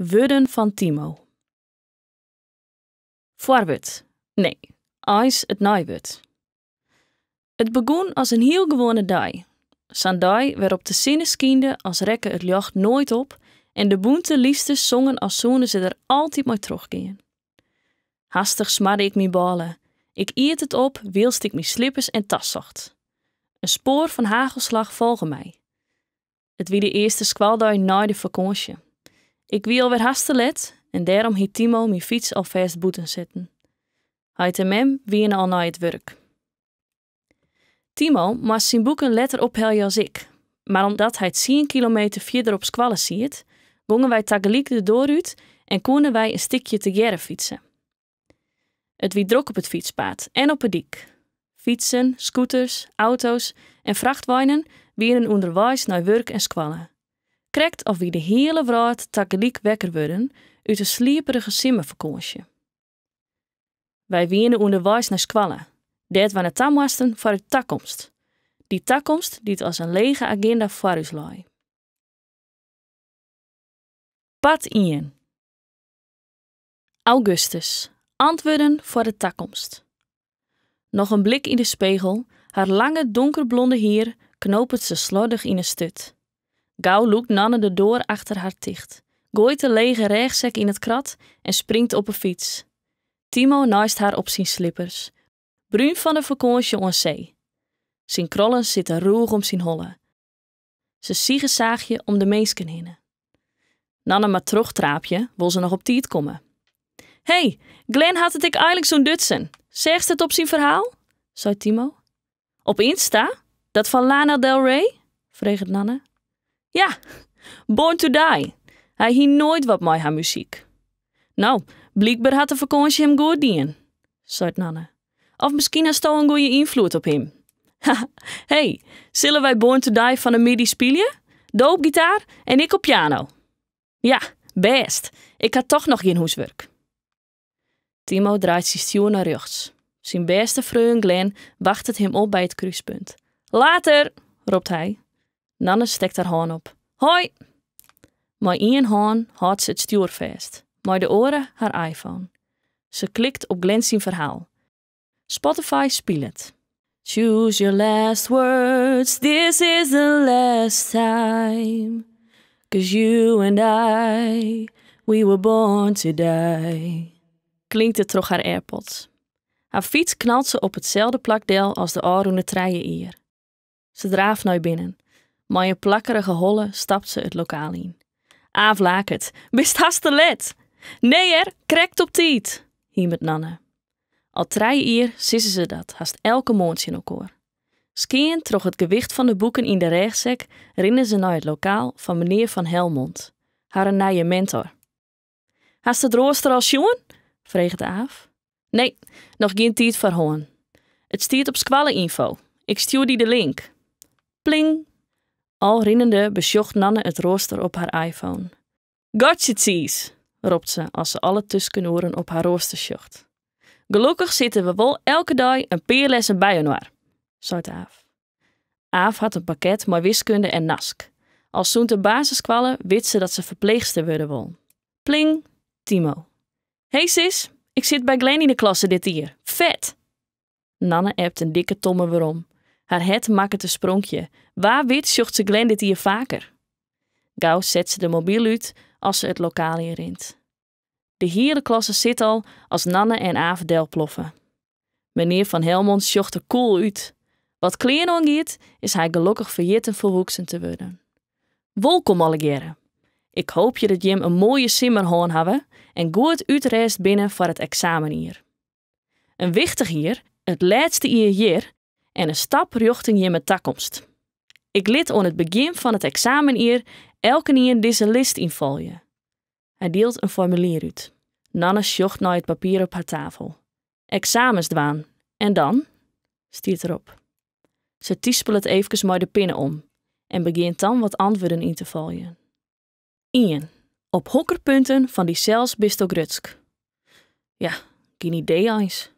Wurden fan Timo. Foarwurd. Nee, eins it neiwurd. It begûn as in hiel gewoane dei. Sa'n dei wêrop't de sinne skynde as rekke it ljocht noait op en de bûnte lysters songen as soene se der altyd mei trochgean. Hastich smarde ik myn bôle. Ik iet it op wylst ik myn slippers en tas socht. In spoar fan hagelslach folge my. It wie de earste skoaldei nei de fakânsje. Ik wie alwer hast te let en dêrom hie Timo myn fyts alfêst bûten setten. Heit en mem wiene al nei it wurk. Timo moast syn boeken letter ophelje as ik, mar omdat hy tsien kilometer fierder op skoalle siet, gongen wy tagelyk de doar út en koene wy in stikje tegearre fytse. It wie drok op it fytspaad en op 'e dyk. Fytsen, scooters, auto's en frachtweinen wienen ûnderweis nei wurk en skoalle. Krekt of wie de hiele wrâld tagelyk wekker wurden út in slieperige simmerfakânsje. Wy wiene ûnderweis nei skoalle, dêr't wy nei ta moasten foar ús takomst. Dy takomst dy't as in lege aginda foar ús lei. Part ien. Augustus, Antwurden foar de takomst. Noch in blik yn de spegel, har lange donkerblonde hier knopet se sloardich yn 'e sturt. Gau lûkt Nanne de doar achter har ticht, goait de lege rêchsek yn it krat en springt op 'e fyts. Timo neist har op syn slippers, brún fan de fakânsje oan see. Syn krollen sitte rûch om syn holle. Se sigesaagje om de minsken hinne. Nanne moat trochtraapje, wol se noch op tiid komme. Hey, Glenn hat it ek einliks ûntdutsen. Seachst it op syn ferhaal? seit Timo. Op Insta? Dat fan Lana Del Rey? freget Nanne. Ja, Born to Die. Hy hie noait wat mei har muzyk. No, blykber hat de fakânsje him goed dien, seit Nanne. Of miskien hasto in goeie ynfloed op him. Hey, sille wy Born to Die fan 'e middei spylje? Do op gitaar en ik op piano. Ja, bêst. Ik ha toch noch gjin hûswurk. Timo draait syn stjoer nei rjochts. Syn bêste freon Glenn wachtet him op by it krúspunt. Later! ropt hy. Nanne stekt har hân op. Hoi! Mei ien hân hâldt se it stjoer fêst, mei de oare har iPhone. Se klikt op Glenn syn ferhaal. Spotify spilet. Choose your last words, this is the last time. Cause you and I, we were born to die. Klinkt it troch har AirPods. Har fyts knalt se op itselde plak del as de ôfrûne trije jier. Se draaft nei binnen. Mei in plakkerige holle stapt se it lokaal yn. Aaf laket, Bist hast te let! Nee hear, krekt op tiid! Himet Nanne. Al trije jier sizze se dat hast elke moarn tsjin elkoar. Skean troch it gewicht fan de boeken yn de rêchsek rinne se nei it lokaal fan menear Van Helmond, harren nije mentor. Hast it roaster al sjoen? freget Aaf. Nee, noch gjin tiid foar hân. It stiet op skoalle-ynfo. Ik stjoer dy de link. Pling! Al rinnende besjocht Nanne it roaster op har iPhone. Gotcha tsiis! ropt se as se alle tuskenoeren op har roaster sjocht. Gelokkich sitte we wol elke dei in pear lessen byinoar, seit Aaf. Aaf hat in pakket mei wiskunde en nask. Al sûnt de basisskoalle wit se dat se ferpleechster wurde wol. Pling! Timo. Hey sis, ik sit by Glenn yn de klasse dit jier. Fet! Nanne appt in dikke tomme werom. Har hert makket in spronkje. Wa wit sjocht se Glenn dit jier faker. Gau set se de mobyl út as se it lokaal yn rint. De hiele klasse sit al as Nanne en Aaf delploffe. Menear Van Helmond sjocht der koel út. Wat klean oangiet, is hy gelokkich ferjitten folwoeksen te wurden. Wolkom allegearre. Ik hoopje dat jim in moaie simmer hân hawwe en goed útrêst binne foar it eksamenjier. In wichtich jier, it lêste jier hjir en in stap rjochting jimme takomst. Ik lit oan it begjin fan it eksamenjier elkenien dizze list ynfolje. Hy dielt in formulier út. Nanne sjocht nei it papier op har tafel. Eksamens dwaan, en dan? stiet derop. Se tispelet eefkes mei de pinne om en begjint dan wat antwurden yn te foljen. Ien. Op hokker punten fan dysels bisto grutsk? Ja, gjin idee eins.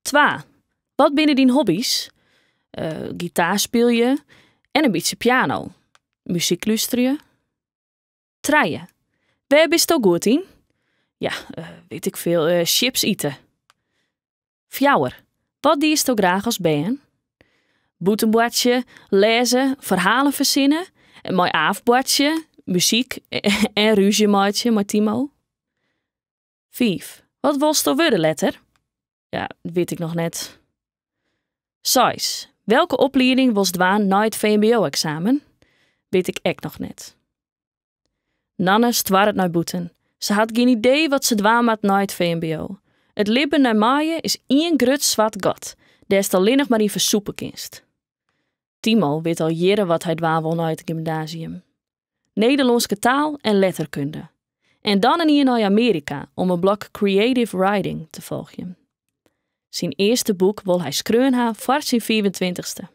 Twa. Wat binne dyn hobbys? Gitaar spylje en in bytsje piano. Muzyk lústerje. Trije. Wêr bisto goed yn? Ja, wit ik veel, chips ite. Fjouwer. Wat diesto graach as bern? Bûten boartsje, lêze, ferhalen fersinne, mei Aaf boartsje, muzyk en rúzje meitsje mei Timo. Fiif. Wat wolsto wurde letter? Ja, wit ik noch net. Seis. Welke oplieding wolst dwaan nei it VMBO-eksamen? Wit ik ek noch net. Nanne stoarret nei bûten. Se hat gjin idee wat se dwaan moat nei it VMBO. It libben nei maaie is ien grut swart gat, dêr'tst allinnich mar yn fersûpe kinst. Timo wit al jierren wat hy dwaan wol nei it gymnasium. Nederlânske taal en letterkunde. En dan in jier nei Amearika om in blok creative writing te folgjen. Syn earste boek wol hy skreaun ha foar syn fiifentweintichste.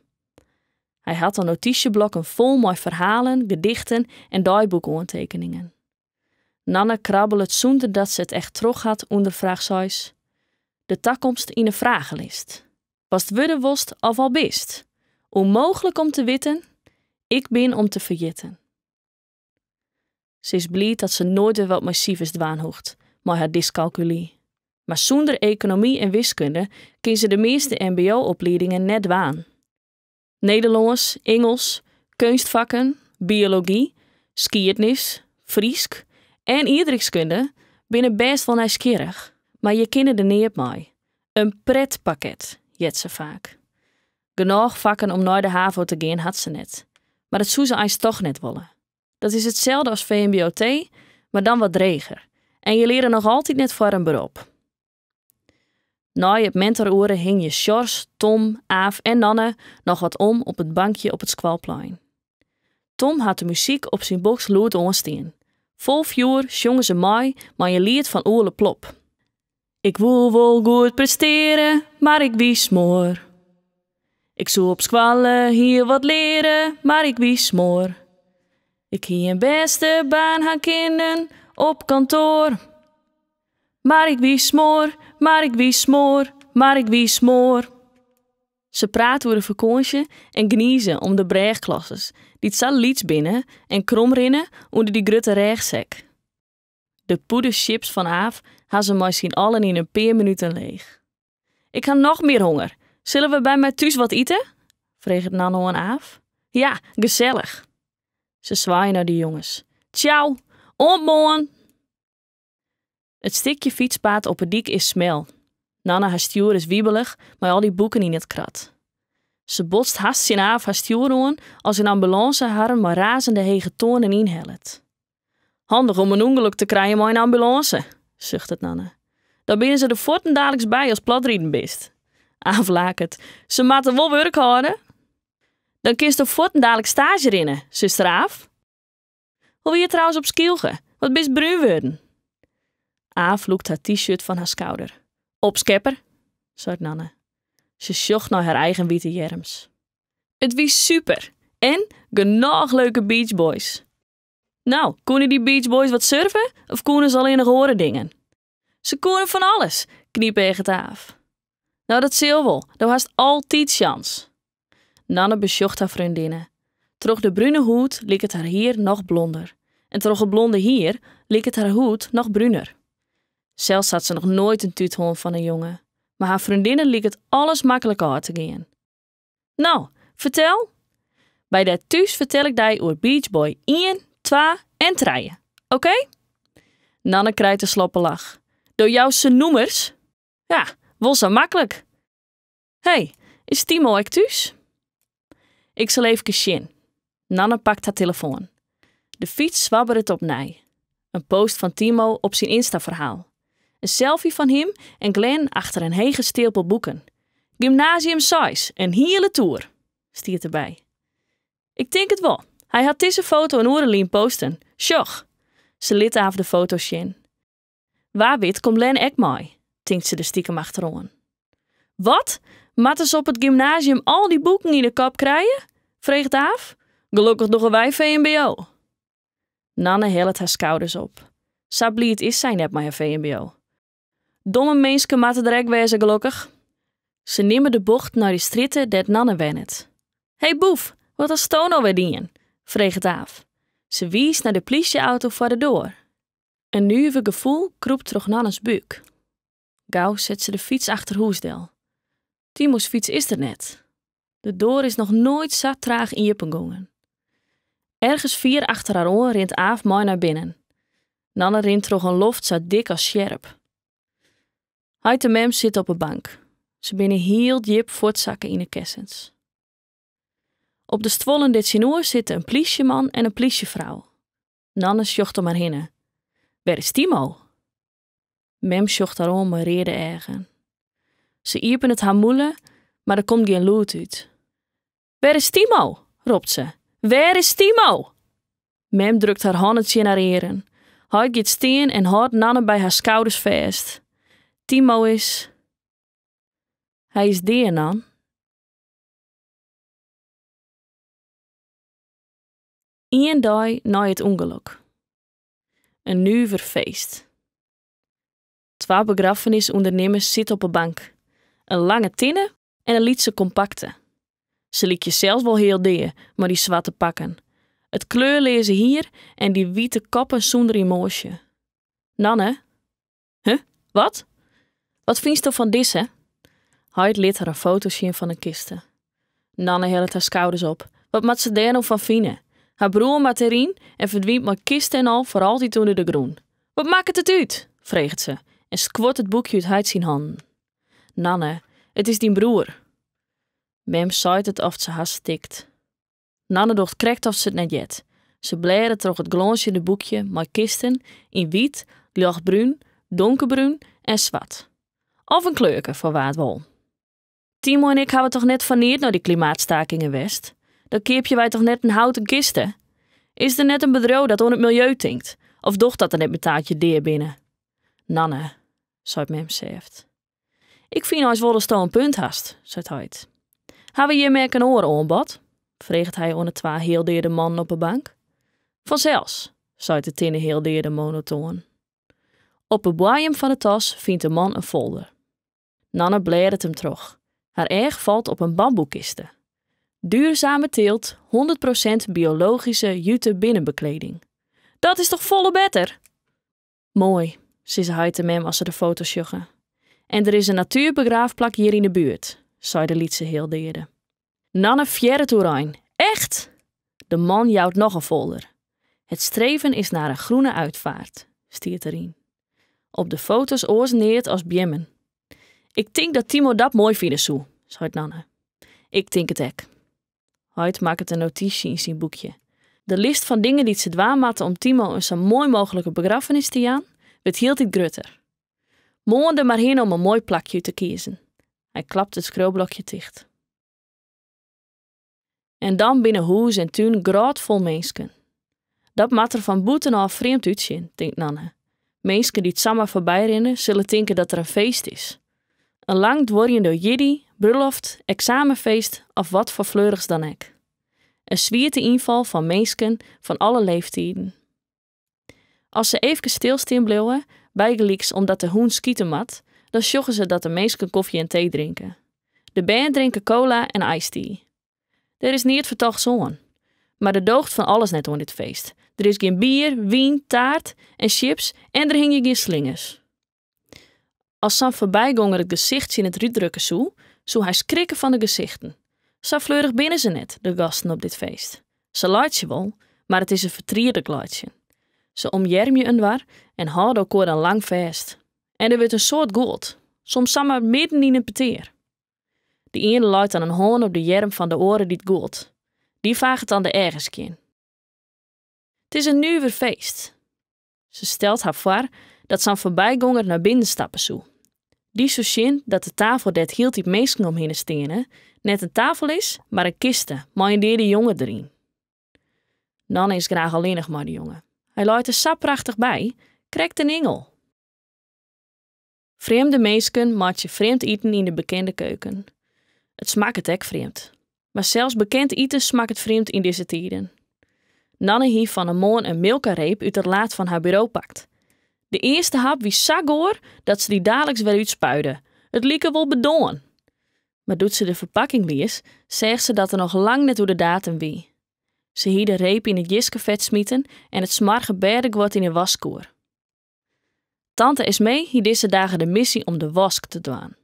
Hy hat al notysjeblokken fol mei ferhalen, gedichten en deiboekoantekeningen. Nanne krabbelet sûnder dat se it echt troch hat ûnder fraach seis. De takomst yn 'e fragelist. Watst wurde wolst of al bist? Ûnmooglik om te witten, ik bin om te ferjitten. Se is bliid dat se noait wer wat mei sifers dwaan hoecht, mei har dyskalkuly. Mar sûnder ekonomy en wiskunde kin se de measte mbo-opliedingen net dwaan. Nederlânsk, Ingelsk, keunstfakken, biology, skiednis, Frysk en ierdrykskunde binne bêst wol nijsgjirrich, mar je kinne der neat mei. In pretpakket, heart se faak. Genôch fakken om nei de havo te gean hat se net, mar dat soe se eins toch net wolle. Dat is itselde as VMBO-T, mar dan wat dreger. En je leare noch altyd net foar in berop. Nei it mentoroere hingje Sjors, Tom, Aaf en Nanne noch wat om op it bankje op it skoalplein. Tom hat de muzyk op syn boks lûd oanstean. Fol fjoer sjonge se mei mei in liet fan Oele Plop. Ik woe wol goed presteare, mar ik wie smoar. Ik soe op skoalle hiel wat leare, mar ik wie smoar. Ik hie in bêste baan ha kinnen op kantoar. Mar ik wie smoar, mar ik wie smoar, mar ik wie smoar. Se prate oer de fakânsje en gnize om de brêgklassers, dy't sa lyts binne en krom rinne ûnder dy grutte rêchsek. De pûde chips fan Aaf ha se mei syn allen yn in pear minuten leech. Ik ha noch mear honger. Sille we by my thús wat ite? freget Nanne oan Aaf. Ja, gesellich. Se swaaie nei de jonges. Tsjau, oant moarn! It stikje fytspaad op 'e dyk is smel. Nanne har stjoer is wibelich mei al dy boeken yn it krat. Se botst hast tsjin Aaf har stjoer oan as in ambulânse harren mei razende hege toanen ynhellet. Handich om in ûngelok te krijen mei in ambulânse, suchtet Nanne. Dan binne se der fuortendaliks by ast platriden bist. Aaf laket. Se moatte wol wurk hâlde. Dan kinsto fuortendaliks staazje rinne, suster Aaf. Hoe wie it trouwens op Skylge? Wat bist brún wurden? Aaf lûkt har T-shirt fan har skouder. Opskepper, seit Nanne. Se sjocht nei har eigen wite earms. It wie super en genôch leuke beachboys. No, koene dy beachboys wat surfe of koene se allinnich oare dingen? Se koene fan alles, knypeaget Aaf. No, dat sil wol, do hast altyd sjans. Nanne besjocht har freondinne. Troch de brune hûd liket har hier noch blonder. En troch it blonde hier liket har hûd noch bruner. Sels hat se noch noait in tút hân fan in jonge, mar har freondinne liket alles maklik ôf te gean. No, fertel! By dy thús fertel ik dy oer Beach Boy ien, twa en trije. Oké? Nanne krijt in sloppe lach. Do joust se nûmers? Ja, wol sa maklik. Hey, is Timo ek thús? Ik sil eefkes sjen. Nanne pakt har telefoan. De fyts swabberet opnij. In post fan Timo op syn Insta-ferhaal. In selfie fan him en Glenn achter in hege steapel boeken. Gymnasium seis, in hiele toer, stiet derby. Ik tink it wol. Hy hat dizze foto in oere lyn posten. Sjoch. Se lit Aaf de foto sjen. Wa wit komt Len ek mei, tinkt se der stikem achteroan. Wat? Moatte se op it gymnasium al dy boeken yn 'e kop krije? freget Aaf. Gelokkich dogge wy VMBO. Nanne hellet har skouders op. Sa bliid is sy net mei har VMBO. Domme minsken moatte der ek wêze, gelokkich. Se nimme de bocht nei de strjitte dêr't Nanne wennet. Hey boef, wat hasto no wer dien? freget Aaf. Se wiist nei de plysje-auto foar de doar. In nuver gefoel krûpt troch Nannes búk. Gau set se de fyts achter hûs del. Timo's fyts is der net. De doar is noch noait sa traach iepen gongen. Ergens fier achter har oan rint Aaf mei nei binnen. Nanne rint troch in loft sa dik as sjerp. Heit en mem sitte op 'e bank. Se binne hiel djip fuortsakke yn 'e kessens. Op de stuollen dêrtsjinoer sitte in plysjeman en in plysjefrou. Nanne sjocht om har hinne. Wêr is Timo? Mem sjocht har oan mei reade eagen. Se iepenet har mûle, mar der komt gjin lûd út. Wêr is Timo? ropt se. Wêr is Timo? Mem drukt har hannen tsjin har earen. Heit giet stean en hâldt Nanne by har skouders fêst. Timo is. Hy is dea, Nan. Ien dei nei it ûngelok. In nuver feest. Twa begraffenisûndernimmers sitte op 'e bank. In lange tinne en in lytse kompakte. Se lykje sels wol heal dea mei dy swarte pakken, it kleurleaze hier en dy wite koppen sûnder emoasje. Nanne? Huh? Wat? Wat fynsto fan dizze? Heit lit har in foto sjen fan in kiste. Nanne hellet har skouders op. Wat moat se dêr no fan fine? Har broer moat deryn en ferdwynt mei kiste en al foar altyd ûnder de grûn. Wat makket it út? freget se en skuort it boekje út heit syn hannen. Nanne, it is dyn broer. Mem seit it oft se hast stikt. Nanne docht krekt oft se it net heart. Se blêdet troch it glânsjende boekje mei kisten yn wyt, ljochtbrún, donkerbrún en swart. Of in kleurke foar wa't wol. Timo en ik hawwe toch net foar neat nei dy klimaatstakingen west? Dan keapje wy toch net in houten kiste? Is der net in bedriuw dat oan it miljeu tinkt? Of docht dat der net mear ta as je dea binne? Nanne, seit mem sêft. Ik fyn eins wol datsto in punt hast, seit heit. Hawwe jimme ek in oar oanbod? freget hy oan de twa healdeade mannen op 'e bank. Fansels, seit de tinne healdeade monotoan. Op 'e boaiem fan 'e tas fynt de man in folder. Nanne blêdet him troch. Har each falt op in bamboekiste. Duurzame teelt, 100 prosint biologyske jute binnenbekleding. Dat is toch folle better? Moai, sizze heit en mem as se de foto sjogge. En der is in natuerbegraafplak hjir yn 'e buert, sei de lytse healdeade. Nanne fearret oerein. Echt? De man jout noch in folder. Het streven is naar een groene uitvaart, stiet deryn. Op de foto's oars neat as beammen. Ik tink dat Timo dat moai fine soe, seit Nanne. Ik tink it ek. Heit makket in notysje yn syn boekje. De list fan dingen dy't se dwaan moatte om Timo in sa moai mooglike begraffenis te jaan, wurdt hieltyd grutter. Moarn der mar hinne om in moai plakje út te kiezen. Hy klapt it skriuwblokje ticht. En dan binne hûs en tún grôtfol minsken. Dat moat der fan bûtenôf frjemd útsjen, tinkt Nanne. Minsken dy't samar foarby rinne, sille tinke dat der in feest is. In lang duorjende jierdei, brulloft, eksamenfeest of wat foar fleurichs dan ek. In swierte ynfal fan minsken fan alle leeftiden. As se eefkes stilstean bliuwe, bygelyks omdat de hûn skite moat, dan sjogge se dat de minsken kofje en tee drinke. De bern drinke cola en iced tea. Der is neat fertochts oan. Mar der doocht fan alles net oan dit feest. Der is gjin bier, wyn, taart en sjips en der hingje gjin slingers. As sa'n foarbygonger it gesicht tsjin it rút drukke soe, soe hy skrikke fan de gesichten. Sa fleurich binne se net, de gasten op dit feest. Se laitsje wol, mar it is in fertrietlik laitsjen. Se omearmje inoar en hâlde elkoar dan lang fêst. En der wurdt in soad gûld, soms samar midden yn in petear. De iene leit dan in hân op de earm fan de oare dy't gûlt. Dy faget dan de eagen skjin. It is in nuver feest. Se stelt har foar dat sa'n foarbygonger nei binnen stappe soe. Dy soe sjen dat de tafel dêr't hieltyd minsken omhinne steane, net in tafel is, mar in kiste mei in deade jonge deryn. Nanne is graach allinnich mei de jonge. Hy leit der sa prachtich by, krekt in ingel. Frjemde minsken meitsje frjemd iten yn de bekende keuken. It smakket ek frjemd. Mar sels bekend iten smakket frjemd yn dizze tiden. Nanne hie fan 'e moarn in Milka-reep út it laad fan har buro pakt. De earste hap wie sa goar dat se dy daliks wer útspuide. It like wol bedoarn. Mar doe't se de ferpakking lies, seach se dat er noch lang net oer de datum wie. Se hie de reep yn it jiskefet smiten en it smoarge bêdeguod yn 'e waskkoer. Tante Esmee hie dizze dagen de missy om de wask te dwaan.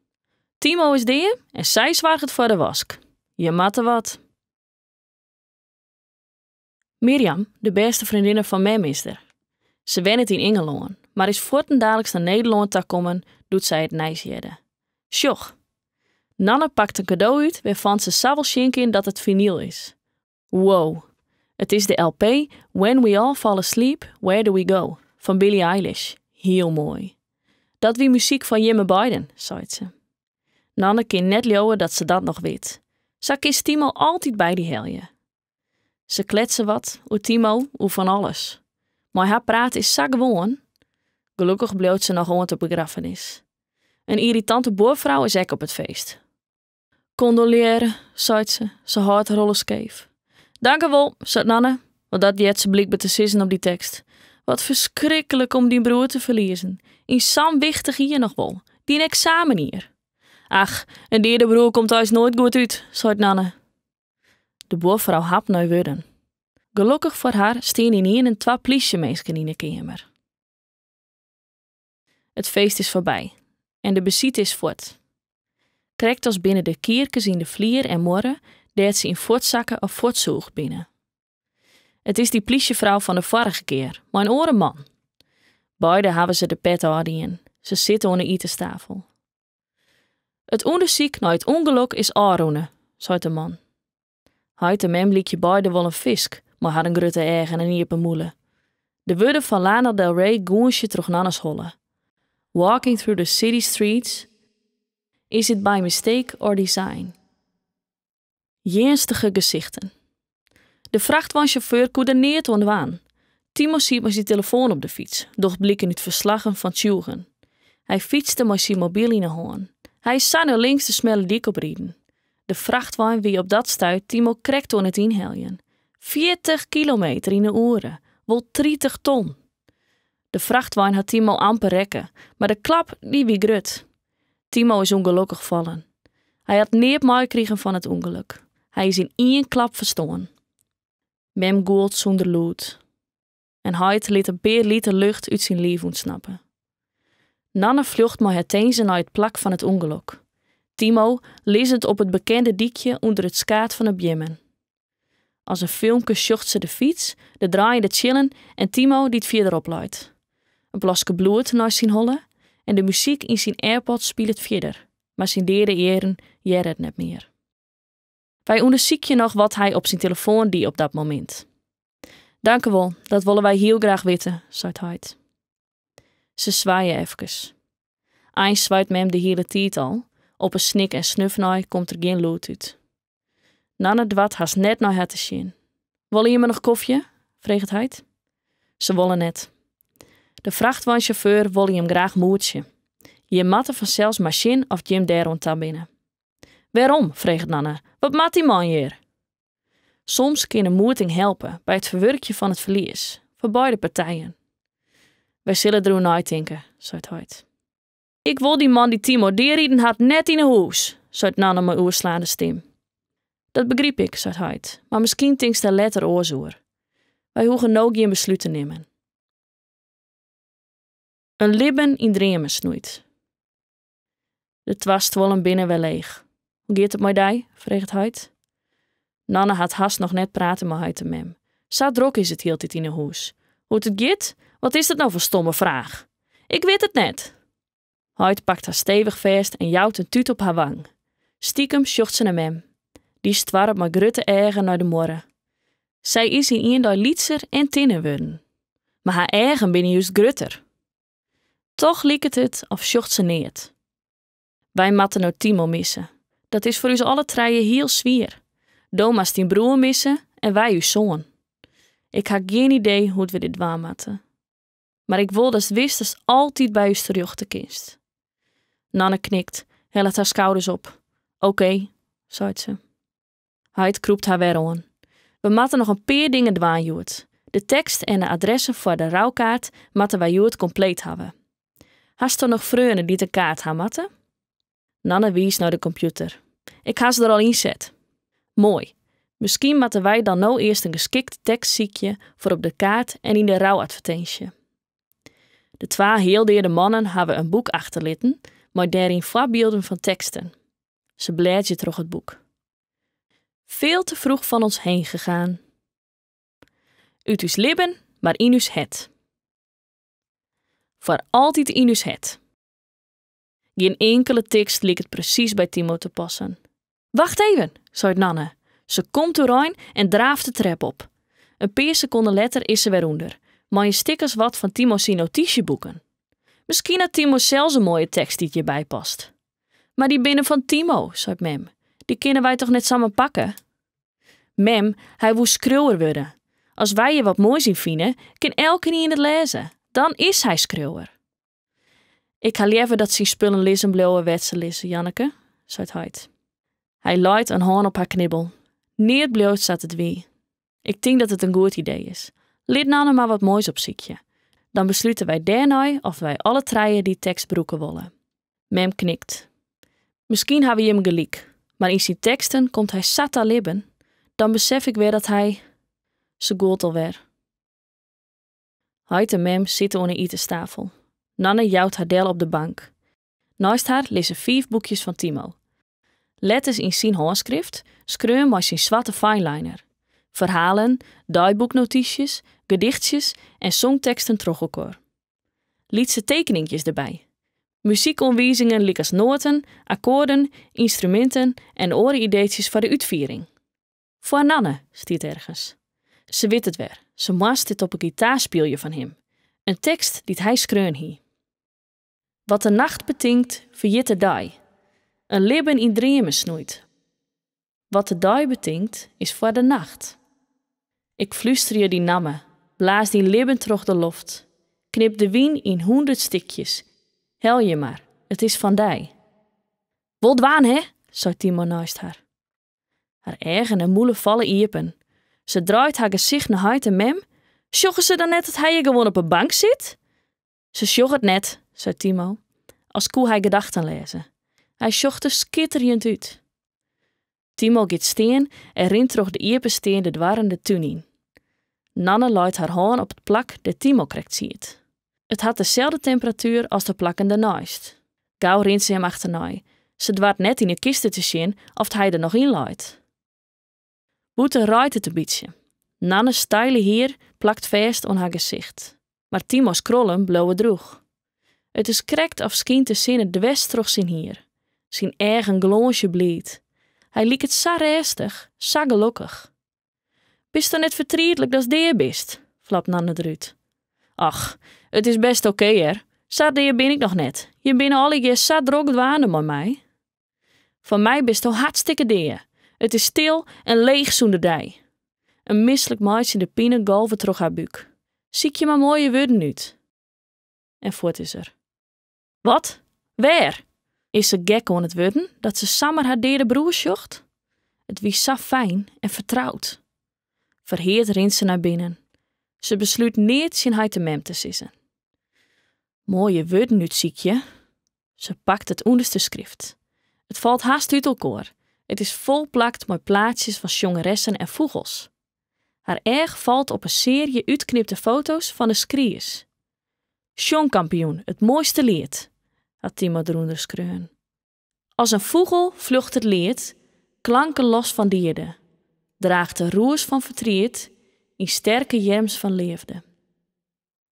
Timo is dea en sy soarget foar de wask. Je moatte wat. Mirjam, de bêste freondinne fan mem is der. Se wennet yn Ingelân, mar is fuortendaliks nei Nederlân ta kommen doe't sy it nijs hearde. Sjoch. Nanne pakt in kado út wêrfan't se sa wol sjen kin dat it finyl is. Wow. It is de LP When We All Fall Asleep, Where Do We Go? fan Billie Eilish. Hiel moai. Dat wie muzyk foar jimme beiden, seit se. Nanne kin net leauwe dat se dat noch wit. Sa kinst Timo altyd by dy helje. Se kletse wat, oer Timo, oer fan alles. Mei har prate is sa gewoan. Gelokkich bliuwt se noch oant de begraffenis. In yrritante buorfrou is ek op it feest. Kondolearre, seit se, se hâldt har holle skeef. Dankewol, seit Nanne, want dat heart se blykber te sizzen op dy tekst. Wat ferskriklik om dyn broer te ferliezen. Yn sa'n wichtich jier noch wol, dyn eksamenjier. Ach, in deade broer komt eins noait goed út, seit Nanne. De buorfrou hapt nei wurden. Gelokkich foar har stean ynienen twa plysjeminsken yn 'e keamer. It feest is foarby en de besite is fuort. Krekt as binne der kierkes yn de flier en muorre dêr't se yn fuortsakke of fuortsûgd binne. It is dy plysjefrou fan de foarige kear, mei in oare man. Beide hawwe se de pet ôfdien. Se sitte oan 'e itenstafel. It ûndersyk nei it ûngelok is ôfrûne, seit de man. Heit en mem lykje beide wol in fisk mei harren grutte eagen en iepen mûle. De wurden fan Lana Del Rey gûnsje troch Nanne's holle. Walking through the city streets, is it by mistake or design? Earnstige gesichten. De frachtweinsjauffeur koe der neat oan dwaan. Timo siet mei syn telefoan op de fyts, docht bliken út ferslaggen fan tsjûgen. Hy fytste mei syn mobyl yn 'e hân. Hy is sa nei links de smelle dyk opriden. De frachtwein wie op dat stuit Timo krekt oan it ynheljen. 40 kilometer yn 'e oere, wol 30 ton. De frachtwein hat Timo amper rekke, mar de klap dy wie grut. Timo is ûngelokkich fallen. Hy hat neat meikrigen fan it ûngelok. Hy is yn ien klap ferstoarn. Mem gûlt sûnder lûd. En heit lit in pear liter lucht út syn liif ûntsnappe. Nanne fljocht mei har tinzen nei it plak fan it ûngelok. Timo lizzend op it bekende dykje ûnder it skaad fan 'e beammen. As in filmke sjocht se de fyts, de draaiende tsjillen en Timo dy't fierderop leit. In plaske bloed neist syn holle en de muzyk yn syn AirPods spilet fierder, mar syn deade earen hearre it net mear. Wy ûndersykje noch wat hy op syn telefoan die op dat momint. Dankewol, dat wolle wy hiel graach witte, seit heit. Se swije efkes. Eins swijt mem de hiele tiid al, op 'e snik en snuf nei komt der gjin lûd út. Nanne doart hast net nei har te sjen. Wolle jimme noch kofje? freget heit. Se wolle net. De frachtweinsjauffeur wol jim graach moetsje. Jim moatte fansels mar sjen oft jim dêr oan ta binne. Wêrom? freget Nanne. Wat moat dy man hjir? Soms kin in moeting helpe by it ferwurkjen fan it ferlies, foar beide partijen. Wy sille deroer neitinke, seit heit. Ik wol dy man dy't Timo deariden hat net yn 'e hûs, seit Nanne mei oerslaande stim. Dat begryp ik, seit heit, mar miskien tinkst dêr letter oars oer. Wy hoege no gjin beslút te nimmen. In libben yn dreamen snoeit. De twa stuollen binne wer leech. Hoe giet it mei dy? freget heit. Nanne hat hast noch net praten mei heit en mem. Sa drok is it hieltyd yn 'e hûs. Hoe't it giet? Wat is dat no foar stomme fraach? Ik wit it net. Heit pakt har stevich fêst en jout in tút op har wang. Stikem sjocht se nei mem. Dy stoarret mei grutte eagen nei de muorre. Sy is yn ien dei lytser en tinner wurden. Mar har eagen binne just grutter. Toch liket it of sjocht se neat. Wy moatte no Timo misse. Dat is foar ús alle trije hiel swier. Do moatst dyn broer misse en wy ús soan. Ik ha gjin idee hoe't we dit dwaan moatte. Mar ik wol datst witst datst altyd by ús terjochte kinst. Nanne knikt, hellet har skouders op. Oké, seit se. Heit krûpt har wer oan. We moatte noch in pear dingen dwaan hjoed. De tekst en de adressen foar de roukaart moatte wy hjoed kompleet hawwe. Hasto noch freonen dy't in kaart ha moatte? Nanne wiist nei de kompjûter. Ik ha se der al ynset. Moai. Miskien moatte wy dan no earst in geskikte tekst sykje foar op de kaart en yn de rouadvertinsje. De twa healdeade mannen hawwe in boek achterlitten mei dêryn foarbylden fan teksten. Se blêdzje troch it boek. Veel te vroeg van ons heen gegaan. Ut ús libben, mar yn ús hert. Foar altyd yn ús hert. Gjin inkele tekst liket presys by Timo te passen. Wacht even, seit Nanne. Se komt oerein en draaft de trep op. In pear sekonden letter is se wer ûnder, mei in stik as wat fan Timo syn notysjeboeken. Miskien hat Timo sels in moaie tekst dy't hjirby past. Mar dy binne fan Timo, seit mem. Dy kinne wy toch net samar pakke? Mem, hy woe skriuwer wurde. As wy hjir wat moais yn fine, kin elkenien it lêze. Dan is hy skriuwer. Ik ha leaver dat syn spullen lizzen bliuwe wêr't se lizze, Janneke, seit heit. Hy leit in hân op har knibbel. Neat bliuwt sa't it wie. Ik tink dat it in goed idee is. Lit Nanne mar wat moais opsykje. Dan beslute wy dêrnei oft wy alle trije dy tekst brûke wolle. Mem knikt. Miskien hawwe jim gelyk, mar yn syn teksten komt hy sa ta libben. Dan besef ik wer dat hy. Se gûlt alwer. Heit en mem sitte oan 'e itenstafel. Nanne jout har del op de bank. Neist har lizze fiif boekjes fan Timo. Letters yn syn hânskrift, skreaun mei syn swarte fineliner. Ferhalen, deiboeknotysjes, gedichtsjes en songteksten troch elkoar. Lytse tekeninkjes derby. Muzykoanwizingen lykas noaten, akkoarden, ynstruminten en oare ideetsjes foar de útfiering. Foar Nanne, stiet ergens. Se wit it wer, se moast dit op 'e gitaar spylje fan him. In tekst dy't hy skreaun hie. Wat de nacht betinkt, ferjit de dei. In libben yn dreamen snoeit. Wat de dei betinkt, is foar de nacht. Ik flústerje dyn namme, blaas dyn libben troch de loft. Knip de wyn yn hûndert stikjes. Helje mar, it is fan dy. Wol dwaan, hè? seit Timo neist har. Har eagen en mûle falle iepen. Se draait har gesicht nei heit en mem. Sjogge se dan net dat hy hjir gewoan op 'e bank sit? Se sjogge it net, seit Timo, as koe hy gedachten lêze. Hy sjocht der skitterjend út. Timo giet stean en rint troch de iepensteande doarren de tún yn. Nanne leit har hân op it plak dêr't Timo krekt siet. It hat deselde temperatuer as de plakken derneist. Gau rint se him achternei. Se doart net yn 'e kiste te sjen oft hy der noch yn leit. Bûten reint it in bytsje. Nanne's steile hier plakt fêst oan har gesicht. Mar Timo's krollen bliuwe drûch. It is krekt of skynt de sinne dwers troch syn hier. Syn eagen glânsje bliid. Hy liket sa rêstich, sa gelokkich. Bisto net fertrietlik datst dea bist? flapt Nanne derút. Ach, it is bêst okee hear. Sa dea bin ik noch net. Jim binne allegear sa drok dwaande mei my. Foar my bisto hartstikke dea. It is stil en leech sûnder dy. In mislik meitsjende pine golvet troch har búk. Sykje mar moaie wurden út. En fuort is er. Wat? Wêr? Is se gek oan it wurden dat se samar har deade broer sjocht? It wie sa fijn en fertroud. Ferheard rint se nei binnen. Se beslút neat tsjin heit en mem te sizzen. Moaie wurden útsykje? Se pakt it ûnderste skrift. It falt hast út elkoar. It is folplakt mei plaatsjes fan sjongeressen en fûgels. Har each falt op in searje útknipte foto's fan 'e skries. Sjongkampioen, it moaiste liet, hat Timo derûnder skreaun. As in fûgel fljocht it liet, klanken los fan deade, draacht de roes fan fertriet yn sterke earms fan leafde.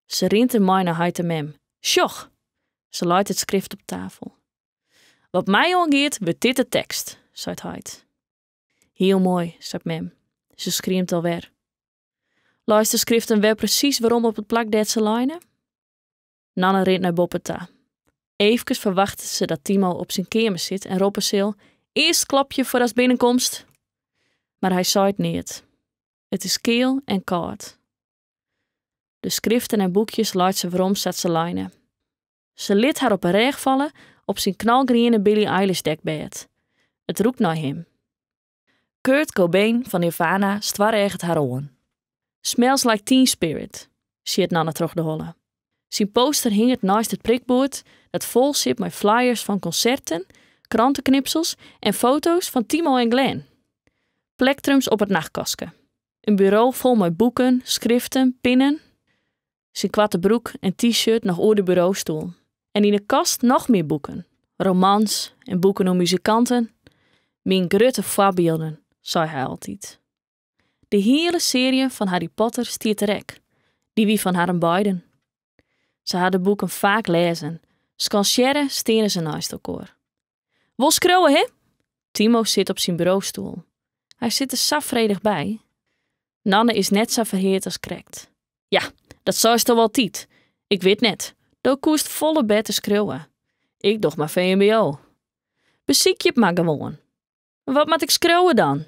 Se rint der mei nei heit en mem. Sjoch! Se leit it skrift op tafel. Wat my oangiet wurdt dit de tekst, seit heit. Hiel moai, seit mem. Se skriemt alwer. Leist de skriften wer presys werom op it plak dêr't se leine? Nanne rint nei boppe ta. Eefkes ferwachtet se dat Timo op syn keamer sit en roppe sil, Earst klopje foardatst binnenkomst! Mar hy seit neat. It is keal en kâld. De skriften en boekjes leit se werom sa't se leine. Se lit har op 'e rêch falle op syn knalgriene Billie Eilish-dekbêd. It rûkt nei him. Kurt Cobain fan Nirvana stoareaget har oan. Smells like teen spirit, sjit Nanne troch de holle. Syn poster hinget neist it prikboerd dat fol sit mei flyers fan konserten, kranteknipsels en foto's fan Timo en Glenn. Plektrums op it nachtkastke. In buro fol mei boeken, skriften, pinnen. Syn koarte broek en T-shirt noch oer de burostoel. En yn 'e kast noch mear boeken. Romans en boeken oer muzikanten. Myn grutte foarbylden, sei hy altyd. De hiele searje fan Harry Potter stiet der ek. Dy wie fan harren beiden. Se ha de boeken faak lêzen. Skansearre steane se neist elkoar. Wol skriuwe, hè? Timo sit op syn burostoel. Hy sit der sa fredich by. Nanne is net sa ferheard as krekt. Ja, dat seisto altyd. Ik wit net. Do koest folle better skriuwe. Ik doch mar VMBO. Besykje it mar gewoan. Wat moat ik skriuwe dan?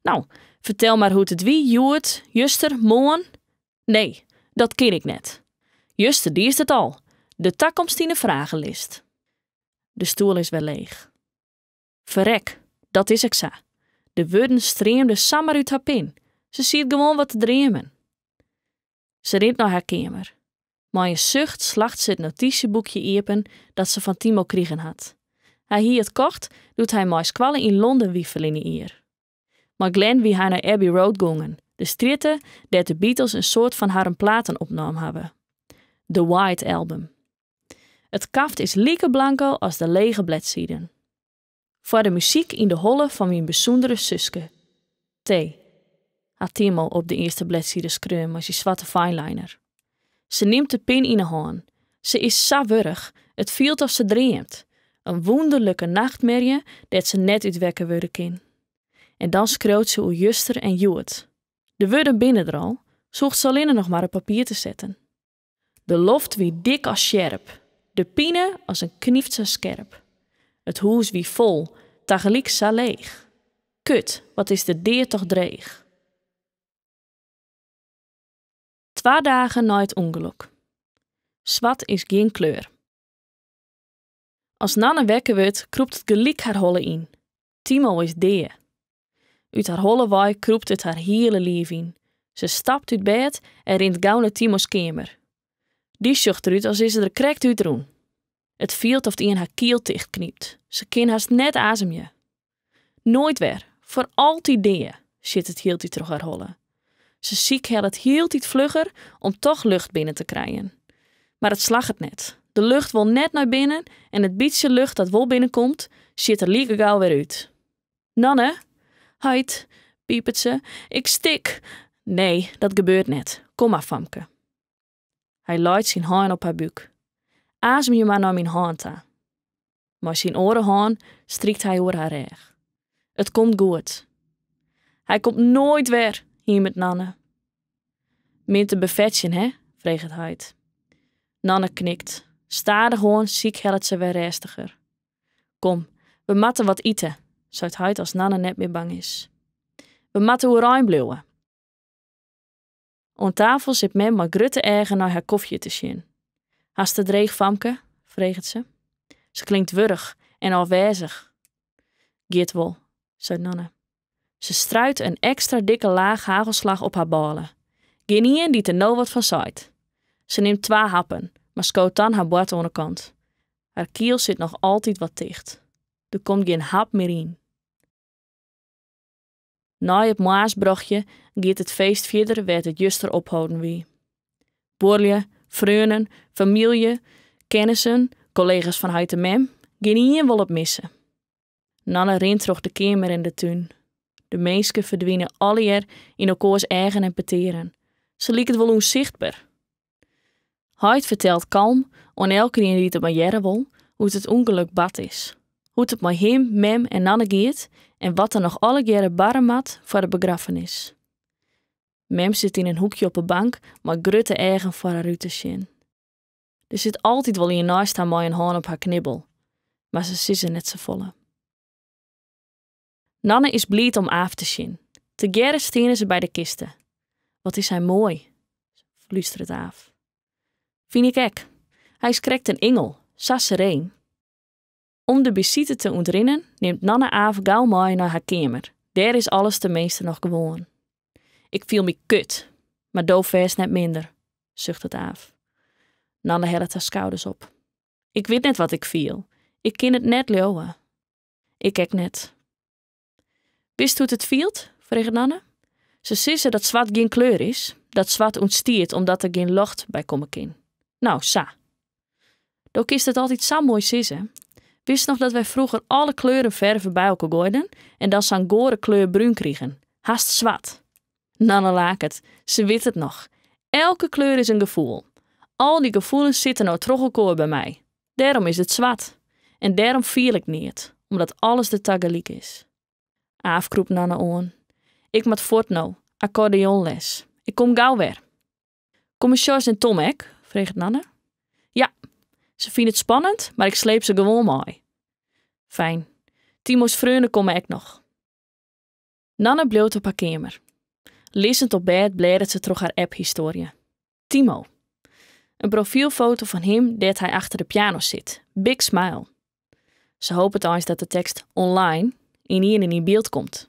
No, fertel mar hoe't it wie hjoed, juster, moarn. Nee, dat kin ik net. Juster diest it al. De takomst yn 'e fragelist. De stoel is wer leech. Ferrek, dat is ek sa. De wurden streamden samar út har pin. Se siet gewoan wat te dreamen. Se rint nei har keamer. Mei in sucht slacht se it notysjeboekje iepen dat se fan Timo krigen hat. Hy hie it kocht doe't hy mei skoalle yn Londen wie ferline jier. Mei Glenn wie hy nei Abbey Road gongen, de strjitte dêr't de Beatles in soad fan harren platen opnaam hawwe. The White Album. It kaft is like blanko as de lege bledsiden. Foar de muzyk yn de holle fan myn bysûndere suske. T. Hat Timo op de earste bledside skreaun mei syn swarte fineliner. Se nimt de pin yn 'e hân. Se is sa wurch, it fielt of se dreamt. In wûnderlike nachtmerje dêr't se net út wekker wurde kin. En dan skriuwt se oer juster en hjoed. De wurden binne der al, se hoecht se allinne noch mar op papier te setten. De loft wie dik as sjerp, de pine as in knyft sa skerp. It hûs wie fol, tagelyk sa leech. Kut, wat is de dea toch dreech. Twa dagen nei it ûngelok. Swart is gjin kleur. As Nanne wekker wurdt, krûpt it gelyk har holle yn. Timo is dea. Ut har holle wei krûpt it har hiele liif yn. Se stapt út bêd en rint gau nei Timo's keamer. Dy sjocht derút as is er der krekt útrûn. It fielt oft ien har kiel tichtknypt. Se kin hast net azemje. Noait wer, foar altyd dea, sjit it hieltyd troch har holle. Se sykhellet hieltyd flugger om toch lucht binnen te krijen. Mar it slagget net. De lucht wol net nei binnen en it bytsje lucht dat wol binnenkomt, sjit der like gau wer út. Nanne? Heit, pipet se, ik stik! Nee, dat gebeurt net. Kom mar, famke. Hy leit syn hân op har búk. Azemje mar nei myn hân ta. Mei syn oare hân strykt hy oer har rêch. It komt goed. Hy komt noait wer, hiemet Nanne. Min te befetsjen, hè? freget heit. Nanne knikt. Stadichoan sykhellet se wer rêstiger. Kom, we moatte wat ite, seit heit as Nanne net mear bang is. We moatte oerein bliuwe. Oan tafel sit mem mei grutte eagen nei har kofje te sjen. Hast it dreech, famke? freget se. Se klinkt wurch en ôfwêzich. Giet wol, seit Nanne. Se struit in ekstra dikke laach hagelslach op har bôle. Gjinien dy't der no wat fan seit. Se nimt twa happen, mar skoot dan har board oan 'e kant. Har kiel sit noch altyd wat ticht. Der komt gjin hap mear yn. Nei it moarnsbrochje giet it feest fierder wêr't it juster opholden wie. Buorlju, freonen, famylje, kennissen, kollega's fan heit en mem, gjinien wol it misse. Nanne rint troch de keamer en de tún. De minsken ferdwine allegear yn elkoars eagen en petearen. Se liket wol ûnsichtber. Heit fertelt kalm oan elkenien dy't it mar hearre wol hoe't it ûngelok bard is, hoe't it mei him, mem en Nanne giet en wat der noch allegearre barre moat foar de begraffenis. Mem sit yn in hoekje op 'e bank mei grutte eagen foar har út te sjen. Der sit altyd wol ien neist har mei in hân op har knibbel, mar se sizze net safolle. Nanne is bliid om Aaf te sjen. Tegearre steane se by de kiste. Wat is hy moai, flústeret Aaf. Fyn ik ek. Hy is krekt in ingel, sa sereen. Om de besite te ûntrinnen nimt Nanne Aaf gau mei nei har keamer. Dêr is alles teminsten noch gewoan. Ik fiel my kut, mar do fêst net minder, suchtet Aaf. Nanne hellet har skouders op. Ik wit net wat ik fiel. Ik kin it net leauwe. Ik ek net. Witst hoe't it fielt? freget Nanne. Se sizze dat swart gjin kleur is. Dat swart ûntstiet omdat der gjin ljocht by komme kin. No, sa. Do kinst it altyd sa moai sizze. Witst noch dat wy froeger alle kleuren ferve by elkoar goaiden en dan sa'n goare kleur brún krigen? Hast swart. Nanne laket. Se wit it noch. Elke kleur is in gefoel. Al dy gefoelens sitte no troch elkoar by my. Dêrom is it swart. En dêrom fiel ik neat, omdat alles der tagelyk is. Aaf krûpt Nanne oan. Ik moat fuort no. Akkordeonles. Ik kom gau wer. Komme Sjors en Tom ek? freget Nanne. Ja. Se fine it spannend, mar ik sleep se gewoan mei. Fijn. Timo's freonen komme ek noch. Nanne bliuwt op har keamer. Lizzend op bêd blêdet se troch har app-histoarje. Timo. In profylfoto fan him dêr't hy achter de piano sit. Big smile. Se hopet eins dat de tekst online ynienen yn byld komt.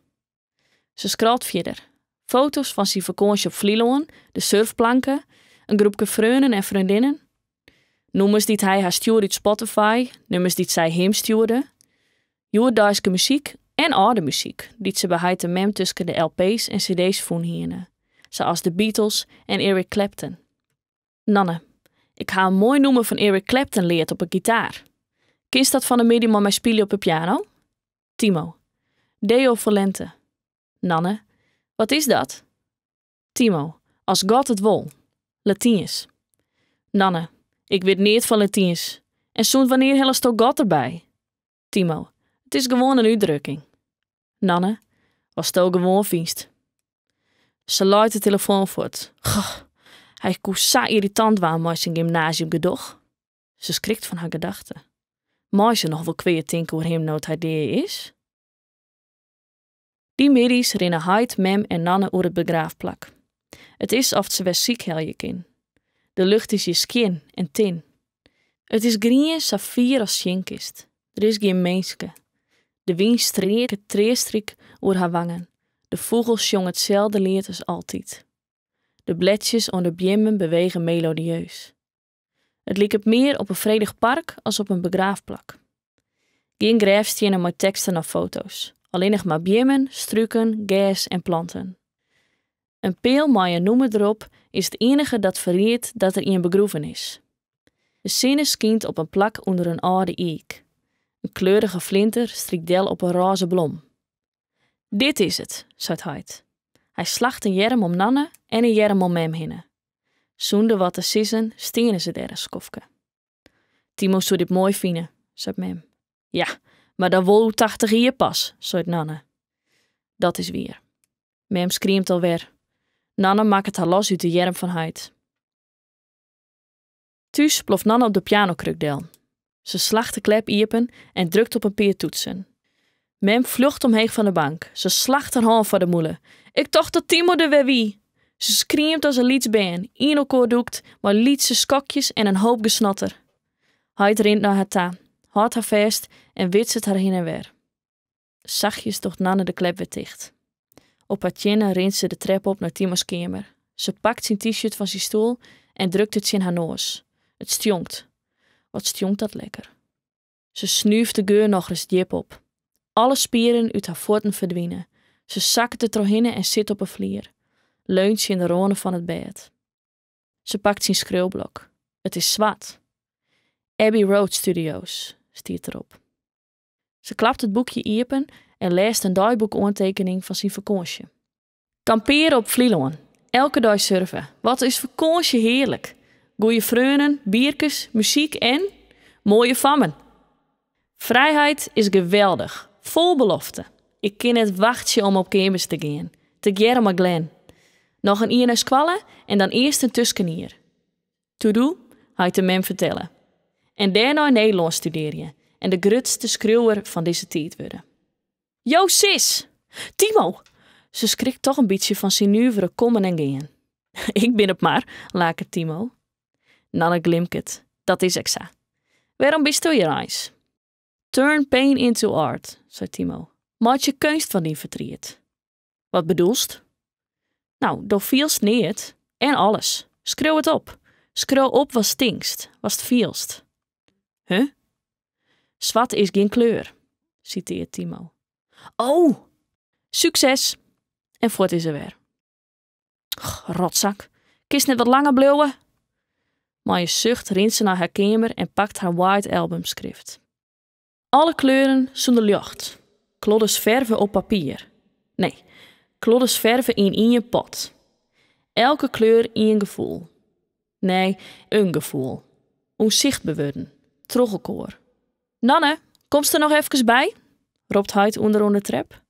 Se scrollt fierder. Foto's fan syn fakânsje op Flylân, de surfplanke, in groepke freonen en freondinnen. Nûmers dy't hy har stjoerde út Spotify, nûmers dy't sy him stjoerde. Hjoeddeiske muzyk en âlde muzyk dy't se by heit en mem tusken de LP's en cd's fûn hiene, sa as The Beatles en Eric Clapton. Nanne, ik ha in moai nûmer fan Eric Clapton leard op 'e gitaar. Kinst dat fan 'e middei mei my spylje op 'e piano? Timo, Deo Volente. Nanne, Wat is dat? Timo, As God it wol. Latynsk. Nanne, Ik wit neat fan Latynsk. En sûnt wannear hellesto God derby? Timo, It is gewoan in útdrukking. Nanne, Watsto gewoan fynst. Se leit de telefoan fuort. Goh, hy koe sa yrritant dwaan mei syn gymnasiumgedoch. Se skrikt fan har gedachte. Mei se noch wol kwea tinke oer him no't hy dea is? Dy middeis rinne heit, mem en Nanne oer it begraafplak. It is oft se wer sykhelje kin. De lucht is hjir skjin en tin. It is grien sa fier ast sjen kinst. Der is gjin minske. De wyn striket treastryk oer har wangen. De fûgels sjonge itselde liet as altyd. De bledsjes oan de beammen bewege melodieus. It liket mear op in fredich park as op in begraafplak. Gjin grêfstiennen mei teksten of foto's, allinnich mar beammen, struken, gers en planten. In peal mei in nûmer derop is it iennige dat ferriedt dat der ien begroeven is. De sinne skynt op in plak ûnder in âlde iik. In kleurige flinter strykt del op in rôze blom. Dit is it, seit heit. Hy slacht in earm om Nanne en in earm om mem hinne. Sûnder wat te sizzen steane se dêr in skoftke. Timo soe dit moai fine, seit mem. Ja, mar dan wol oer 80 jier pas, seit Nanne. Dat is wier. Mem skriemt alwer. Nanne makket har los út de earm fan heit. Thús ploft Nanne op de pianokruk del. Se slacht de klep iepen en drukt op in pear toetsen. Mem fljocht omheech fan de bank. Se slacht har hân foar de mûle. Ik tocht dat Timo der wer wie! Se skriemt as in lyts bern, yn elkoar dûkt, mei lytse skokjes en in hoop gesnotter. Heit rint nei har ta, hâldt har fêst en witset har hinne en wer. Sachtjes docht Nanne de klep wer ticht. Op har teannen rint se de trep op nei Timo's keamer. Se pakt syn T-shirt fan syn stoel en drukt it tsjin har noas. It stjonkt. Wat stjonkt dat lekker. Se snúft de geur nochris djip op. Alle spieren út har fuotten ferdwine. Se sakket der trochhinne en sit op 'e flier. Leunt tsjin de râne fan it bêd. Se pakt syn skriuwblok. It is swart. Abbey Road Studios stiet derop. Se klapt it boekje iepen en lêst in deiboekoantekening fan syn fakânsje. Kampeare op Flylân. Elke dei surfe. Wat is fakânsje hearlik! Goeie freonen, bierkes, muzyk en moaie fammen. Frijheid is geweldich, fol belofte. Ik kin net wachtsje om op keamers te gean, tegearre mei Glenn. Noch in jier nei skoalle en dan earst in tuskenjier. To do, heit en mem fertelle. En dêrnei Nederlânsk studearje en de grutste skriuwer fan dizze tiid wurde. Jo sis! Timo! Se skrikt toch in bytsje fan syn nuvere kommen en gean. Ik bin op mar, laket Timo. Nanne glimket. Dat is ek sa. Wêrom bisto hjir eins? Turn pain into art, seit Timo. Meitsje keunst fan dyn fertriet. Wat bedoelst? No, do fielst neat en alles. Skriuw it op. Skriuw op watst tinkst, watst fielst. Huh? Swart is gjin kleur, sitearret Timo. Oh! Sukses! En fuort is er wer. Rotsak. Kinst net wat langer bliuwe? Mei in sucht rint se nei har keamer en pakt har White Album-skrift. Alle kleuren sûnder ljocht. Kloddes ferve op papier. Nee, kloddes ferve yn ien pot. Elke kleur ien gefoel. Nee, in gefoel. Ûnsichtber wurden. Troch elkoar. Nanne, komst der noch efkes by? ropt heit ûnderoan de trep.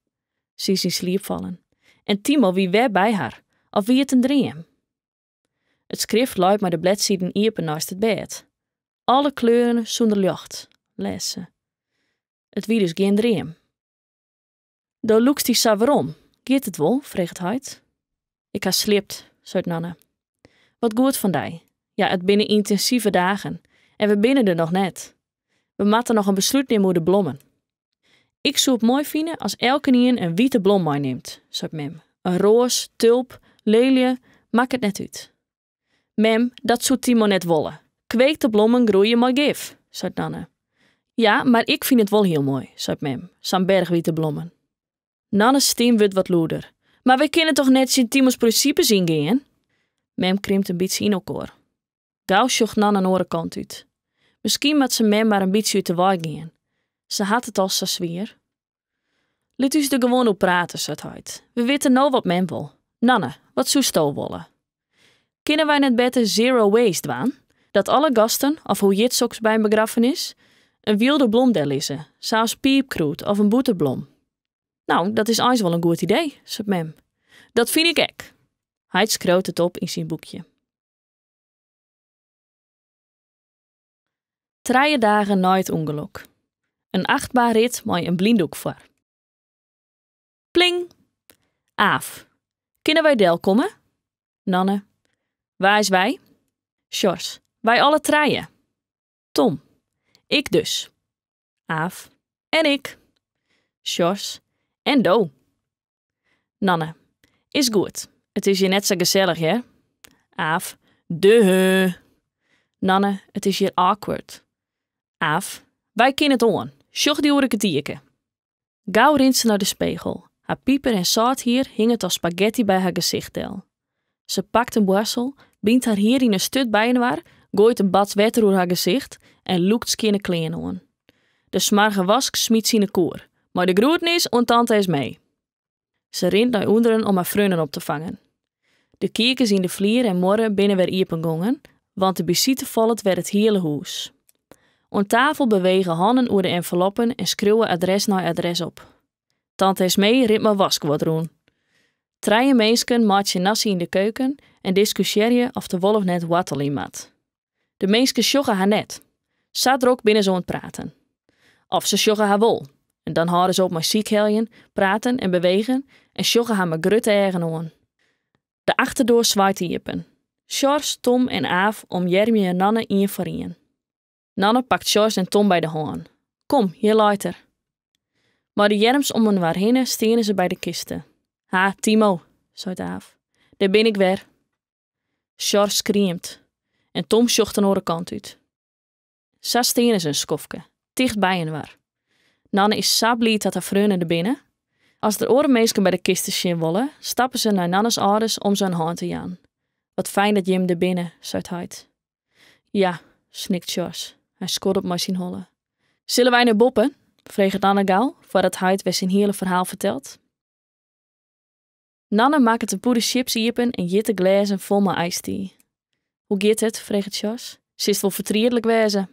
Se is yn sliep fallen. En Timo wie wer by har. Of wie it in dream? It skrift leit mei de bledsiden iepen neist it bêd. Alle kleuren sûnder ljocht, lêst se. It wie dus gjin dream. Do lûkst dy sa werom. Giet it wol? freget heit. Ik ha sliept, seit Nanne. Wat goed fan dy. Ja, it binne yntinsive dagen. En we binne der noch net. We moatte noch in beslút nimme oer de blommen. Ik soe it moai fine as elkenien in wite blom meinimt, seit mem. In roas, tulp, leelje, makket net út. Mem, dat soe Timo net wolle. Kweekte blommen groeie mei gif, seit Nanne. Ja, mar ik fyn it wol hiel moai, seit mem, sa'n berch wite blommen. Nanne's stim wurdt wat lûder. Mar wy kinne toch net tsjin Timo's prinsipes yngean? Mem krimpt in bytsje yn elkoar. Gau sjocht Nanne in oare kant út. Miskien moat se mem mar in bytsje út de wei gean. Se hat it al sa swier. Lit ús der gewoan oer prate, seit heit. We witte no wat mem wol. Nanne, wat soesto wolle? Kinne wy net better zero waste dwaan? Dat alle gasten, of hoe hjit soks by in begraffenis, in wylde blom dellizze, sa as piipkrûd of in bûterblom. No, dat is eins wol in goed idee, seit mem. Dat fyn ik ek. Heit skriuwt it op yn syn boekje. Trije dagen nei it ûngelok. In achtbaanrit mei in blyndoek foar. Pling! Aaf, Kinne wy delkomme? Nanne, Wa is wy? Sjors, Wy alle trije. Tom, Ik dus. Aaf, En ik. Sjors, En do. Nanne, Is goed. It is hjir net sa gesellich, hear. Aaf, Duh. Nanne, It is hjir awkward. Aaf, Wy kinne it oan. Sjoch dy oer in kertierke. Gau rint se nei de spegel. Har piper en sâlthier hinget as spagetty by har gesicht del. Se pakt in boarstel, bynt har hier yn in sturt byinoar, goait in bats wetter oer har gesicht en lûkt skjinne klean oan. De smoarge wask smyt se yn 'e koer. Mei de groetnis oan tante Esmee. Se rint nei ûnderen om har freonen op te fangen. De kierkes yn de flier en muorre binne wer iepen gongen, want de besite follet wer it hiele hûs. Oan tafel bewege hannen oer de enveloppen en skriuwe adres nei adres op. Tante Esmee rint mei waskguod rûn. Trije minsken meitsje nasi yn de keuken en diskusjearje oft der wol of net woartel yn moat. De minsken sjogge har net. Sa drok binne se oan it praten. Of se sjogge har wol. En dan hâlde se op mei sykheljen, praten en bewegen en sjogge har mei grutte eagen oan. De achterdoar swaait iepen. Sjors, Tom en Aaf omearmje Nanne ien foar ien. Nanne pakt Sjors en Tom by de hân. Kom, hjir leit er. Mei de earms om inoar hinne steane se by de kiste. Ha, Timo, seit Aaf. Dêr bin ik wer. Sjors skriemt en Tom sjocht in oare kant út. Sa steane se in skoftke, ticht byinoar. Nanne is sa bliid dat har freonen der binne. As der oare minsken by de kiste sjen wolle, stappe se nei Nannes âlders om se in hân te jaan. Wat fijn dat jim der binne, seit heit. Ja, snikt Sjors. Hy skoddet mei syn holle. Sille wy nei boppe? freget Nanne gau, foardat heit wer syn hiele ferhaal fertelt. Nanne makket in pûde sjips iepen en jit de glêzen fol mei iced-tea. Hoe giet it? freget Sjors. Silst wol fertrietlik wêze.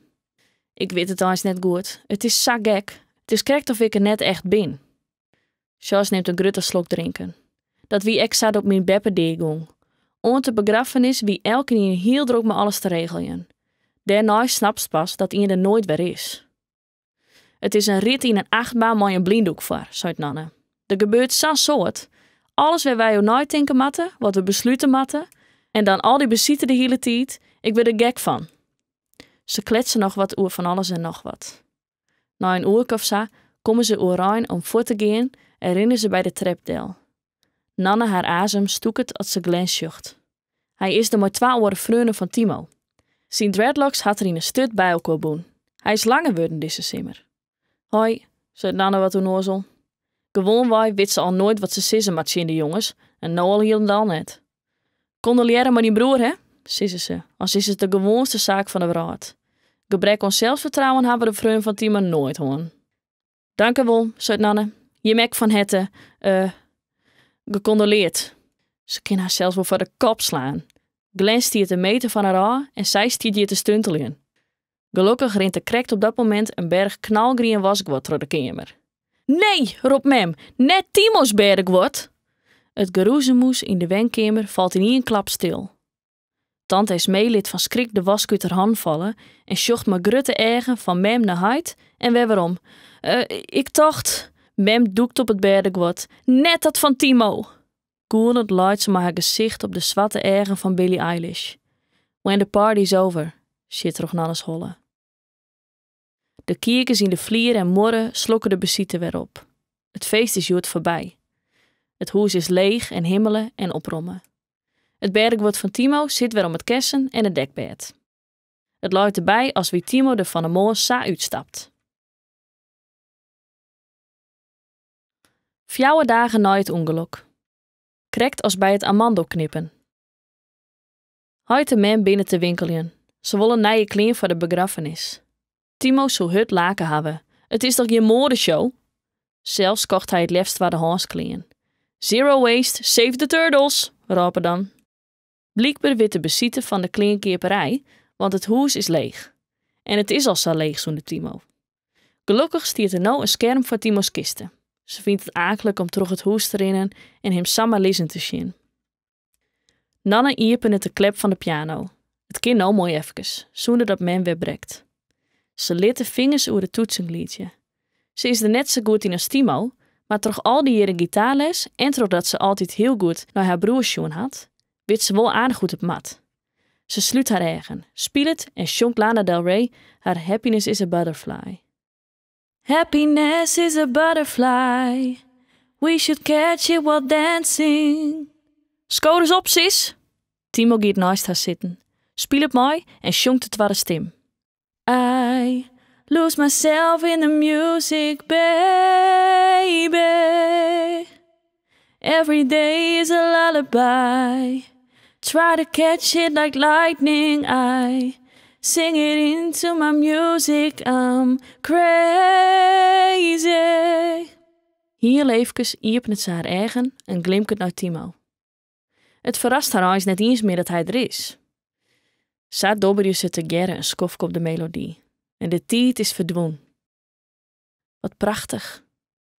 Ik wit it eins net goed. It is sa gek. It is krekt of ik der net echt bin. Sjors nimt in grutte slok drinken. Dat wie ek sa doe't myn beppe deagong. Oant de begraffenis wie elkenien hiel drok mei alles te regeljen. Dêrnei snapst pas dat ien der noait wer is. It is in rit yn in achtbaan mei in blyndoek foar, seit Nanne. Der gebeurt sa'n soad. Alles wêr wy oer neitinke moatte, wat we beslute moatte. En dan al dy besite de hiele tiid. Ik wurd der gek fan. Se kletse noch wat oer fan alles en noch wat. Nei in oerke of sa komme se oerein om fuort te gean en rinne se by de trep del. Nanne har azem stûket as se Glenn sjocht. Hy is der mei twa oare freonen fan Timo. Syn dreadlocks hat er yn in sturt by elkoar bûn. Hy is langer wurden dizze simmer. Hoi, seit Nanne wat ûnnoazel. Gewoanwei wit se al noait wat se sizze moat tsjin de jonges en no al hielendal net. Kondolearre mei dyn broer, hè? sizze se, as is it de gewoanste saak fan de wrâld. Gebrek oan selsfertrouwen hawwe de freonen fan Timo noait hân. Dankewol, seit Nanne. Jim ek fan herte, eh, gekondoleerd. Se kin harsels wol foar de kop slaan. Glenn stiet in meter fan har ôf en sy stiet hjir te stunteljen. Gelokkich rint der krekt op dat momint in berch knalgrien waskguod troch de keamer. Nee, ropt mem, net Timo's bêdeguod! It geroezemoes yn de wenkeamer falt yn ien klap stil. Tante Esmee lit fan skrik de wask út har hannen falle en sjocht mei grutte eagen fan mem nei heit en wer werom. Eh, ik tocht. Mem dûkt op it bêdeguod. Net dat fan Timo! Gûlend leit se mei har gesicht op de swarte eagen fan Billie Eilish. When the party's over, sjit troch Nanne's holle. De kierkes yn de flier en muorre slokke de besite wer op. It feest is hjoed foarby. It hûs is leech en himmele en opromme. It bêdeguod fan Timo sit wer om it kessen en it dekbêd. It leit derby as wie Timo der fan 'e moarn sa útstapt. Fjouwer dagen nei it ûngelok. Krekt as by it amandelknippen. Heit en mem binne te winkeljen. Se wolle nije klean foar de begraffenis. Timo soe hurd lake hawwe. It is toch gjin moadeshow? Sels kocht hy it leafst twaddehânsk klean. Zero waste, save the turtles! rôp er dan. Blykber wit de besite fan de kleankeaperij, want it hûs is leech. En it is al sa leech sûnder Timo. Gelokkich stiet der no in skerm foar Timo's kiste. Se fynt it aaklik om troch it hûs te rinnen en him samar lizzen te sjen. Nanne iepenet de klep fan de piano. It kin no moai efkes, sûnder dat mem wer brekt. Se lit de fingers oer de toetsen gliidzje. Se is der net sa goed yn as Timo, mar troch al dy jierren gitaarles en trochdat se altyd hiel goed nei har broer sjoen hat, wit se wol aardich hoe't it moat. Se slút har eagen, spilet en sjongt Lana Del Rey har Happiness is a Butterfly. Happiness is a butterfly, we should catch it while dancing. Sko ris op, sis! Timo giet neist har sitten, spilet mei en sjongt de twadde stim. I lose myself in the music, baby. Every day is a lullaby. Try to catch it like lightning. I sing it into my music. I'm crazy. Hiel eefkes iepenet se har eagen en glimket nei Timo. It ferrast har eins net iens mear dat hy der is. Sa dobberje se tegearre in skoftke op de melody en de tiid is ferdwûn. Wat prachtich,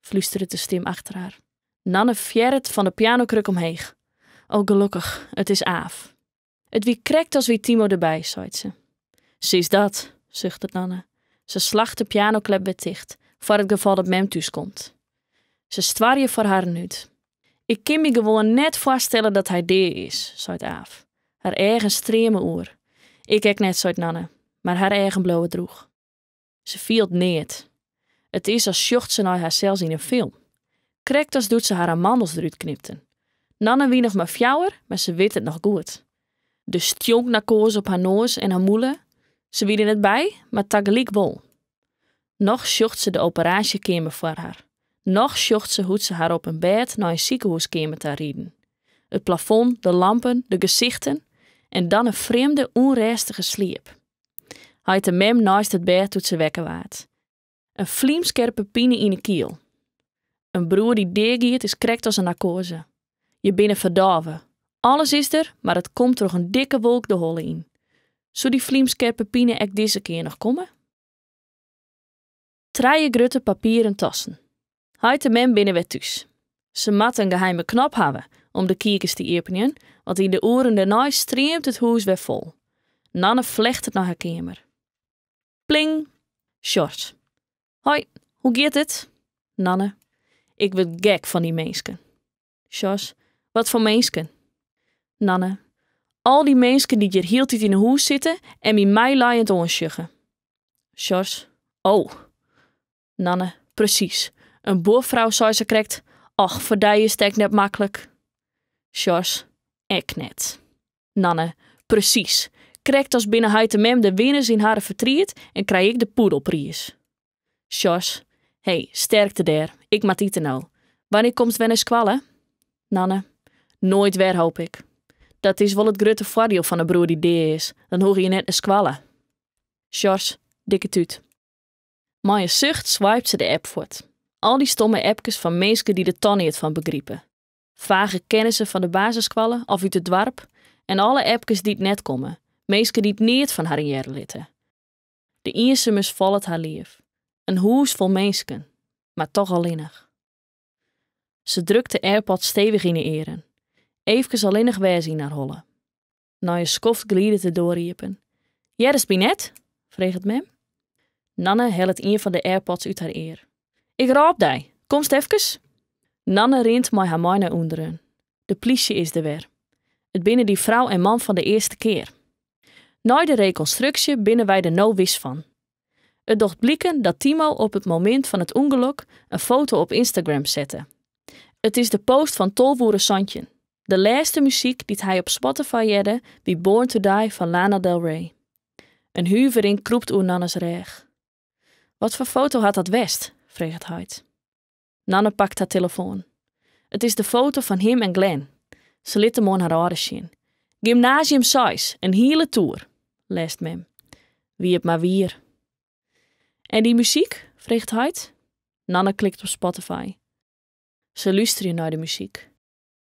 flústeret de stim achter har. Nanne fearret fan de pianokruk omheech. O gelokkich, it is Aaf. It wie krekt as wie Timo derby, seit se. Sis dat, suchtet Nanne. Se slacht de pianoklep wer ticht, foar it gefal dat mem thúskomt. Se stoarje foar harren út. Ik kin my gewoan net foarstelle dat hy dea is, seit Aaf. Har eagen streame oer. Ik ek net, seit Nanne, mar har eagen bliuwe drûch. Se fielt neat. It is as sjocht se nei harsels yn in film. Krekt as doe't se har amandels derút knipten. Nanne wie noch mar fjouwer, mar se wit it noch goed. De stjonknarkoaze op har noas en har mûle. Se wie der net by, mar tagelyk wol. Noch sjocht se de operaasjekeamer foar har. Noch sjocht se hoe't se har op in bêd nei in sikehûskeamer ta riden. It plafond, de lampen, de gesichten en dan in frjemde, ûnrêstige sliep. Heit en mem neist it bêd doe't se wekker waard. In flymskerpe pine yn 'e kiel. In broer dy't deagiet is krekt as in narkoaze. Je binne ferdôve. Alles is der, mar it komt troch in dikke wolk de holle yn. Soe dy flymskerpe pine ek dizze kear noch komme? Trije grutte papieren tassen. Heit en mem binne wer thús. Se moatte in geheime knop hawwe om de kierkes te iepenjen, want yn de oeren dêrnei streamt it hûs wer fol. Nanne flechtet nei har keamer. Pling! Sjors. Hoi, hoe giet it? Nanne. Ik wurd gek fan dy minsken. Sjors. Wat foar minsken? Nanne. Al dy minsken dy't hjir hieltyd yn 'e hûs sitte en my meilijend oansjogge. Sjors. Oh. Nanne. Presys. In buorfrou sei sakrekt, Och, foar dy is it ek net maklik. Sjors. Ek net. Nanne. Presys. Krekt as binne heit en mem de winners yn harren fertriet en krij ik de poedelpriis. Sjors. Hey, sterkte dêr. Ik moat ite no. Wannear komst wer nei skoalle? Nanne. Noait wer, hoop ik. Dat is wol it grutte foardiel fan in broer dy't dea is, dan hoege je net nei skoalle. Sjors, dikke tút. Mei in sucht swipet se de app fuort. Al dy stomme appkes fan minsken dy't der toch neat fan begripe. Fage kennissen fan de basisskoalle of út it doarp en alle appkes dy't net komme, minsken dy't neat fan harren hearre litte. De iensumens follet har liif. In hûs fol minsken, mar toch allinnich. Se drukt de AirPods stevich yn 'e earen. Eefkes allinnich wêze yn har holle. Nei in skoft glidet de doar iepen. Hearst my net? freget mem. Nanne hellet ien fan de AirPods út har ear. Ik rôp dy. Komst efkes? Nanne rint mei har mei nei ûnderen. De plysje is der wer. It binne dy frou en man fan de earste kear. Nei de rekonstruksje binne wy der no wis fan. It docht bliken dat Timo op it momint fan it ûngelok in foto op Instagram sette. It is de post fan tolve oere santjin. De lêste muzyk dy't hy op Spotify hearde wie Born to Die fan Lana Del Rey. In huvering krûpt oer Nanne's rêch. Wat foar foto hat dat west? freget heit. Nanne pakt har telefoan. It is de foto fan him en Glenn. Se lit him oan har âlders sjen. Gymnasium seis, in hiele toer, lêst mem. Wie it mar wier. En dy muzyk? freget heit. Nanne klikt op Spotify. Se lústerje nei de muzyk.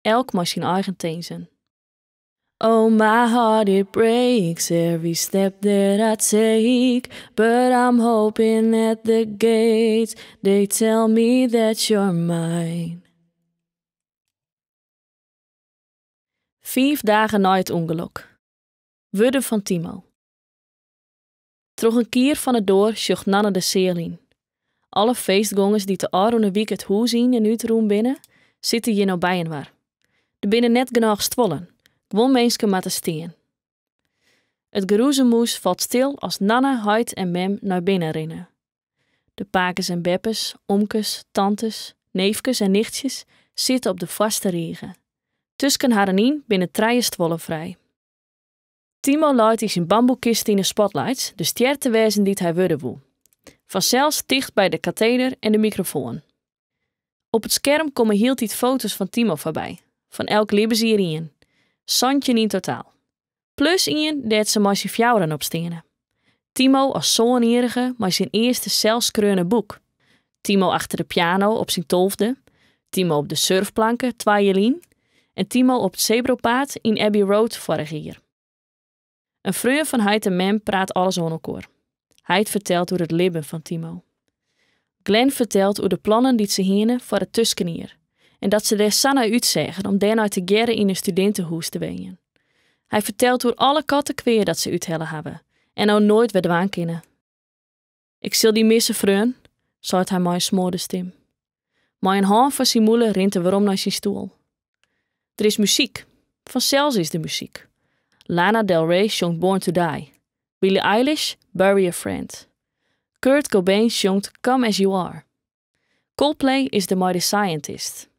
Elk mei syn eigen tinzen. Oh my heart it breaks every step that I take But I'm hoping at the gates they tell me that you're mine. Fiif dagen nei it ûngelok. Wurden fan Timo. Troch in kier fan 'e doar sjocht Nanne de seal yn. Alle feestgongers dy't de ôfrûne wike it hûs yn en út rûn binne, sitte hjir no byinoar. Der binne net genôch stuollen, guon minsken moatte stean. It gerûzemoes falt stil as Nanne, heit en mem nei binnen rinne. De pakes en beppes, omkes, tantes, neefkes en nichtsjes sitte op de foarste rige. Tusken harren yn binne trije stuollen frij. Timo leit yn syn bamboekiste yn 'e spotlights, de stjer te wêzen dy't hy wurde woe. Fansels ticht by de kateder en de mikrofoan. Op it skerm komme hieltyd foto's fan Timo foarby, fan elk libbensjier ien. 17 yn totaal. Plus ien dêr't se mei syn fjouweren op steane. Timo as sânjierrige mei syn earste selsskreaune boek. Timo achter de piano op syn tolfde. Timo op de surfplanke twa jier lyn. En Timo op it sebrapaad yn Abbey Road foarich jier. In freon fan heit en mem praat alles oan elkoar. Heit fertelt oer it libben fan Timo. Glenn fertelt oer de plannen dy't se hiene foar it tuskenjier en dat se dêr sa nei útseagen om dêrnei tegearre yn in studintehûs te wenjen. Hy fertelt oer alle kattekwea dat se úthelle hawwe en no noait wer dwaan kinne. Ik sil dy misse, freon, seit hy mei in smoarde stim. Mei in hân foar syn mûle rint er werom nei syn stoel. Der is muzyk. Fansels is der muzyk. Lana Del Rey sjongt Born to Die. Billie Eilish Bury a Friend. Kurt Cobain sjongt Come As You Are. Coldplay is der mei The Scientist.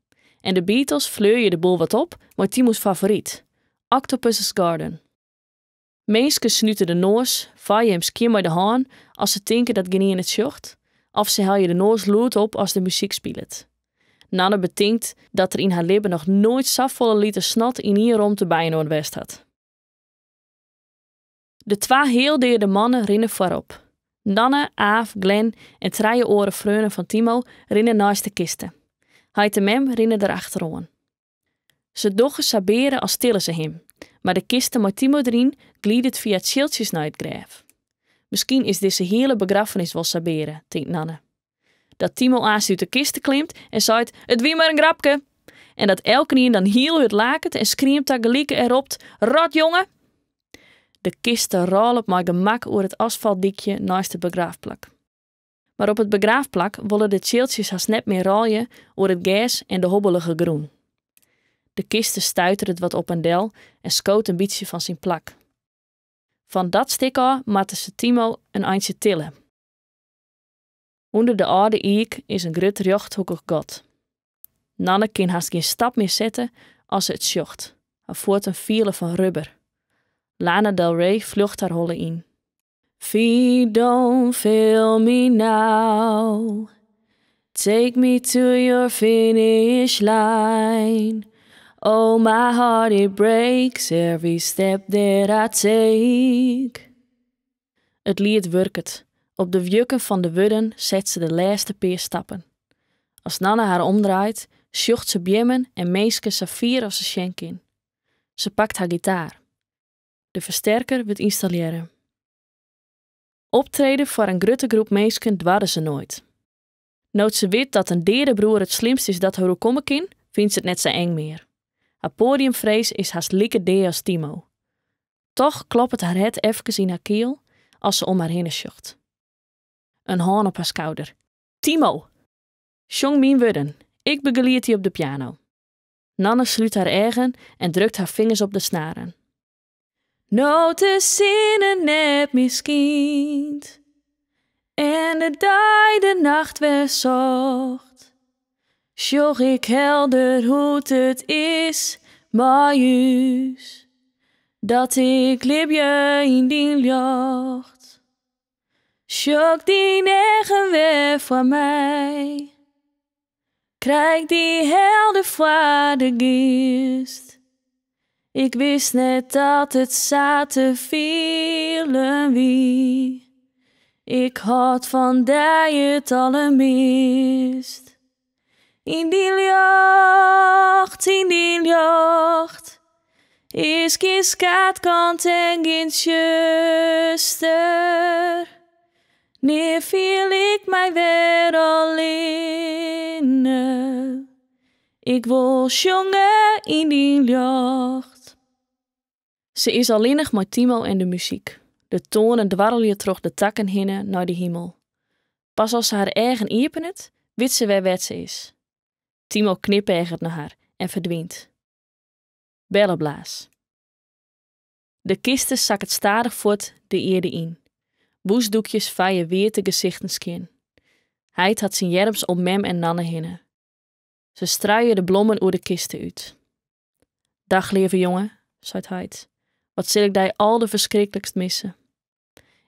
En de Beatles fleurje de boel wat op mei Timo's favoryt, Octopus's Garden. Minsken snute de noas, feie him skjin mei de hân as se tinke dat gjinien it sjocht, of se helje de noas lûd op as de muzyk spilet. Nanne betinkt dat der yn har libben noch noait safolle liter snot yn ien romte byinoar west hat. De twa healdeade mannen rinne foarop. Nanne, Aaf, Glenn en trije oare freonen fan Timo rinne neist de kiste. Heit en mem rinne der achteroan. Se dogge sabeare as tille se him, mar de kiste mei Timo deryn glidet fia tsjiltsjes nei it grêf. Miskien is dizze hiele begraffenis wol sabeare, tinkt Nanne. Dat Timo aanst út de kiste klimt en seit, It wie mar in grapke! En dat elkenien dan hiel hurd laket en skriemt tagelyk en ropt, Rot jonge! De kiste rôlet mei gemak oer it asfaltdykje neist it begraafplak. Mar op it begraafplak wolle de tsjiltsjes hast net mear rôlje oer it gers en de hobbelige grûn. De kiste stuiteret wat op en del en skoot in bytsje fan syn plak. Fan dat stik ôf moatte se Timo in eintsje tille. Under de âlde iik is in grut rjochthoekich gat. Nanne kin hast gjin stap mear sette as se it sjocht. Har fuotten fiele fan rubber. Lana Del Rey fljocht har holle yn. Feet don't fail me now Take me to your finish line. Oh my heart it breaks every step that I take. It liet wurket. Op de wjukken fan de wurden set se de lêste pear stappen. As Nanne har omdraait, sjocht se beammen en minsken sa fier as se sjen kin. Se pakt har gitaar. De fersterker wurdt ynstallearre. Optrede foar in grutte groep minsken doarde se noait. No't se wit dat in deade broer it slimste is dat har oerkomme kin, fynt se it net sa eng mear. Har poadiumfrees is hast like dea as Timo. Toch kloppet har hert efkes yn har kiel as se om har hinne sjocht. In hân op har skouder. Timo! Sjong myn wurden, ik begelied dy op de piano. Nanne slút har eagen en drukt har fingers op de snaren. No't de sinne net mear skynt en de dei de nacht wer socht, sjoch ik helder hoe't it is mei ús, dat ik libje yn dyn ljocht. Sjoch dyn eagen wer foar my, krij ik dy helder foar de geast. Ik wist net dat it sa te fielen wie. Ik hâld fan dy it allermeast. Yn dyn ljocht, yn dyn ljocht, is gjin skaadkant en gjin tsjuster. Nea fiel ik my wer allinne. Ik wol sjonge yn dyn ljocht. Se is allinnich mei Timo en de muzyk. De toanen dwarrelje troch de takken hinne nei de himel. Pas as se har eagen iepenet, wit se wer wêr't se is. Timo knipeaget nei har en ferdwynt. Belleblaas. De kiste sakket stadich fuort de ierde yn. Bûsdoekjes feie wiete gesichten skjin. Heit hat syn earms om mem en Nanne hinne. Se struie de blommen oer de kiste út. Dach leave jonge, seit heit. Wat sil ik dy alderferskriklikst misse.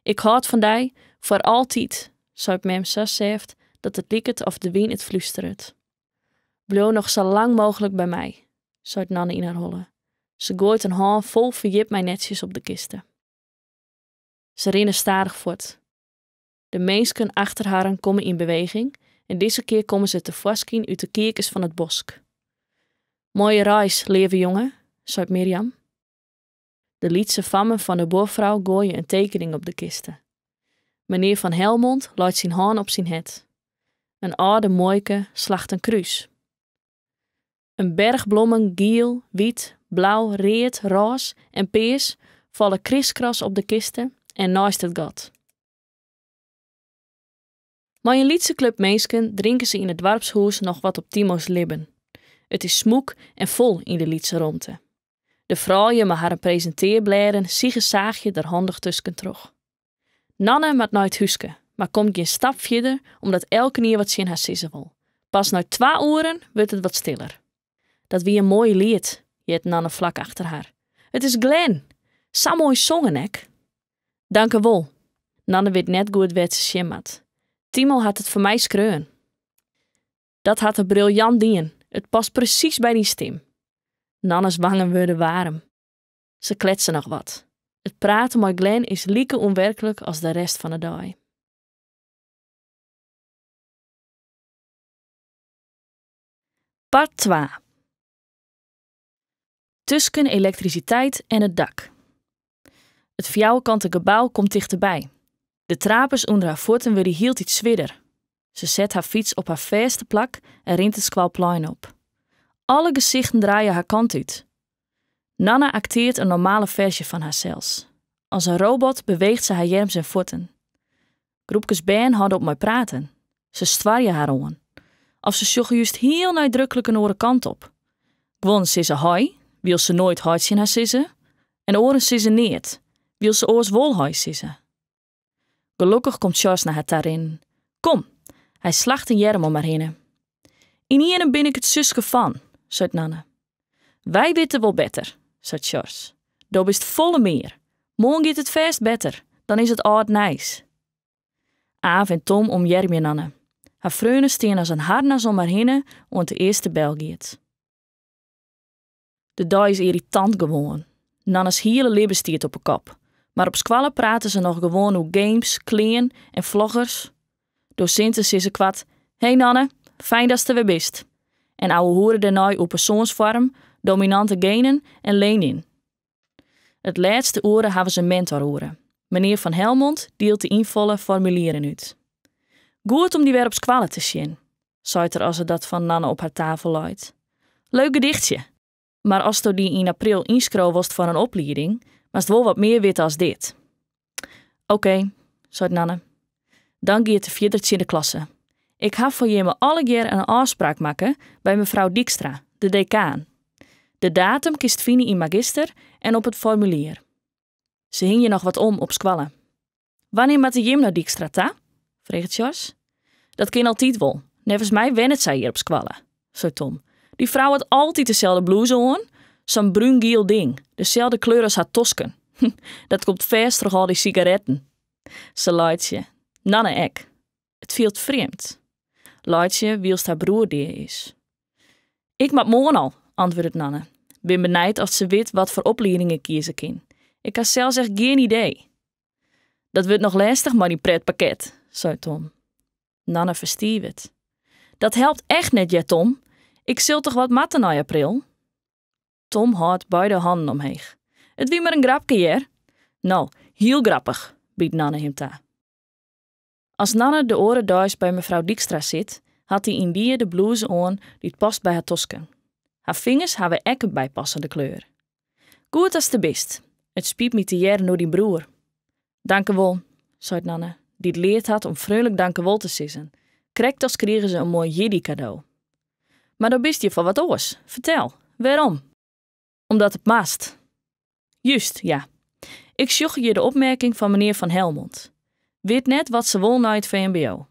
Ik hâld fan dy foar altyd, seit mem sa sêft dat it liket oft de wyn it flústeret. Bliuw noch sa lang mooglik by my, seit Nanne yn har holle. Se goait in hân fol ferjitmynetsjes op de kiste. Se rinne stadich fuort. De minsken achter harren komme yn beweging en dizze kear komme se tefoarskyn út de kearkes fan it bosk. Moaie reis, leave jonge, seit Mirjam. De lytse fammen fan de buorfrou goaie in tekening op de kiste. Menear Van Helmond leit syn hân op syn hert. In âlde muoike slacht in krús. In berch blommen, giel, wyt, blau, read, rôs en pears, falle kriskras op de kiste en neist it gat. Mei in lytse klup minsken drinke se yn it doarpshûs noch wat op Timo's libben. It is smûk en fol yn de lytse romte. De froulju mei harren presintearblêden sigesaagje der handich tuskentroch. Nanne moat nei it húske, mar komt gjin stap fierder omdat elkenien wat tsjin har sizze wol. Pas nei twa oeren wurdt it wat stiller. Dat wie in moai liet, heart Nanne flak achter har. It is Glenn! Sa moai songen ek! Dankewol. Nanne wit net goed wêr't se sjen moat. Timo hat it foar my skreaun. Dat hat er briljant dien. It past presys by dyn stim. Nanne's wangen wurde waarm. Se kletse noch wat. It praten mei Glenn is like ûnwerklik as de rest fan 'e dei. Part twa. Tusken elektrisiteit en it dak. It fjouwerkante gebou komt tichterby. De trapers ûnder har fuotten wurde hieltyd swierder. Se set har fyts op har fêste plak en rint it skoalplein op. Alle gesichten draaie har kant út. Nanne akteart in normale ferzje fan harsels. As in robot beweecht se har earms en fuotten. Groepkes bern hâlde op mei praten. Se stoarje har oan. Of se sjogge just hiel neidruklik in oare kant op. Guon sizze hoi, wylst se noait hoi tsjin har sizze, en oaren sizze neat, wylst se oars wol hoi sizze. Gelokkich komt Sjors nei har ta rinnen. Kom! Hy slacht in earm om har hinne. Ynienen bin ik it suske fan, seit Nanne. Wy witte wol better, seit Sjors. Do bist folle mear. Moarn giet it fêst better, dan is it âld nijs. Aaf en Tom omearmje Nanne. Har freonen stean as in harnas om har hinne oant de earste bel giet. De dei is yrritant gewoan. Nanne's hiele libben stiet op 'e kop. Mar op skoalle prate se noch gewoan oer games, klean en vloggers. Dosinten sizze koart, Hey Nanne, fijn datst der wer bist. En ouwehoere dêrnei oer persoansfoarm, dominante genen en Lenin. It lêste oere hawwe se mentoroere. Menear Van Helmond dielt de ynfolle formulieren út. Goed om dy wer op skoalle te sjen, seit er as er dat fan Nanne op har tafel leit. Leuk gedichtsje. Mar asto dy yn april ynskriuwe wolst foar in oplieding, moatst wol wat mear witte as dit. Okee, seit Nanne. Dan giet er fierder tsjin de klasse. Ik haw foar jimme allegear in ôfspraak makke by mefrou Dykstra, de dekaan. De datum kinst fine yn Magister en op it formulier. Se hingje noch wat om op skoalle. Wannear moatte jim nei Dykstra ta? freget Sjors. Dat kin altyd wol. Neffens my wennet sy hjir op skoalle, seit Tom. Dy frou hat altyd deselde blûze oan, sa'n brún-giel ding, deselde kleur as har tosken. Dat komt fêst troch al dy sigaretten. Se laitsje. Nanne ek. It fielt frjemd. Laitsje wylst har broer dea is. Ik moat moarn al, antwurdet Nanne. Bin benijd oft se wit watfoar oplieding ik kieze kin. Ik ha sels echt gjin idee. Dat wurdt noch lêstich mei dyn pretpakket, seit Tom. Nanne ferstivet. Dat helpt echt net hear Tom. Ik sil toch wat moatte nei april? Tom hâldt beide hannen omheech. It wie mar in grapke hear. No, hiel grappich, biedt Nanne him ta. As Nanne de oare deis by mefrou Dykstra sit, hat dy yndie de blûze oan dy't past by har tosken. Har fingers hawwe ek in bypassende kleur. Goed datst der bist. It spyt my te hearren oer dyn broer. Dankewol, seit Nanne, dy't leard hat om freonlik dankewol te sizzen, krekt as krige se in moai jierdeikado. Mar do bist hjir foar wat oars. Fertel, wêrom? Omdat it moast. Just, ja. Ik sjoch hjir de opmerking fan menear Van Helmond. Wit net wat se wol nei it VMBO.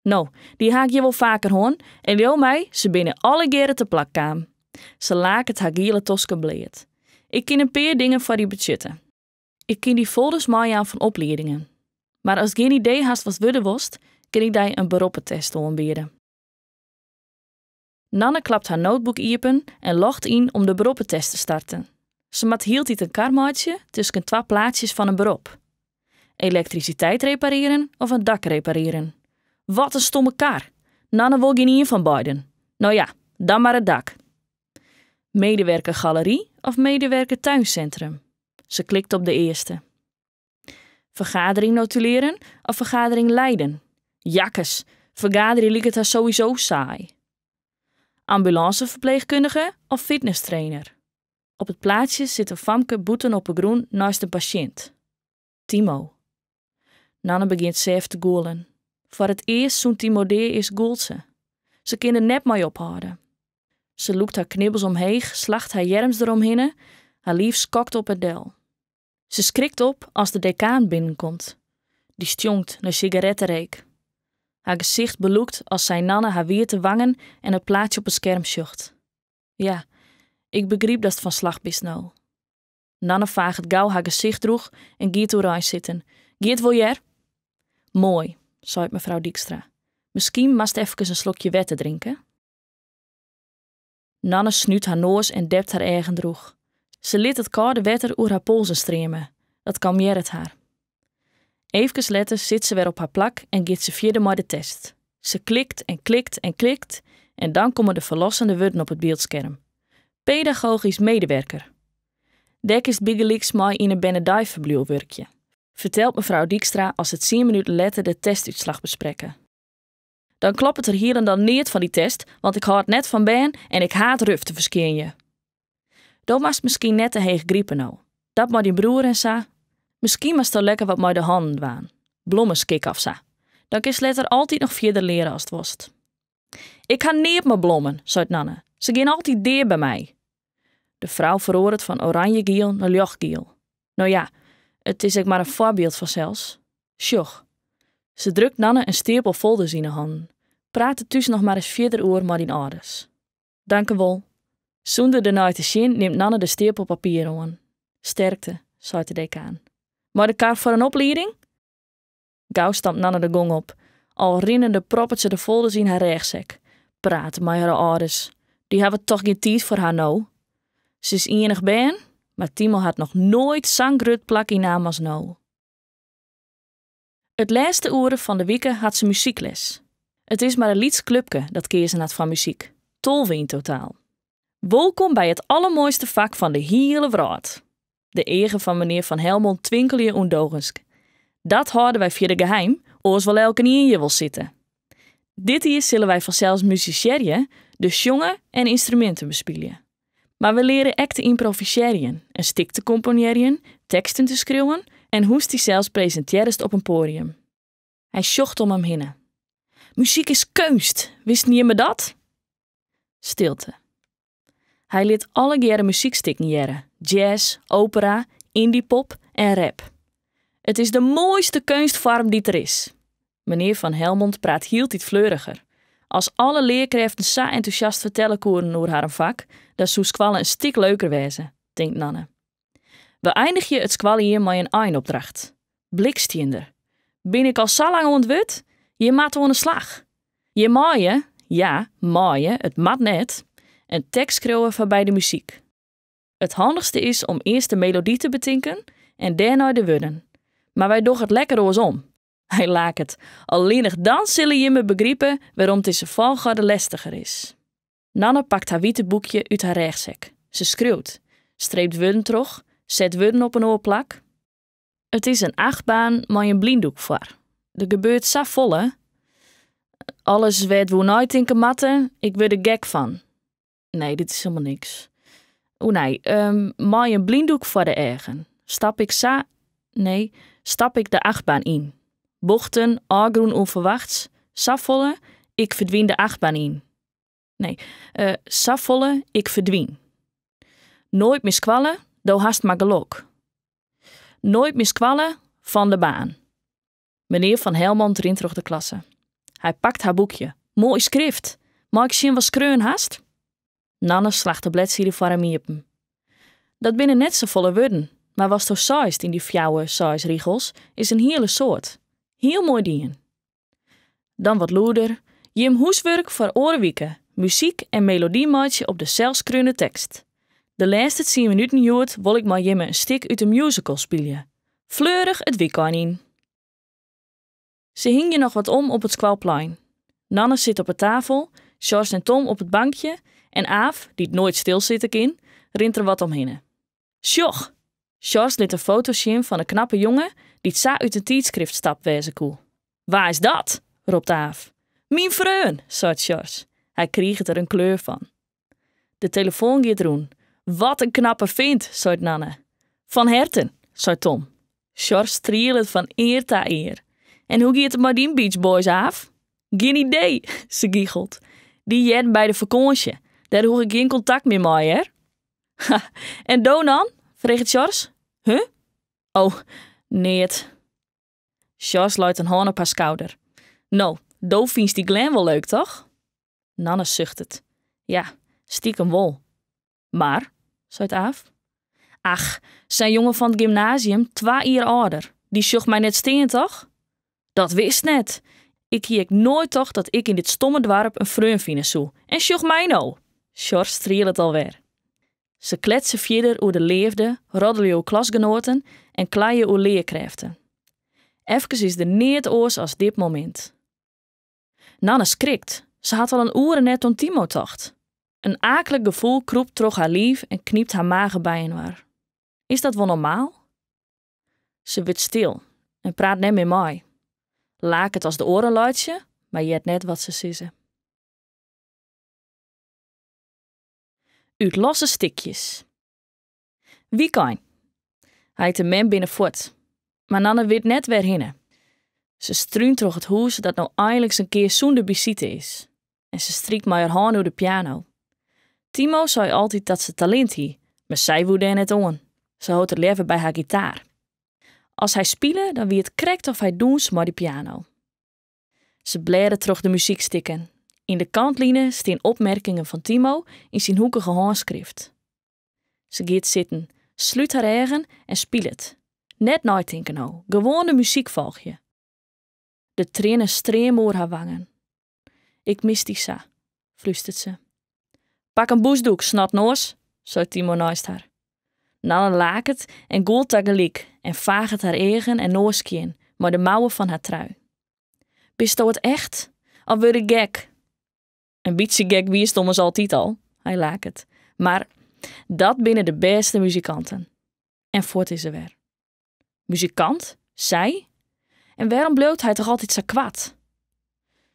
No, dy ha ik hjir wol faker hân en leau my, se binne allegearre te plak kaam. Se laket har giele tosken bleat. Ik kin in pear dingen foar dy betsjutte. Ik kin dy folders meijaan fan opliedingen. Mar ast gjin idee hast watst wurde wolst, kin ik dy in beroppetest oanbiede. Nanne klapt har notebook iepen en logt yn om de beroppetest te starten. Se moat hieltyd in kar meitsje tusken twa plaatsjes fan in berop. Elektrisiteit reparearen of in dak reparearen. Wat in stomme kar! Nanne wol gjinien fan beiden. No ja, dan mar it dak. Medewerker galery of medewerker tuincentrum? Se klikt op de earste. Vergadering notuleren of vergadering leiden? Jakkes, fergaderje liket har sowieso saai. Ambulânseferpleechkundige of fitnesstrainer? Op it plaatsje sit in famke bûten op 'e grûn neist in pasjint. Timo. Nanne begjint sêft te gûlen. Foar it earst sûnt Timo dea is, gûlt se. Se kin der net mei ophâlde. Se lûkt har knibbels omheech, slacht har earms deromhinne, har liif skokt op en del. Se skrikt op as de dekaan binnenkomt. Dy stjonkt nei sigarettereek. Har gesicht belûkt as sy Nanne har wiete wangen en it plaatsje op it skerm sjocht. Ja, ik begryp datst fan slach bist no. Nanne faget gau har gesicht drûch en giet oerein sitten. Giet wol hear. Moai, seit mefrou Dykstra. Miskien moatst efkes in slokje wetter drinke? Nanne snút har noas en dept har eagen drûch. Se lit it kâlde wetter oer har polzen streame. Dat kalmearret har. Eefkes letter sit se wer op har plak en giet se fierder mei de test. Se klikt en klikt en klikt en dan komme de ferlossende wurden op it byldskerm. Pedagogysk medewerker. Dêr kinst bygelyks mei yn in bernedeiferbliuw wurkje, fertelt mefrou Dykstra as se tsien minuten letter de testútslach besprekke. Dan kloppet der hielendal neat fan dy test, want ik hâld net fan bern en ik haat ruf te ferskjinje. Do moatst miskien net te heech gripe no. Dat mei dyn broer en sa. Miskien moatsto lekker wat mei de hannen dwaan. Blommen skikke of sa. Dan kinst letter altyd noch fierder leare ast wolst. Ik ha neat mei blommen, seit Nanne. Se gean altyd dea by my. De frou feroaret fan oranjegiel nei ljochtgiel. No ja, it is ek mar in foarbyld fansels. Sjoch. Se drukt Nanne in steapel folders yn 'e hannen. Praat der thús noch mar ris fierder oer mei dyn âlders. Dankewol. Sûnder dernei te sjen nimt Nanne de steapel papier oan. Sterkte, seit de dekaan. Mei de kar foar in oplieding? Gau stampt Nanne de gong op. Al rinnende proppet se de folders yn har rêchsek. Prate mei har âlders. Dy hawwe toch gjin tiid foar har no? Se is ienich bern, mar Timo hat noch noait sa'n grut plak ynnaam as no. It lêste oere fan de wike hat se muzykles. It is mar in lyts klupke dat keazen hat foar muzyk, 12 yn totaal. Wolkom by it allermoaiste fak fan de hiele wrâld. De eagen fan menear Van Helmond twinkelje ûndogensk. Dat hâlde wy fierder geheim, oars wol elkenien hjir wol sitte. Dit jier sille wy fansels musisearje, dus sjonge en ynstruminten bespylje. Mar we leare ek te ymprovisearjen, in stik te komponearjen, teksten te skriuwen en hoe'tst dysels presintearrest op in poadium. Hy sjocht om him hinne. Muzyk is keunst, wisten jimme dat? Stilte. Hy lit allegearre muzykstikken hearre, jazz, opera, indiepop en rap. It is de moaiste keunstfoarm dy't der is. Menear Van Helmond praat hieltyd fleuriger. As alle learkrêften sa entûsjast fertelle koenen oer harren fak, dan soe skoalle in stik leuker wêze, tinkt Nanne. We einigje it skoaljier mei in einopdracht. Blikstiender. Bin ik al sa lang oan it wurd? Jim moatte oan 'e slach. Jim meie, ja, meie, it moat net, in tekst skriuwe foar by de muzyk. It handichste is om earst de melody te betinken en dêrnei de wurden. Mar wy dogge it lekker oarsom. Hy laket. Allinnich dan sille jimme begripe wêrom't dizze folchoarder lestiger is. Nanne pakt har wite boekje út har rêchsek. Se skriuwt, streept wurden troch, set wurden op in oar plak. It is in achtbaan mei in blyndoek foar. Der gebeurt safolle. Alles wêr't we oer neitinke moatte, ik wurd der gek fan. Nee, dit is helemaal niks. O nee, mei in blyndoek foar de eagen. Stap ik sa, nee, stap ik de achtbaan yn. Bochten, ôfgrûn ûnferwachts, safolle, ik ferdwyn de achtbaan yn. Nee, safolle, ik ferdwyn. Noait mear skoalle, do hast mar gelok. Noait mear skoalle, fan de baan. Menear Van Helmond rint troch de klasse. Hy pakt har boekje. Moai skrift! Mei ik sjen watst skreaun hast? Nanne slacht de bledside foar him iepen. Dat binne net safolle wurden, mar watsto seist yn dy fjouwer, seis rigels is in hiele soad. Hiel moai dien. Dan wat lûder, Jim hûswurk foar oare wike, muzyk en melody meitsje op de selsskreaune tekst. De lêste tsien minuten hjoed wol ik mei jimme in stik út de musical spylje. Fleurich it wykein yn. Se hingje noch wat om op it skoalplein. Nanne sit op 'e tafel, Sjors en Tom op it bankje en Aaf, dy't noait stilsitte kin, rint der wat omhinne. Sjoch! Sjors lit in foto sjen fan in knappe jonge dy't sa út in tiidskrift stapt wêze koe. Wa is dat? ropt Aaf. Myn freon, seit Sjors. Hy kriget der in kleur fan. De telefoan giet rûn. Wat in knappe fint, seit Nanne. Fan herten, seit Tom. Sjors strielet fan ear ta ear. En hoe giet it mei dyn Beach Boys, Aaf? Gjin idee, se gichelt. Dy hearden by de fakânsje. Dêr hoech ik gjin kontakt mear mei, hear. Ha, en do dan? freget Sjors. Huh? Oh, neat. Sjors leit in hân op har skouder. No, do fynst dy Glenn wol leuk, toch? Nanne suchtet. Ja, stikem wol. Mar, seit Aaf. Ach, sa'n jonge fan it gymnasium, twa jier âlder. Dy sjocht my net stean, toch? Dat witst net. Ik hie ek noait tocht dat ik yn dit stomme doarp in freon fine soe. En sjoch my no! Sjors strielet alwer. Se kletse fierder oer de leafde, roddelje oer klasgenoaten en kleie oer learkrêften. Efkes is der neat oars as dit momint. Nanne skrikt. Se hat al in oere net oan Timo tocht. In aaklik gefoel krûpt troch har liif en knypt har mage byinoar. Is dat wol normaal? Se wurdt stil en praat net mear mei. Laket as de oaren laitsje, mar heart net wat se sizze. Ut losse stikjes. Wykein. Heit en mem binne fuort, mar Nanne wit net wêrhinne. Se strúnt troch it hûs dat no einliks in kear sûnder besite is. En se strykt mei har hân oer de piano. Timo sei altyd dat se talint hie, mar sy woe dêr net oan. Se hold it leaver by har gitaar. As hy spile, dan wie it krekt of hy dûnse mei de piano. Se blêdet troch de muzykstikken. Yn de kantline stean opmerkingen fan Timo yn syn hoekige hânskrift. Se giet sitten, slút har eagen en spilet. Net neitinke no, gewoan de muzyk folgje. De triennen streame oer har wangen. Ik mis dy sa, flústert se. Pak in bûsdoek, snotnoas, Seit Timo neist har. Nanne laket en gûlt tagelyk en faget har eagen en noas skjin mei de mouwe fan har trui. Bisto it echt? Of wurd ik gek? In bytsje gek wiest ommers altyd al, hy laket. Mar dat binne de bêste muzikanten. En fuort is er wer. Muzikant? Sy? En wêrom bliuwt hy toch altyd sa koart?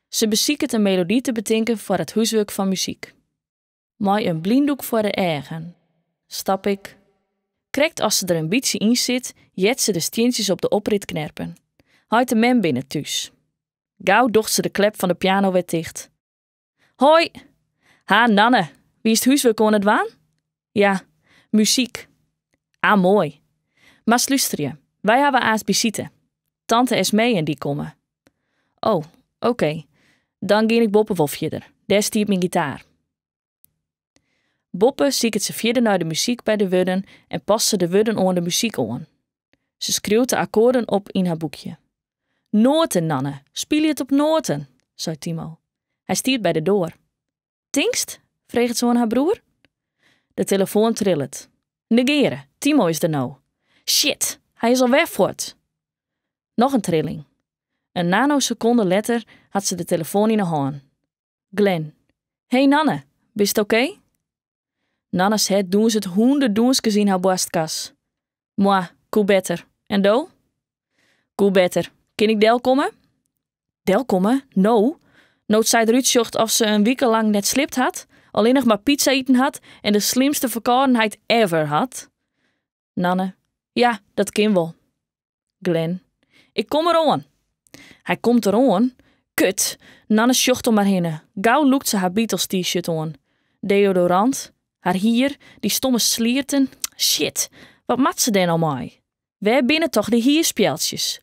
Se besiket in melody te betinken foar it húswurk fan muzyk. Mei in blyndoek foar de eagen stap ik. Krekt as se der in bytsje yn sit, heart se de stientsjes op de oprit knerpen. Heit en mem binne thús. Gau docht se de klep fan de piano wer ticht. Hoi! Ha Nanne, wiest húswurk oan it dwaan? Ja, muzyk. Ah, moai. Moatst lústerje, wy hawwe aanst besite. Tante Esmee en dy komme. Oh, oké. Dan gean ik boppe wol fierder. Dêr stiet myn gitaar. Boppe siket se fierder nei de muzyk by de wurden en past se de wurden oan de muzyk oan. Se skriuwt de akkoarden op yn har boekje. Noaten, Nanne, spylje it op noaten, seit Timo. Hy stiet by de doar. Tinkst? freget se oan har broer. De telefoan trillet. Negeare, Timo is der no. Shit, hy is alwer fuort. Noch in trilling. In nanosekonde letter hat se de telefoan yn 'e hân. Glenn. Hey Nanne, bist okee? Nanne's hert dûnset hûndert dûnskes yn har boarstkas. Moa, koe better. En do? Koe better. Kin ik delkomme? Delkomme? No? No't sy derút sjocht oft se in wike lang net sliept hat, allinnich mar pizza iten hat en de slimste ferkâldenheid ever hat? Nanne, Ja, dat kin wol. Glenn, Ik kom deroan. Hy komt deroan? Kut! Nanne sjocht om har hinne. Gau lûkt se har Beatles-T-shirt oan. Deodorant, har hier, dy stomme slierten. Shit, wat moat se dêr no mei? Wêr binne toch de hierspjeldsjes?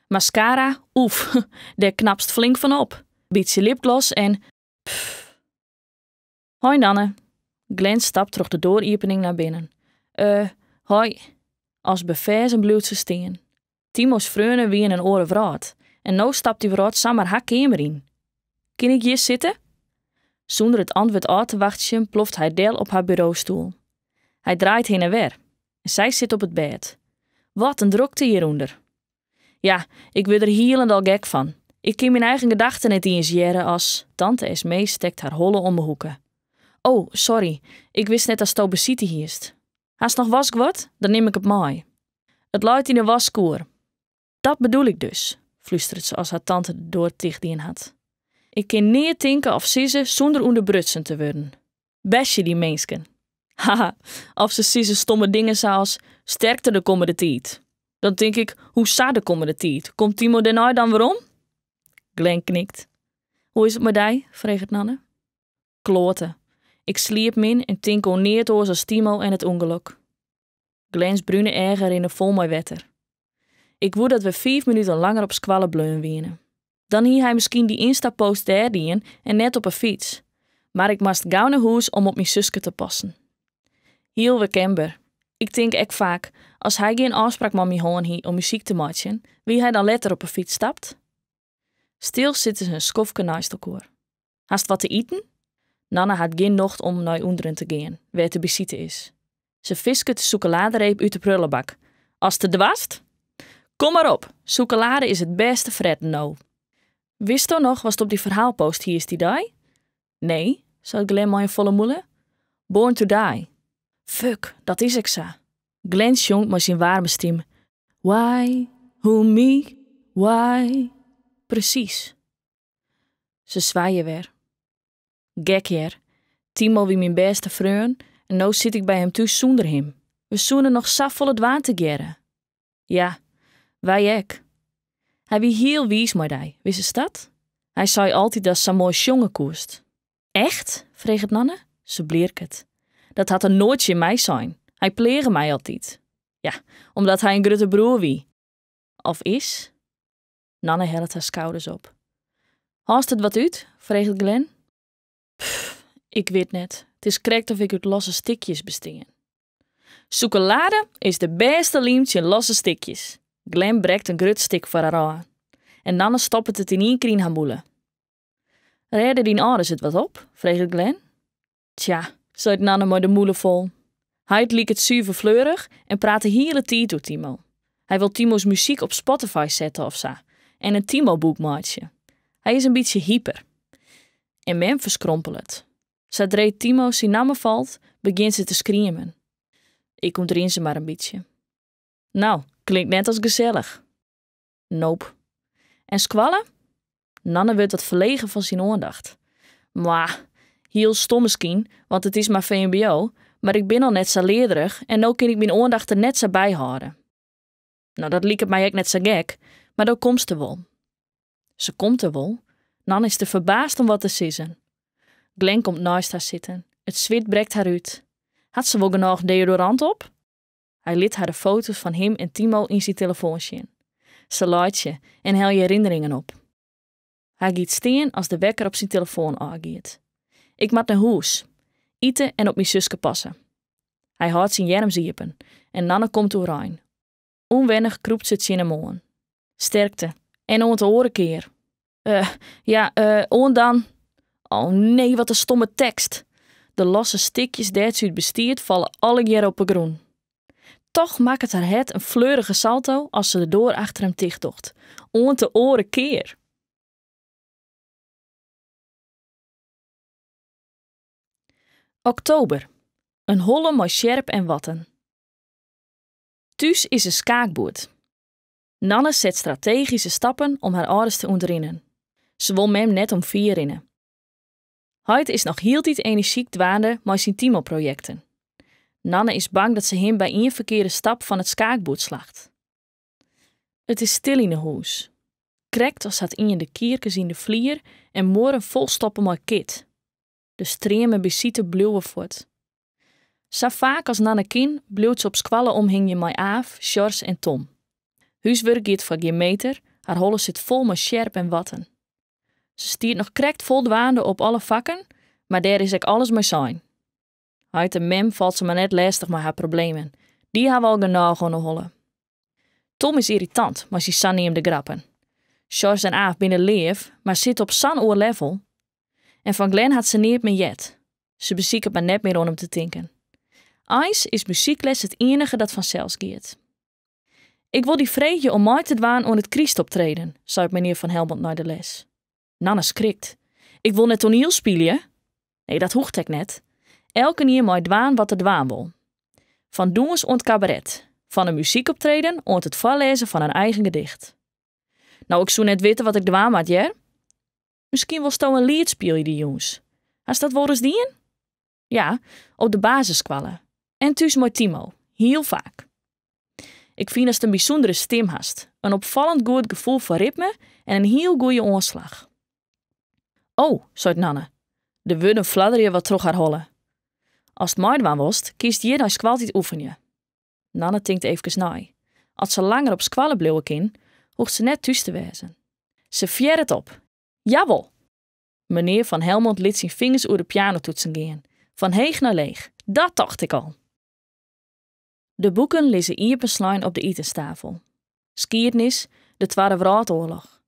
Mascara, oef, dêr knapst flink fan op. Bytsje lipgloss en pff. Hoi Nanne. Glenn stapt troch de doariepening nei binnen. Eh, hoi. As beferzen bliuwt se stean. Timo's freonen wiene in oare wrâld. En no stapt dy wrâld samar har keamer yn. Kin ik hjir sitte? Sûnder it antwurd ôf te wachtsjen ploft hy del op har burostoel. Hy draait hinne en wer. En sy sit op it bêd. Wat in drokte hjirûnder. Ja, ik wurd der hielendal gek fan. Ik kin myn eigen gedachten net iens hearre as tante Esmee stekt har holle om 'e hoeke. Oh, sorry, ik wist net datsto besite hiest. Hast noch waskguod? Dan nim ik it mei. It leit yn 'e waskkoer. Dat bedoel ik dus, flústeret se as har tante de doar tichtdien hat. Ik kin neat tinke of sizze sûnder ûnderbrutsen te wurden. Besje dy minsken. Haha, of se sizze stomme dingen sa as sterkte de kommende tiid. Dan tink ik, hoesa de kommende tiid? Komt Timo dêrnei dan werom? Glenn knikt. Hoe is it mei dy? freget Nanne. Kloate. Ik sliep min en tink oan neat oars as Timo en it ûngelok. Glenn's brune eagen rinne fol mei wetter. Ik woe dat we fiif minuten langer op skoalle bleaun wiene. Dan hie hy miskien dy Insta-post dêr dien en net op 'e fyts. Mar ik moast gau nei hûs om op myn suske te passen. Hiel werkenber. Ik tink ek faak, as hy gjin ôfspraak mei my hân hie om muzyk te meitsjen, wie hy dan letter op 'e fyts stapt? Stil sitte se in skoftke neist elkoar. Hast wat te iten? Nanne hat gjin nocht om nei ûnderen te gean, wêr't de besite is. Se fisket de sûkeladereep út de prullebak. Ast it doarst? Kom mar op, sûkelade is it bêste fretten no. Witsto noch watst op dy ferhaalpost hiest dy dei? Nee, seit Glenn mei in folle mûle. Born to die. Fuck, dat is ek sa. Glenn sjongt mei syn waarme stim. Why, who me, why? Presys. Se swije wer. Gek hear. Timo wie myn bêste freon en no sit ik by him thús sûnder him. We soene noch safolle dwaan tegearre. Ja, wy ek. Hy wie hiel wiis mei dy, witst dat? Hy sei altyd datst sa moai sjonge koest. Echt? freget Nanne. Se blierket. Dat hat er noait tsjin my sein. Hy pleage my altyd. Ja, omdat hy in grutte broer wie. Of is? Nanne hellet har skouders op. Hâldst it wat út? freget Glenn. Pff, ik wit net. It is krekt of ik út losse stikjes bestean. Sûkelade is de bêste lym tsjin losse stikjes. Glenn brekt in grut stik foar har ôf. En Nanne stoppet it yn ien kear yn har mûle. Rêde dyn âlders it wat op? freget Glenn. Tsja, seit Nanne mei de mûle fol. Heit liket suver fleurich en praat de hiele tiid oer Timo. Hy wol Timo's muzyk op Spotify sette of sa en in Timo-boek meitsje. Hy is in bytsje hyper. En mem ferskrompelet. Sadree't Timo syn namme falt, begjint se te skriemen. Ik ûntrin se mar in bytsje. No, klinkt net as gesellich. Nope. En skoalle? Nanne wurdt wat ferlegen fan syn oandacht. Mwah, hiel stom miskien, want it is mar VMBO, mar ik bin al net sa learderich en no kin ik myn oandacht der net sa by hâlde. No, dat liket my ek net sa gek, mar do komst der wol. Se komt der wol. Nanne is te ferbaasd om wat te sizzen. Glenn komt neist har sitten. It swit brekt har út. Hat se wol genôch deodorant op? Hy lit har de foto's fan him en Timo yn syn telefoan sjen. Se laitsje en helje herinneringen op. Hy giet stean as de wekker op syn telefoan ôfgiet. Ik moat nei hûs. Ite en op myn suske passe. Hy hâldt syn earms iepen en Nanne komt oerein. Ûnwennich krûpt se tsjin him oan. Sterkte en oant de oare kear. Eh, ja, eh, oant dan. Oh nee, wat in stomme tekst. De losse stikjes dêr't se út bestiet falle allegearre op 'e grûn. Toch makket har hert in fleurige salto as se de doar achter him ticht docht. Oant de oare kear. Oktober. In holle mei sjerp en watten. Thús is in skaakboerd. Nanne set strategyske stappen om har âlders te ûntrinnen. Se wol mem net omfier rinne. Heit is noch hieltyd enerzjyk dwaande mei syn Timo-projekten. Nanne is bang dat se him by ien ferkearde stap fan it skaakboerd slacht. It is stil yn 'e hûs. Krekt as hat ien de kierkes yn de flier en muorren folstoppe mei kit. De streamen besite bliuwe fuort. Sa faak as Nanne kin, bliuwt se op skoalle omhingjen mei Aaf, Sjors en Tom. Húswurk giet foar gjin meter, har holle sit fol mei sjerp en watten. Se stiet noch krekt foldwaande op alle fakken, mar dêr is ek alles mei sein. Heit en mem falt se mar net lêstich mei har problemen. Dy hawwe al genôch oan 'e holle. Tom is yrritant mei syn saneamde grappen. Sjors en Aaf binne leaf, mar sitte op sa'n oar level. En fan Glenn hat se neat mear heard. Se besiket mar net mear oan him te tinken. Eins is muzykles it iennige dat fansels giet. Ik wol dy freegje om mei te dwaan oan it krystoptreden, seit menear Van Helmond nei de les. Nanne skrikt. Ik wol net toaniel spylje. Nee, dat hoecht ek net. Elkenien mei dwaan wat er dwaan wol. Fan dûns oant kabaret, fan in muzykoptreden oant it foarlêzen fan in eigen gedicht. No, ik soe net witte wat ik dwaan moat, hear. Miskien wolsto in liet spylje dy jûns. Hast dat wolris dien? Ja, op de basisskoalle. En thús mei Timo. Hiel faak. Ik fyn datst in bysûndere stim hast, in opfallend goed gefoel foar ritme en in hiel goeie oanslach. Oh, seit Nanne. De wurden fladderje wat troch har holle. Ast meidwaan wolst, kinst hjir nei skoaltiid oefenje. Nanne tinkt eefkes nei. As se langer op skoalle bliuwe kin, hoecht se net thús te wêzen. Se fearret op. Jawol! Menear Van Helmond lit syn fingers oer de pianotoetsen gean. Fan heech nei leech. Dat tocht ik al! De boeken lizze iepenslein op de itenstafel. Skiednis, de Twadde Wrâldoarloch.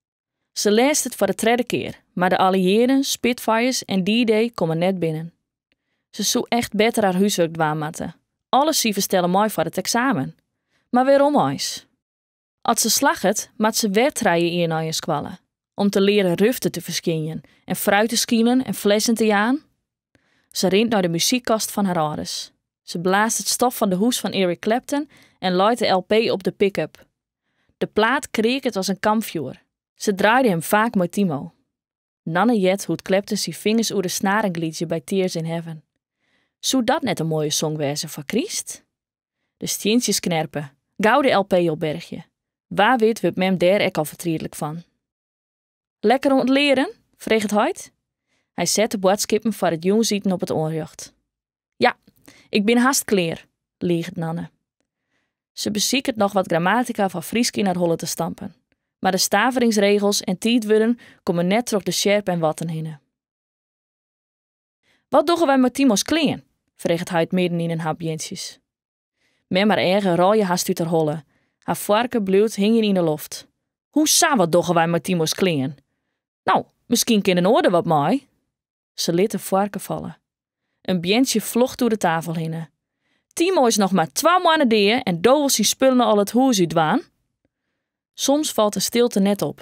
Se lêst it foar de tredde kear, mar de Alliearden, Spitfires en D-Day komme net binnen. Se soe echt better har húswurk dwaan moatte. Alle sifers telle mei foar it eksamen. Mar wêrom eins? As se slagget, moat se wer trije jier nei in skoalle. Om te learen ruften te ferskjinjen en fruit te skilen en flessen te jaan. Se rint nei de muzykkast fan har âlders. Se blaast it stof fan de hoes fan Eric Clapton en leit de LP op de pick-up. De plaat kreaket as in kampfjoer. Se draaide him faak mei Timo. Nanne heart hoe't Clapton syn fingers oer de snaren glydzje by Tears in Heaven. Soe dat net in moaie song wêze foar kryst? De stientsjes knerpe. Gau de LP opbergje. Wa wit wurdt mem dêr ek al fertrietlik fan. Lekker oan it learen? freget heit. Hy set de boadskippen foar it jûnsiten op it oanrjocht. Ja, ik bin hast klear, liget Nanne. Se besiket noch wat grammatika fan Frysk yn har holle te stampen, mar de staveringsregels en tiidwurden komme net troch de sjerp en watten hinne. Wat dogge wy mei Timo's klean? freget heit midden yn in hap beantsjes. Mem har eagen rôlje hast út har holle. Har foarke bliuwt hingjen yn 'e loft. Hoe sa wat dogge wy mei Timo's klean? No, miskien kin in oar der wat mei. Se lit de foarke falle. In beantsje flocht oer de tafel hinne. Timo is noch mar twa moanne dea en do wolst syn spullen al it hûs út dwaan? Soms falt de stilte net op,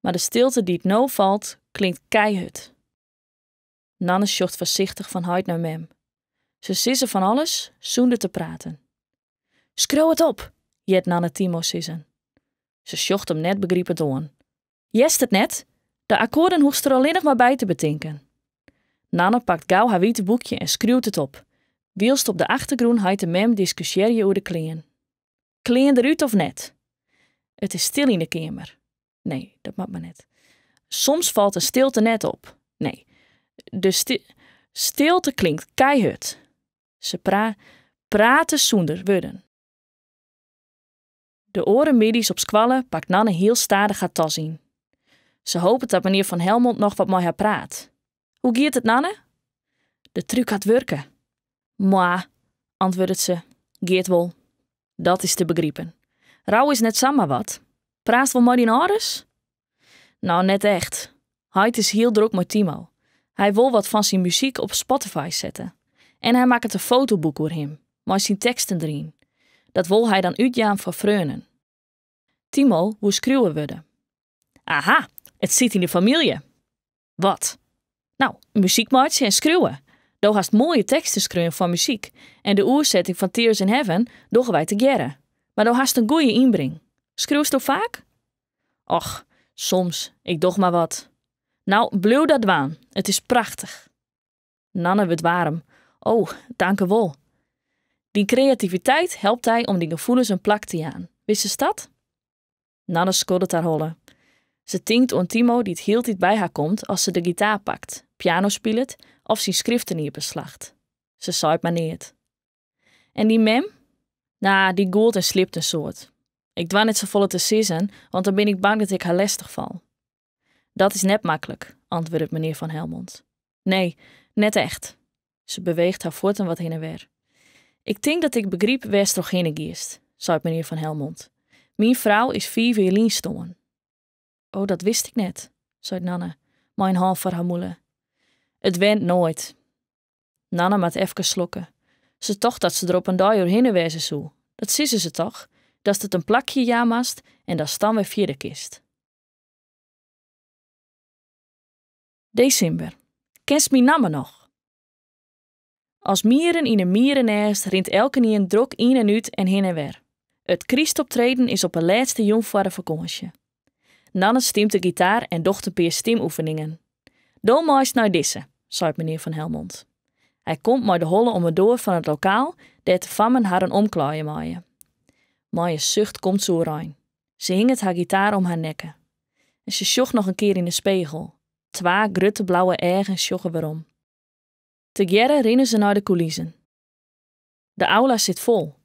mar de stilte dy't no falt klinkt keihurd. Nanne sjocht foarsichtich fan heit nei mem. Se sizze fan alles sûnder te praten. Skriuw it op, heart Nanne Timo sizzen. Se sjocht him net begripend oan. Hearst it net? De akkoarden hoechst der allinnich mar by te betinken. Nanne pakt gau har wite boekje en skriuwt it op, wylst op de achtergrûn heit en mem diskusjearje oer de klean. Klean derút of net? It is stil yn de keamer. Nee, dat moat mar net. Soms falt de stilte net op. Nee, de stilte klinkt keihurd. Se prate sûnder wurden. De oare middeis op skoalle pakt Nanne hiel stadich har tas yn. Se hopet dat menear Van Helmond noch wat mei har praat. Hoe giet it, Nanne? De trúk hat wurke. Moa, antwurdet se, giet wol. Dat is te begripen. Rou is net samar wat. Praatst wol mei dyn âlders? No, net echt. Heit is hiel drok mei Timo. Hy wol wat fan syn muzyk op Spotify sette. En hy makket in fotoboek oer him, mei syn teksten deryn. Dat wol hy dan útjaan foar freonen. Timo woe skriuwer wurde. Aha, it sit yn de famylje. Wat? No, muzyk meitsje en skriuwe. Do hast moaie teksten skreaun foar muzyk en de oersetting fan Tears in Heaven dogge wy tegearre. Mar do hast in goeie ynbring. Skriuwsto faak? Och, soms, ik doch mar wat. No, bliuw dat dwaan. It is prachtich. Nanne wurdt waarm. Oh, dankewol. Dyn kreativiteit helpt dy om dyn gefoelens in plak te jaan. Wistest dat? Nanne skoddet har holle. Se tinkt oan Timo dy't hieltyd by har komt as se de gitaar pakt, piano spilet of syn skriften iepenslacht. Se seit mar neat. En dyn mem? Na, dy gûlt en sliept in soad. Ik doar net safolle te sizzen, want dan bin ik bang dat ik har lestich fal. Dat is net maklik, antwurdet menear Van Helmond. Nee, net echt. Se beweecht har fuotten wat hinne en wer. Ik tink dat ik begryp wêr'tst trochhinne giest, seit menear Van Helmond. Myn frou is fiif jier lyn stoarn. Oh, dat wist ik net, seit Nanne, mei in hân foar har mûle. It went noait. Nanne moat efkes slokke. Se tocht dat se der op in dei oerhinne wêze soe. Dat sizze se toch? Datst it in plakje jaan moatst en datst dan wer fierder kinst. Desimber. Kenst myn namme noch? As mieren yn in mierenêst rint elkenien drok yn en út en hinne en wer. It krystoptreden is op 'e lêste jûn foar de fakânsje. Nanne stimt de gitaar en docht in pear stimoefeningen. Do meist nei dizze, seit menear Van Helmond. Hy komt mei de holle om 'e doar fan it lokaal dêr't de fammen harren omklaaie meie. Mei in sucht komt se oerein. Se hinget har gitaar om har nekke. En se sjocht noch in kear yn 'e spegel. Twa grutte blauwe eagen sjogge werom. Tegearre rinne se nei de kûlizen. De aula sit fol.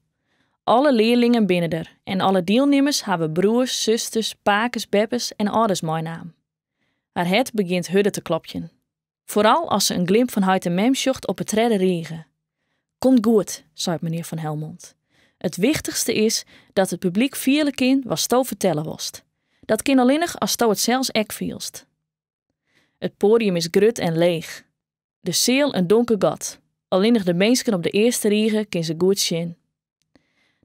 Alle learlingen binne der en alle dielnimmers hawwe broers, susters, pakes, beppes en âlders meinaam. Har hert begjint hurder te klopjen. Foaral as se in glimp fan heit en mem sjocht op 'e tredde rige. Komt goed, seit menear Van Helmond. It wichtichste is dat it publyk fiele kin watsto fertelle wolst. Dat kin allinnich asto it sels ek fielst. It poadium is grut en leech. De seal in donker gat. Allinnich de minsken op de earste rige kin se goed sjen.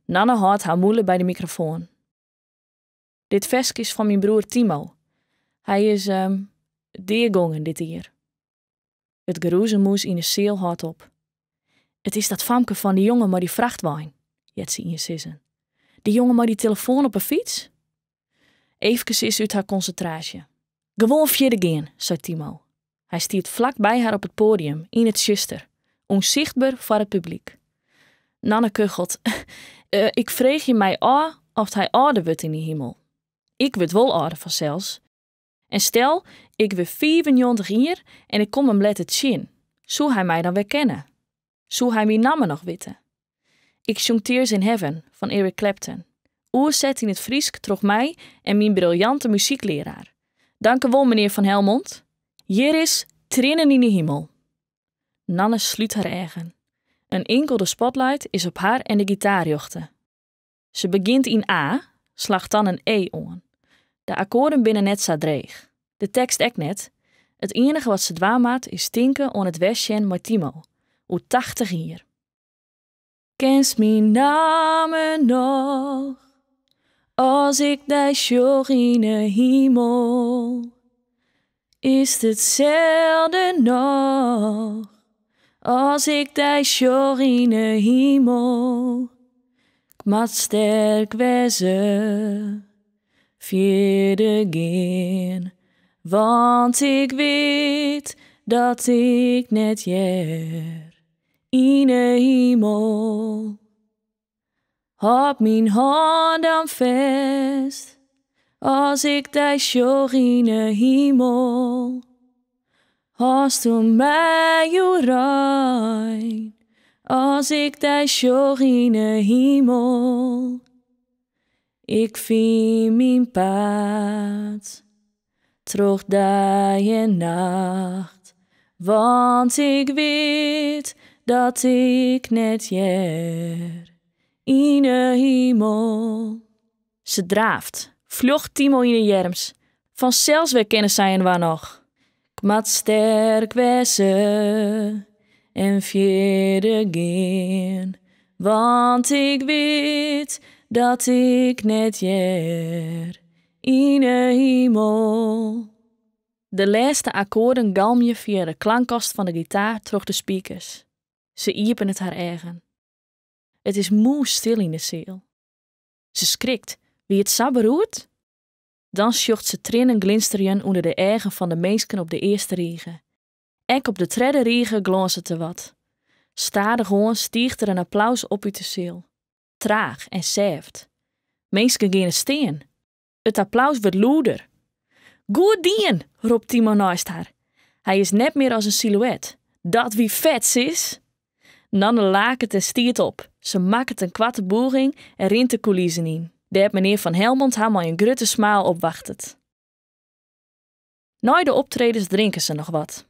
Nanne hâldt har mûle by de mikrofoan. Dit ferske is fan myn broer Timo. Hy is deagongen dit jier. It gerûzemoes yn 'e seal hâldt op. It is dat famke fan dy jonge mei dy frachtwein, heart se ien sizzen. Dy jonge mei dy telefoan op 'e fyts? Eefkes is se út har konsintraasje. Gewoan fierder gean, seit Timo. Hy stiet flak by har op it poadium, yn it tsjuster, ûnsichtber foar it publyk. Nanne kuchelt, Ik freegje my ôf oft hy âlder wurdt yn 'e himel. Ik wurd wol âlder fansels. En stel, ik wurd 95 jier en ik kom him letter tsjin, soe hy my dan werkenne? Soe hy myn namme noch witte? Ik sjong Tears in Heaven fan Eric Clapton, oerset yn it Frysk troch my en myn briljante muzyklearaar. Dankewol, menear Van Helmond. Hjir is Triennen yn 'e himel. Nanne slút har eagen. In inkelde spotlight is op har en de gitaar rjochte. Se begjint yn A, slacht dan in E oan. De akkoarden binne net sa dreech. De tekst ek net. It iennige wat se dwaan moat is tinke oan it wersjen mei Timo, oer 80 jier. Kenst myn namme noch? As ik dy sjoch yn 'e himel, is it itselde noch? As ik dy sjoch yn 'e himel, 'k moat sterk wêze, fierder gean, want ik wit dat ik net hear yn 'e himel. Hâld myn hân dan fêst as ik dy sjoch yn 'e himel. Hâldsto my oerein as ik dy sjoch yn 'e himel. Ik fyn myn paad troch dei en nacht, want ik wit dat ik net hear yn 'e himel. Se draaft, fljocht Timo yn 'e earms. Fansels werkenne sy inoar noch. 'K moat sterk wêze en fierder gean, want ik wit dat ik net hear yn 'e himel. De lêste akkoarden galmje fia de klankkast fan de gitaar troch de speakers. Se iepenet har eagen. It is mûsstil yn de seal. Se skrikt, wie it sa beroerd? Dan sjocht se triennen glinsterjen ûnder de eagen fan de minsken op de earste rige. Ek op de tredde rige glânzet der wat. Stadichoan stiicht der in applaus op út de seal. Traach en sêft. Minsken geane stean. It applaus wurdt lûder. Goed dien! ropt Timo neist har. Hy is net mear as in silhûet. Dat wie fet, sis! Nanne laket en stiet op. Se makket in koarte bûging en rint de kûlizen yn, dêr't menear Van Helmond har mei in grutte smile opwachtet. Nei de optredens drinke se noch wat.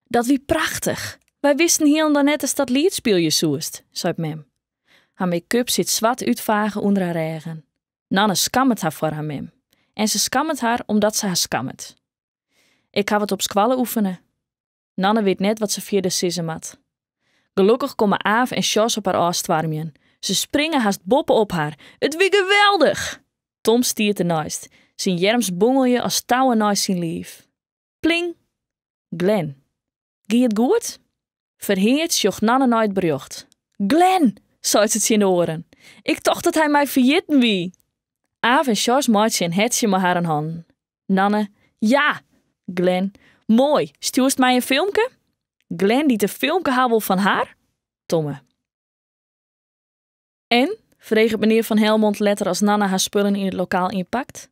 Dat wie prachtich! Wy wisten hielendal net datst dat liet spylje soest, seit mem. Har make-up sit swart útfage ûnder har eagen. Nanne skammet har foar har mem. En se skammet har omdat se har skammet. Ik haw it op skoalle oefene. Nanne wit net wat se fierder sizze moat. Gelokkich komme Aaf en Sjors op har ôfstoarmjen. Se springe hast boppe-op har. It wie geweldich! Tom stiet derneist. Syn earms bongelje as touwen nei syn liif. Pling! Glenn. Gie it goed? Ferheard sjocht Nanne nei it berjocht. Glenn! seit se tsjin de oaren. Ik tocht dat hy my ferjitten wie. Aaf en Sjors meitsje in hertsje mei harren hannen. Nanne, Ja! Glenn, Moai, stjoerst my in filmke? Glenn dy't in filmke ha wol fan har? Tomme. En? freget menear Van Helmond letter as Nanne har spullen yn it lokaal ynpakt.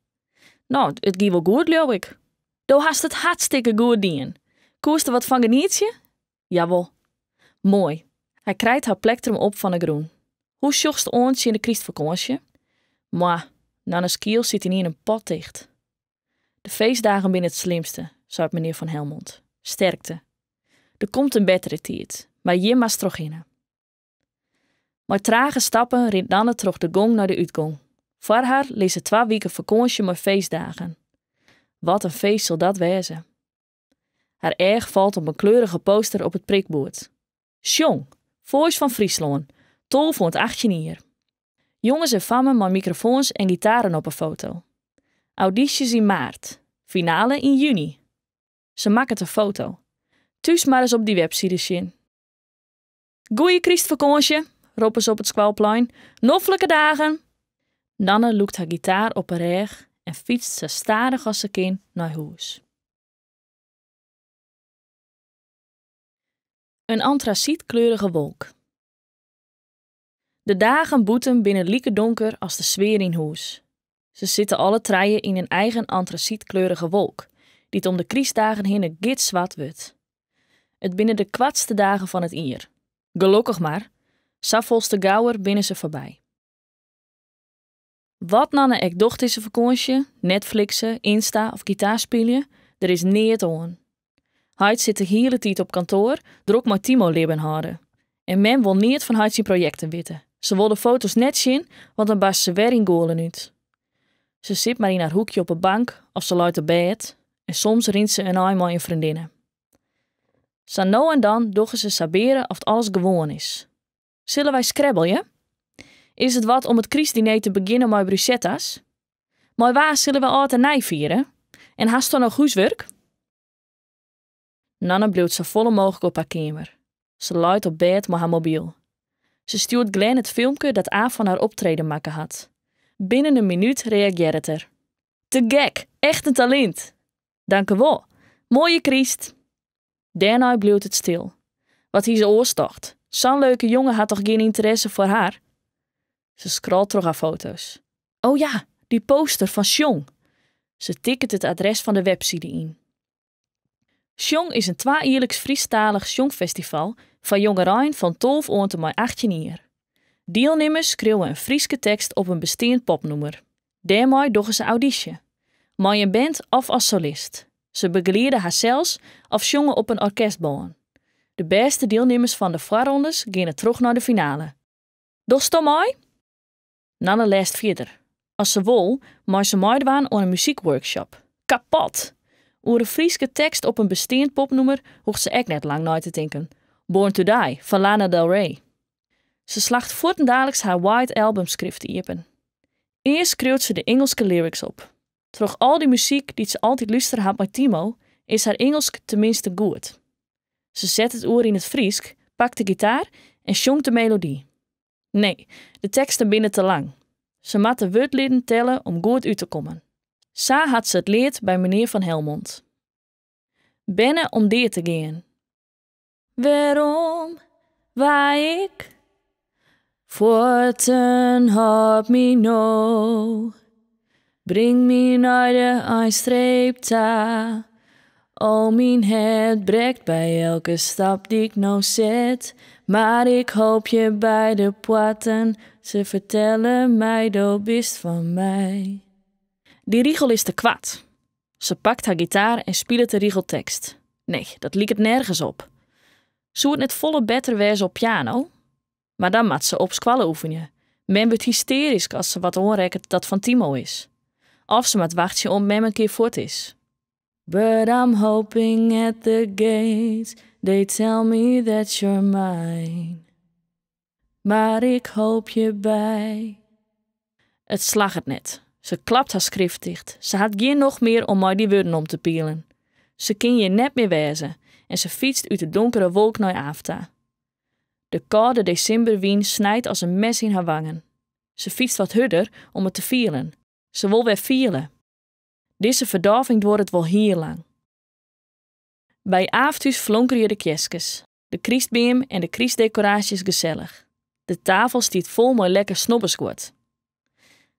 No, it gie wol goed, leau ik. Do hast it hartstikke goed dien. Koest der wat fan genietsje? Jawol. Moai. Hy krijt har plektrum op fan 'e grûn. Hoe sjochst oan tsjin de krystfakânsje? Moa, Nanne's kiel sit ynienen potticht. De feestdagen binne it slimste, seit menear Van Helmond. Sterkte. Der komt in bettere tiid, mar hjir moatst trochhinne. Mei trage stappen rint Nanne troch de gong nei de útgong. Foar har lizze twa wiken fakânsje mei feestdagen. Wat in feest sil dat wêze. Har each falt op in kleurige poster op it prikboerd. Sjong, Voice fan Fryslân, 12 oant 18 jier. Jonges en fammen mei mikrofoans en gitaren op 'e foto. Audysjes yn maart, finale yn juny. Se makket in foto. Thús mar ris op dy webside sjen. Goeie krystfakânsje, roppe se op it skoalplein. Noflike dagen! Nanne lûkt har gitaar op 'e rêch en fytst sa stadich as se kin nei hûs. In antrasytkleurige wolk. De dagen bûten binne like donker as de sfear yn hûs. Se sitte alle trije yn in eigen antrasytkleurige wolk, dy't om de krystdagen hinne gitzwart wurdt. It binne de koartste dagen fan it jier. Gelokkich mar, safolste gauwer binne se foarby. Wat Nanne ek docht dizze fakânsje, Netflixe, Insta of gitaarspylje, der is neat oan. Heit sit de hiele tiid op kantoar, drok mei Timo libben hâlde. En mem wol neat fan heit syn projekten witte. Se wol de foto's net sjen, want dan barst se wer yn gûlen út. Se sit mar yn har hoekje op 'e bank of se leit op bêd en soms rint se in ein mei in freondinne. Sa no en dan dogge se sabeare oft alles gewoan is. Sille wy skrebbelje? Is it wat om it krystdiner te begjinnen mei bruschettas? Mei wa sille we âld en nij fiere? En hasto noch húswurk? Nanne bliuwt safolle mooglik op har keamer. Se leit op bêd mei har mobyl. Se stjoert Glenn it filmke dat Aaf fan har optreden makke hat. Binnen in minút reagearret er. Te gek! Echt in talint! Dankewol. Moaie kryst! Dêrnei bliuwt it stil. Wat hie se oars tocht? Sa'n leuke jonge hat toch gjin ynteresse foar har? Se scrollt troch har foto's. Oh ja, dy poster fan Sjong! Se tikket it adres fan de webside yn. Sjong is in twajierliks Frysktalich sjongfestival foar jongerein fan 12 oant en mei 18 jier. Dielnimmers skriuwe in Fryske tekst op in besteand popnûmer. Dêrmei dogge se audysje. Mei in band of as solist. Se begeliede harsels of sjonge op in orkestbân. De bêste dielnimmers fan de foarrondes geane troch nei de finale. Dochsto mei? Nanne lêst fierder. As se wol, mei se meidwaan oan in muzykworkshop. Kapot! Oer in Fryske tekst op in besteand popnûmer hoecht se ek net lang nei te tinken. Born to Die fan Lana Del Rey. Se slacht fuortendaliks har White Album skrift iepen. Earst skriuwt se de Ingelske lyrics op. Troch al dy muzyk dy't se altyd lústere hat mei Timo, is har Ingelsk teminsten goed. Se set it oer yn it Frysk, pakt de gitaar en sjongt de melody. Nee, de teksten binne te lang. Se moat de wurdlidden telle om goed út te kommen. Sa hat se it leard by menear Van Helmond. Berne om dea te gean. Wêrom wa ik? Fuotten hâld my no. Bring my nei de einstreep ta. O myn hert brekt by elke stap dy't ik no set. Mar ik hoopje by de poarten se fertelle my do bist fan my. Dy rigel is te koart. Se pakt har gitaar en spilet de rigeltekst. Nee, dat liket nergens op. Soe it net folle better wêze op piano? Mar dan moat se op skoalle oefenje. Mem wurdt hystearysk as se wat oanrekket dat fan Timo is. Of se moat wachtsje oant mem in kear fuort is. But I'm hoping at the gates they tell me that you're mine. Mar ik hoopje by. It slagget net. Se klapt har skrift ticht. Se hat gjin nocht mear om mei dy wurden om te pielen. Se kin hjir net mear wêze en se fytst út de donkere wolk nei Aaf ta. De kâlde desimberwyn snijt as in mes yn har wangen. Se fytst wat hurder om it te fielen. Se wol wer fiele. Dizze ferdôving duorret wol hiel lang. By Aaf thús flonkerje de kearskes, de krystbeam en de krystdekoraasjes gesellich. De tafel stiet fol mei lekker snobbersguod.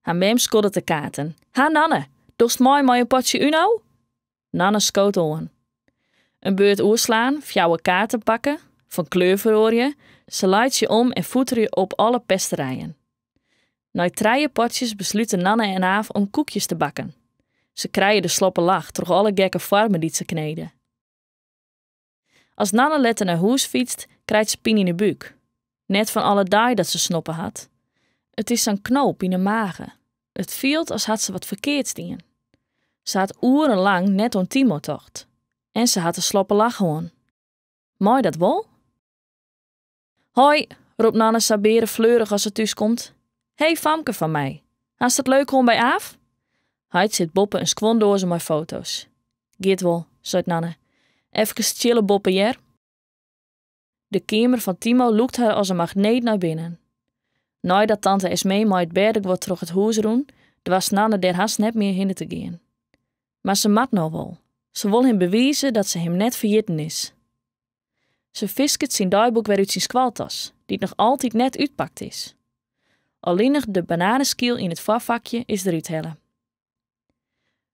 Har mem skoddet de kaarten. Ha Nanne, dochst mei mei in potsje Uno? Nanne skoot oan. In beurt oerslaan, fjouwer kaarten pakke, fan kleur feroarje, se laitsje om en foeterje op alle pesterijen. Nei trije potsjes beslute Nanne en Aaf om koekjes te bakken. Se krije de sloppe lach troch alle gekke foarmen dy't se knede. As Nanne letter nei hûs fytst, krijt se pine yn 'e búk. Net fan alle daai dat se snoppe hat. It is sa'n knoop yn 'e mage. It fielt as hat se wat ferkeards dien. Se hat oerenlang net oan Timo tocht. En se hat de sloppe lach hân. Mei dat wol? Hoi, ropt Nanne sa bearefleurich as se thúskomt. Hé famke fan my, hast it leuk hân by Aaf? Heit sit boppe in skuondoaze mei foto's. Giet wol, seit Nanne. Efkes chille boppe hear. De keamer fan Timo lûkt har as in magneet nei binnen. Neidat tante Esmee mei it bêdeguod troch it hûs rûn, doarst Nanne dêr hast net mear hinne te gean. Mar se moat no wol. Se wol him bewize dat se him net ferjitten is. Se fisket syn deiboek wer út syn skoaltas, dy't noch altyd net útpakt is. Allinnich de bananeskyl yn it foarfakje is derút helle.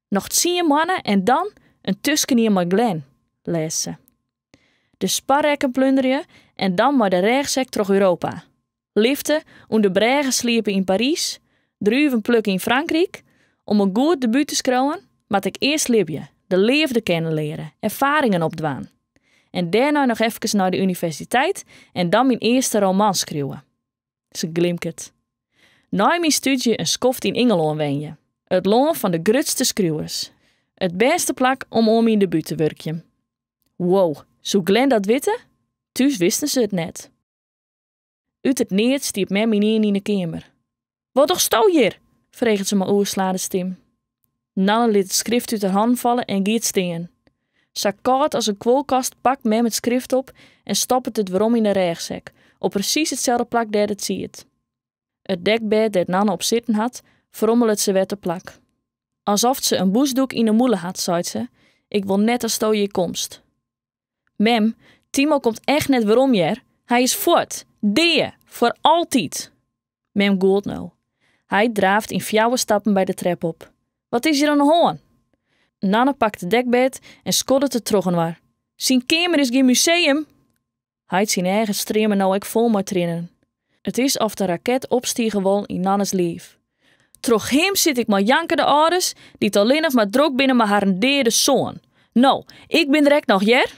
Noch tsien moanne en dan in tuskenjier mei Glenn, lêst se. De sparrekken plunderje en dan mei de rêchsek troch Europa. Lifte, ûnder brêgen sliepe yn Parys, druven plukke yn Frankryk. Om in goed debút te skriuwen, moat ik earst libje, de leafde kennen leare, erfaringen opdwaan. En dêrnei noch efkes nei de universiteit en dan myn earste roman skriuwe. Se glimket. Nei myn stúdzje in skoft yn Ingelân wenje. It lân fan de grutste skriuwers. It bêste plak om oan myn debút te wurkjen. Wow, soe Glenn dat witte? Thús wisten se it net. Ut it neat stiet mem ynienen yn 'e keamer. Wat dochsto hjir? freget se mei oerslaande stim. Nanne lit it skrift út har hannen falle en giet stean. Sa kâld as in kuolkast pakt mem it skrift op en stoppet it werom yn 'e rêchsek, op presys itselde plak dêr't it siet. It dekbêd dêr't Nanne op sitten hat, ferrommelet se wer te plak. Asoft se in bûsdoek yn 'e mûle hat, seit se, Ik wol net datsto hjir komst. Mem, Timo komt echt net werom hear. Hy is fuort. Dea. Foar altyd. Mem gûlt no. Hy draaft yn fjouwer stappen by de trep op. Wat is hjir oan 'e hân? Nanne pakt it dekbêd en skoddet it trochinoar. Syn keamer is gjin museum! Heit syn eagen streame no ek fol mei triennen. It is oft in raket opstige wol yn Nannes liif. Troch him sit ik mei jankende âlders dy't allinnich mar drok binne mei harren deade soan. No, ik bin der ek noch, hear!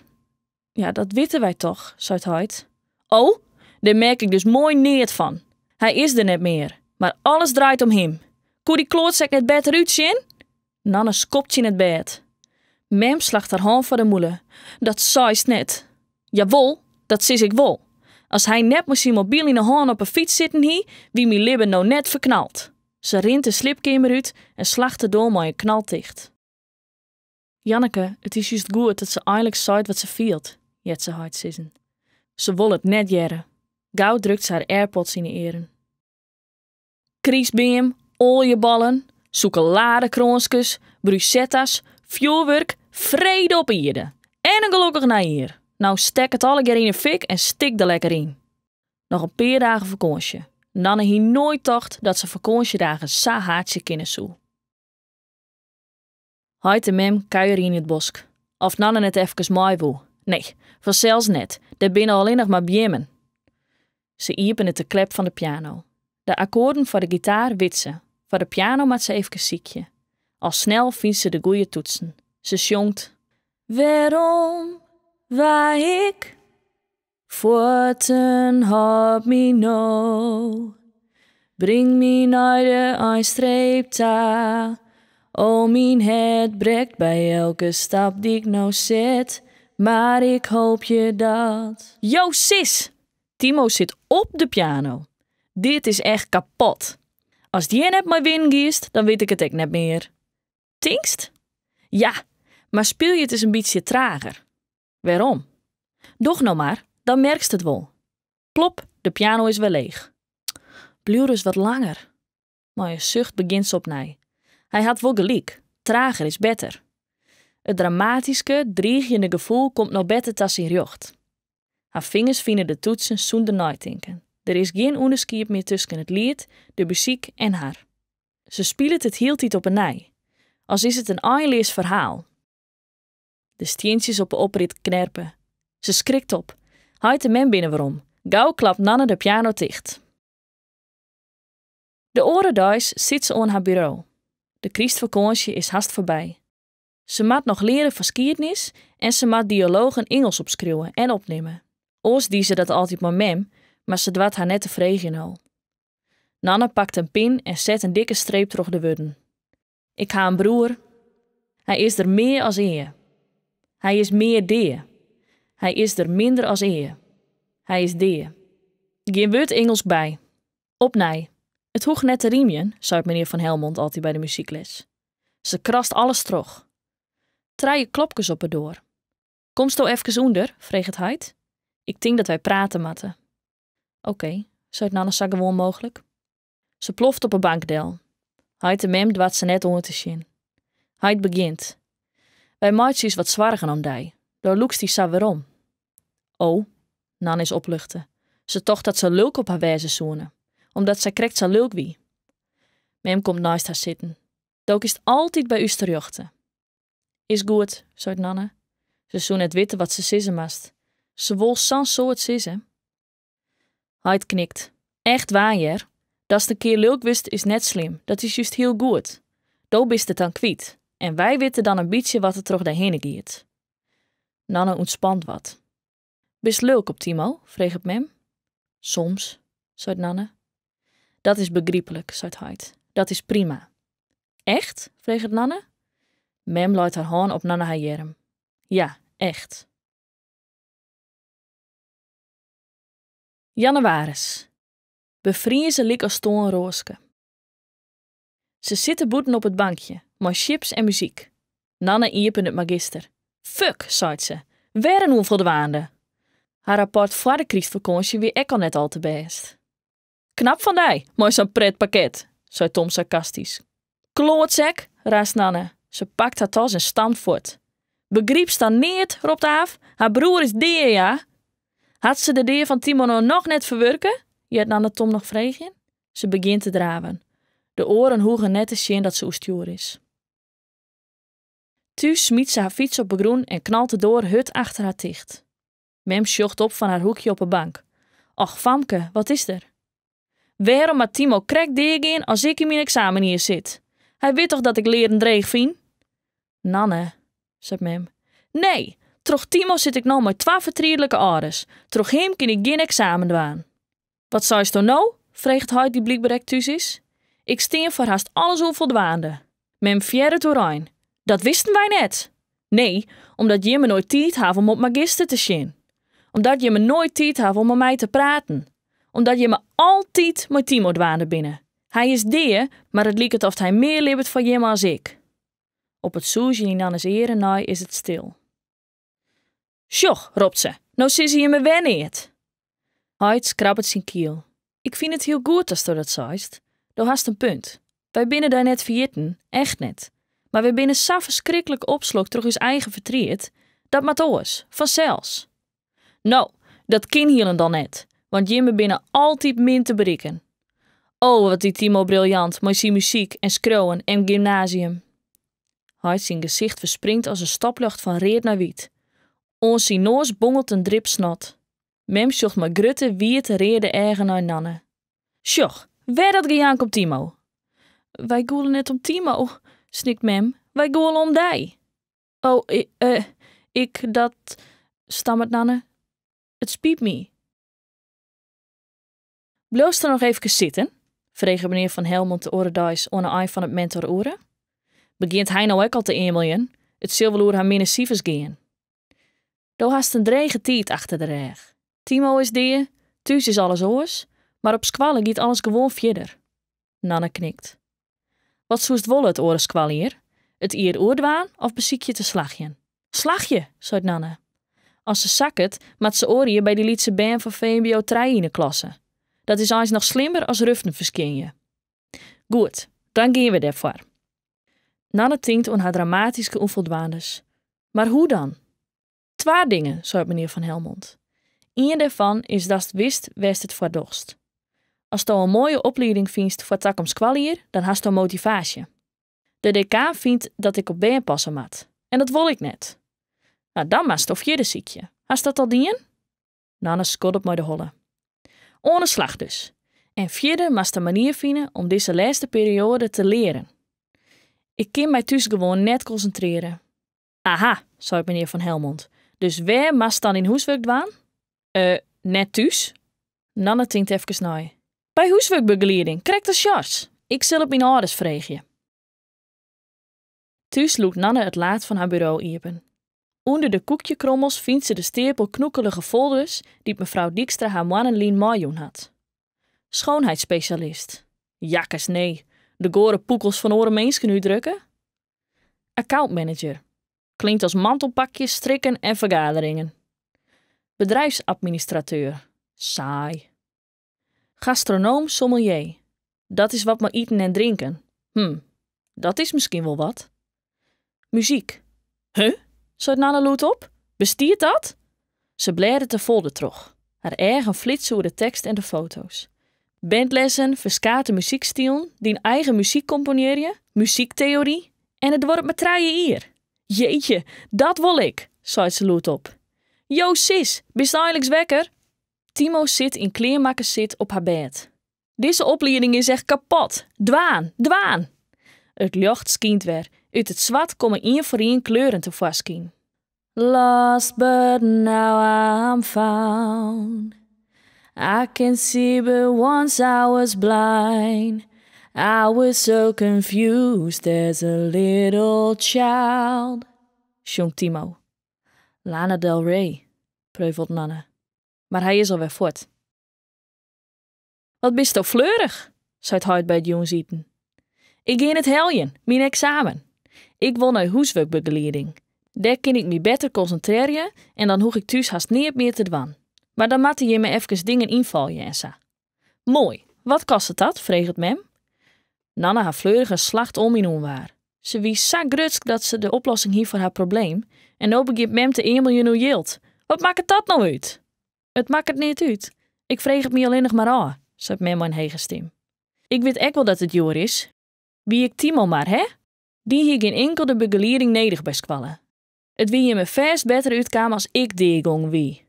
Ja, dat witte wy toch, seit heit. Oh, dêr merk ik dus moai neat fan. Hy is der net mear, mar alles draait om him. Koe dy kloatsek net better útsjen? Nanne skopt tsjin it bêd. Mem slacht har hân foar de mûle. Dat seist net. Jawol, dat sis ik wol. As hy net mei syn mobyl yn 'e hân op 'e fyts sitten hie, wie myn libben no net ferknald. Se rint de sliepkeamer út en slacht de doar mei in knal ticht. Janneke, it is just goed dat se einlik seit wat se fielt, heart se heit sizzen. Se wol it net hearre. Gau drukt se har AirPods yn 'e earen. Krystbeam, oaljeballen, sûkeladekranskes, brusettas, fjoerwurk, frede op ierde. En in gelokkich nijjier. No stek it allegear yn 'e fik en stik der lekker yn. Noch in pear dagen fakânsje. Nanne hie noait tocht dat se fakânsjedagen sa haatsje kinne soe. Heit en mem kuierje yn it bosk. Oft Nanne net efkes mei woe? Nee, fansels net, dêr binne allinnich mar beammen. Se iepenet de klep fan de piano. De akkoarden foar de gitaar wit se, foar de piano moat se efkes sykje. Al snel fynt se de goeie toetsen. Se sjongt. Wêrom wa ik Fuotten hâld my no, bring my nei de einstreep ta. O myn hert brekt by elke stap dy't ik no set, mar ik hoopje dat. Jo sis! Timo sit op de piano. Dit is echt kapot. Ast hjir net mei winnen giest, dan wit ik it ek net mear. Tinkst? Ja, mar spylje it ris in bytsje trager. Wêrom? Doch no mar, dan merkst it wol. Plop, de piano is wer leech. Bliuw ris wat langer. Mei in sucht begjint se opnij. Hy hat wol gelyk, trager is better. It dramatyske, driigjende gefoel komt no better ta syn rjocht. Har fingers fine de toetsen sûnder neitinken. Der is gjin ûnderskied mear tusken it liet, de muzyk en har. Se spilet it hieltyd op 'e nij, as is it in einleas ferhaal. De stientsjes op 'e oprit knerpe. Se skrikt op. Heit en mem binne werom. Gau klapt Nanne de piano ticht. De oare deis sit se oan har buro. De krystfakânsje is hast foarby. Se moat noch leare foar skiednis en se moat dialogen Ingelsk opskriuwe en opnimme. Oars die se dat altyd mei mem, mar se doart har net te freegjen no. Nanne pakt in pin en set in dikke streep troch de wurden. Ik ha in broer. Hy is der mear as ea. Hy is mear dea. Hy is der minder as ea. Hy is dea. Gjin wurd Ingelsk by. Opnij. It hoecht net te rymjen, seit menear Van Helmond altyd by de muzykles. Se krast alles troch. Trije klopkes op 'e doar. Komsto efkes ûnder? freget heit. Ik tink dat wy prate moatte. Oké, seit Nanne sa gewoan mooglik. Se ploft op 'e bank del. Heit en mem doart se net oan te sjen. Heit begjint. Wy meitsje ús wat soargen om dy. Do lûkst dy sa werom. O, Nanne is opluchte. Se tocht dat se lulk op har wêze soene, omdat sy krekt sa lulk wie. Mem komt neist har sitten. Do kinst altyd by ús terjochte. Is goed, seit Nanne. Se soe net witte wat se sizze moast. Se wol sa'n soad sizze. Heit knikt. Echt waar, hear. Datst in kear lulk wurdst is net slim, dat is just hiel goed. Do bist it dan kwyt en wy witte dan in bytsje wat der troch dy hinne giet. Nanne ûntspant wat. Bist lulk op Timo? freget mem. Soms, seit Nanne. Dat is begryplik, seit heit. Dat is prima. Echt? freget Nanne. Mem leit har hân op Nanne har earm. Ja, echt. Jannewaris. Befrieze lykas toarnroaske. Se sitte bûten op it bankje, mei sjips en muzyk. Nanne iepenet Magister. Fuck, seit se, wer in ûnfoldwaande. Har rapport foar de krystfakânsje wie ek al net al te bêst. Knap fan dy, mei sa'n pretpakket, seit Tom sarkastysk. Kloatsek, raast Nanne. Se pakt har tas en stampt fuort. Begrypst dan neat, ropt Aaf, har broer is dea, ja! Hat se de dea fan Timo no noch net ferwurke? heart Nanne Tom noch freegjen. Se begjint te draven. De oaren hoege net te sjen dat se oerstjoer is. Thús smyt se har fyts op 'e grûn en knalt de doar hurd achter har ticht. Mem sjocht op fan har hoekje op 'e bank. Och famke, wat is der? Wêrom moat Timo krekt deagean as ik yn myn eksamenjier sit? Hy wit toch dat ik learen dreech fyn? Nanne, seit mem. Nee, troch Timo sit ik no mei twa fertrietlike âlders. Troch him kin ik gjin eksamen dwaan. Wat seisto no? freget heit dy't blykber ek thús is. Ik stean foar hast alles ûnfoldwaande. Mem fearret oerein. Dat wisten wy net! Nee, omdat jimme noait tiid hawwe om op Magister te sjen. Omdat jimme noait tiid hawwe om mei my te praten. Omdat jimme altyd mei Timo dwaande binne. Hy is dea, mar it liket oft hy mear libbet foar jimme as ik. Op it sûzjen yn Nanne's earen nei is it stil. Sjoch, ropt se, no sizze jimme wer neat. Heit skrabbet syn kiel. Ik fyn it hiel goed datsto dat seist. Do hast in punt. Wy binne dy net ferjitten, echt net. Mar wy binne sa ferskriklik opslokt troch ús eigen fertriet. Dat moat oars, fansels. No, dat kin hielendal net, want jimme binne altyd min te berikken. O, wat wie Timo briljant mei syn muzyk en skriuwen en gymnasium. Heit syn gesicht ferspringt as in stopljocht fan read nei wyt. Oan syn noas bongelt in drip snot. Mem sjocht mei grutte, wiete reade eagen nei Nanne. Sjoch, wer dat gejank om Timo. Wy gûle net om Timo, snikt mem, wy gûle om dy. O, eh, ik, dat, stammert Nanne. It spyt my. Bliuwst der noch eefkes sitten? frege menear Van Helmont de oare deis oan 'e ein fan it mentoroere. Begjint hy no ek al te eameljen? It sil wol oer har minne sifers gean. Do hast in drege tiid achter de rêch. Timo is dea, thús is alles oars, mar op skoalle giet alles gewoan fierder. Nanne knikt. Wat soest wolle it oare skoaljier? It jier oerdwaan of besykje te slagjen? Slagje, seit Nanne. As se sakket, moat se oar jier by dy lytse bern fan VMBO trije yn 'e klasse. Dat is eins noch slimmer as ruften ferskjinje. Goed, dan gean we dêrfoar. Nanne tinkt oan har dramatyske ûnfoldwaandes. Mar hoe dan? Twa dingen, seit menear Van Helmont. Ien dêrfan is datst witst wêr'tst it foar dochst. Asto in moaie oplieding fynst foar takom skoaljier, dan hasto motivaasje. De dekaan fynt dat ik op bern passe moat. En dat wol ik net. No, dan moatsto fierder sykje. Hast dat al dien? Nanne skoddet mei de holle. Oan 'e slach dus. En fierder moatst in manier fine om dizze lêste perioade te learen. Ik kin my thús gewoan net konsintrearje. Aha, seit menear Van Helmont. Dus wêr moatst dan dyn hûswurk dwaan? Eh, net thús? Nanne tinkt efkes nei. By húswurkbegelieding, krekt as Sjors. Ik sil it myn âlders freegje. Thús lûkt Nanne it laad fan har buro iepen. Under de koekjekrommels fynt se de steapel knoekelige folders dy't mefrou Dykstra har moannen lyn meijûn hat. Schoonheidsspesjalist. Jakkes, nee. De goare pûkels fan oare minsken útdrukke? Accountmanager. Klinkt as mantelpakjes, strikken en fergaderingen. Bedrijfsadministrateur. Saai. Gastronoom sommelier. Dat is wat mei iten en drinken. Hm, dat is miskien wol wat. Muzyk. Huh? seit Nanne lûdop. Bestiet dat? Se blêdet de folder troch. Har eagen flitse oer de tekst en de foto's. Bandlessen, ferskate muzykstilen, dyn eigen muzyk komponearje, muzykteory en it duorret mar trije jier. Jeetje, dat wol ik, seit se lûdop. Jo sis, bist einliks wekker? Timo sit yn klearmakkerssit op har bêd. Dizze oplieding is echt kapot. Dwaan, dwaan! It ljocht skynt wer. Ut it swart komme ien foar ien kleuren tefoarskyn. Lost but now I'm found. I can see but once I was blind. I was so confused as a little child. Sjongt Timo. Lana Del Rey, preuvelt Nanne. Mar hy is alwer fuort. Wat bisto fleurich, seit heit by it jûnsiten. Ik gean it heljen, myn eksamen. Ik wol nei hûswurkbegelieding. Dêr kin ik my better konsintrearje en dan hoech ik thús hast neat mear te dwaan. Mar dan moatte jimme efkes dingen ynfolje en sa. Moai, wat kostet dat? freget mem. Nanne har fleurigens slacht om yn ûnwaar. Se wie sa grutsk dat se de oplossing hie foar har probleem en no begjint mem te eameljen oer jild. Wat makket dat no út? It makket neat út. Ik frege it my allinnich mar ôf, seit mem mei in hege stim. Ik wit ek wol dat it djoer is. Wie ik Timo mar, hè? Dy hie gjin inkelde begelieding nedich by skoalle. It wie jimme fêst better útkaam as ik deagongen wie.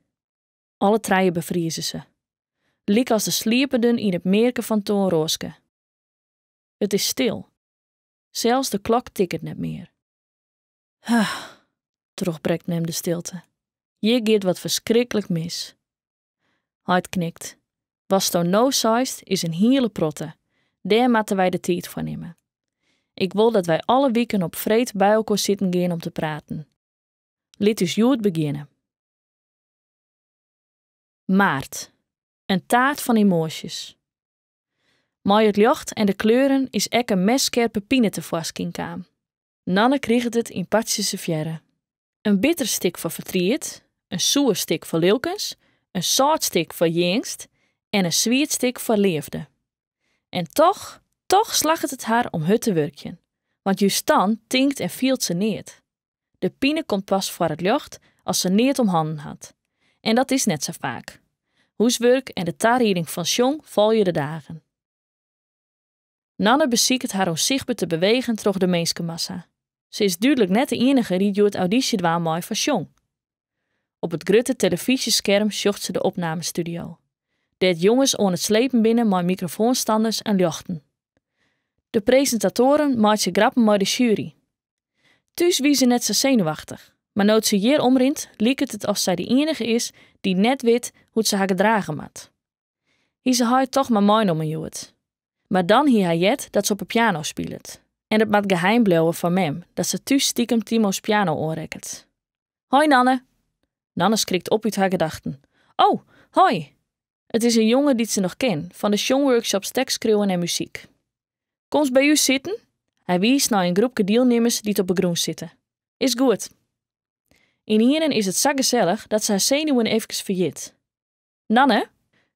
Alle trije befrieze se. Lykas de sliependen yn it mearke fan Toarnroaske. It is stil. Sels de klok tikket net mear. Trochbrekt mem de stilte. Hjir giet wat ferskriklik mis. Heit knikt. Watsto no seist is in hiele protte. Dêr moatte wy de tiid foar nimme. Ik wol dat wy alle wiken op freed by elkoar sitten gean om te praten. Lit ús hjoed begjinne. Maart. In taart fan emoasjes. Mei it ljocht en de kleuren is ek in messkerpe pine tefoarskyn kaam. Nanne kriget it yn partsjes servearre. In bitter stik foar fertriet, in soer stik foar lilkens, in sâlt stik foar eangst en in swiet stik foar leafde. En toch, toch slagget it har om hurd te wurkjen. Want just dan tinkt en fielt se neat. De pine komt pas foar it ljocht as se neat om hannen hat. En dat is net sa faak. Hûswurk en de tarieding fan sjong folje de dagen. Nanne besiket har ûnsichtber te bewegen troch de minskemassa. Se is dúdlik net de iennige dy't hjoed audysje dwaan mei foar sjong. Op it grutte telefyzjeskerm sjocht se de opnamestudio, dêr't jonges oan it slepen binne mei mikrofoanstanners en ljochten. De presintatoaren meitsje grappen mei de sjuery. Thús wie se net sa senuwachtich, mar no't se hjir omrint liket it oft sy de iennige is dy't net wit hoe't se har gedrage moat. Hie se heit toch mar meinommen hjoed. Mar dan hie hy heard dat se op 'e piano spilet. En it moat geheim bliuwe foar mem dat se thús stikem Timo's piano oanrekket. Hoi Nanne! Nanne skrikt op út har gedachten. Oh, hoi! It is in jonge dy't se noch ken, fan de sjongworkshops tekstskriuwen en muzyk. Komst by ús sitten? Hy wiist nei in groepke dielnimmers dy't op 'e grûn sitte. Is goed. Ynienen is it sa gesellich dat se har senuwen efkes ferjit. Nanne?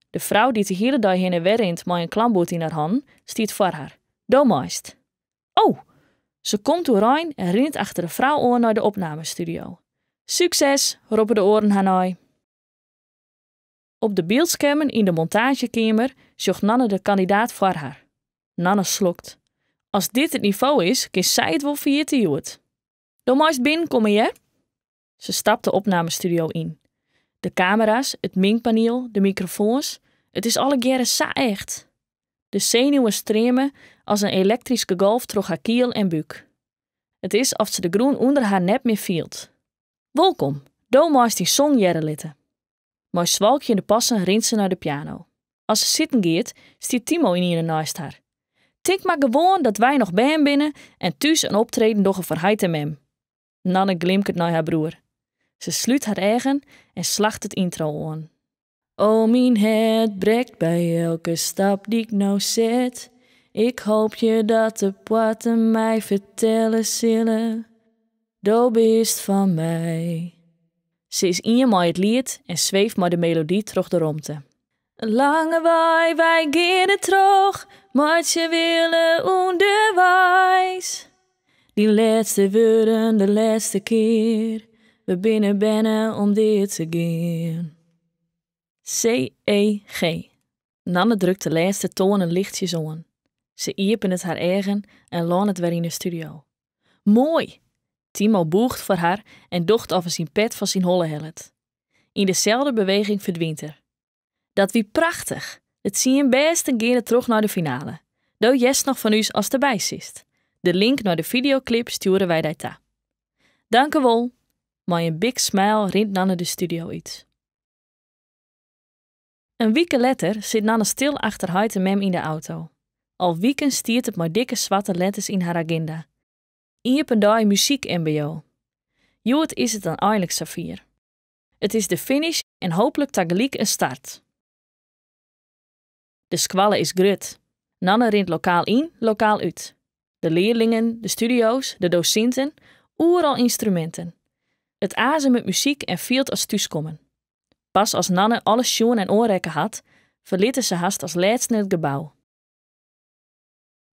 De frou dy't de hiele dei hinne en wer rint mei in klamboerd yn har hannen, stiet foar har. Do meist. Oh! Se komt oerein en rint achter de frou oan nei de opnamestudio. Sukses! roppe de oaren har nei. Op de byldskermen yn de montaazjekeamer sjocht Nanne de kandidaat foar har. Nanne slokt. As dit it nivo is, kin sy it wol ferjitte hjoed. Do meist binnenkomme, hear. Se stapt de opnamestudio yn. De kamera's, it mingpaniel, de mikrofoans, it is allegearre sa echt. De senuwen streame as in elektryske golf troch har kiel en búk. It is oft se de grûn ûnder har net mear fielt. Wolkom, do meist dyn song hearre litte. Mei swalkjende passen rint se nei de piano. As se sitten giet, stiet Timo ynienen neist har. Tink mar gewoan dat wy noch bern binne en thús in optreden dogge foar heit en mem. Nanne glimket nei har broer. Se slút har eagen en slacht it yntro oan. O myn hert brekt by elke stap dy't ik no set. Ik hoopje dat de poarten my fertelle sille, do bist fan my. Se is ien mei it liet en sweeft mei de melody troch de romte. Lange wei, wy geane troch, meitsje wille ûnderweis. Dyn lêste wurden de lêste kear, we binne berne om dea te gean. C E G. Nanne drukt de lêste toanen lichtsjes oan. Se iepenet har eagen en lânet wer yn de studio. Moai! Timo bûcht foar har en docht oft er syn pet fan syn holle hellet. Yn deselde beweging ferdwynt er. Dat wie prachtich! De tsien bêsten geane troch nei de finale. Do hearst noch fan ús ast derby sitst. De link nei de fideoklip stjoere wy dy ta. Dankewol! Mei in big smile rint Nanne de studio út. In wike letter sit Nanne stil achter heit en mem yn de auto. Al wiken stiet it mei dikke swarte letters yn har aginda. Iepen dei muzyk-MBO. Hjoed is it dan einlik safier. It is de finish en hooplik tagelyk in start. De skoalle is grut. Nanne rint lokaal yn, lokaal út. De learlingen, de studio's, de dosinten, oeral ynstruminten. It azemet muzyk en fielt as thúskommen. Pas as Nanne alles sjoen en oanrekke hat, ferlitte se hast as lêsten it gebou.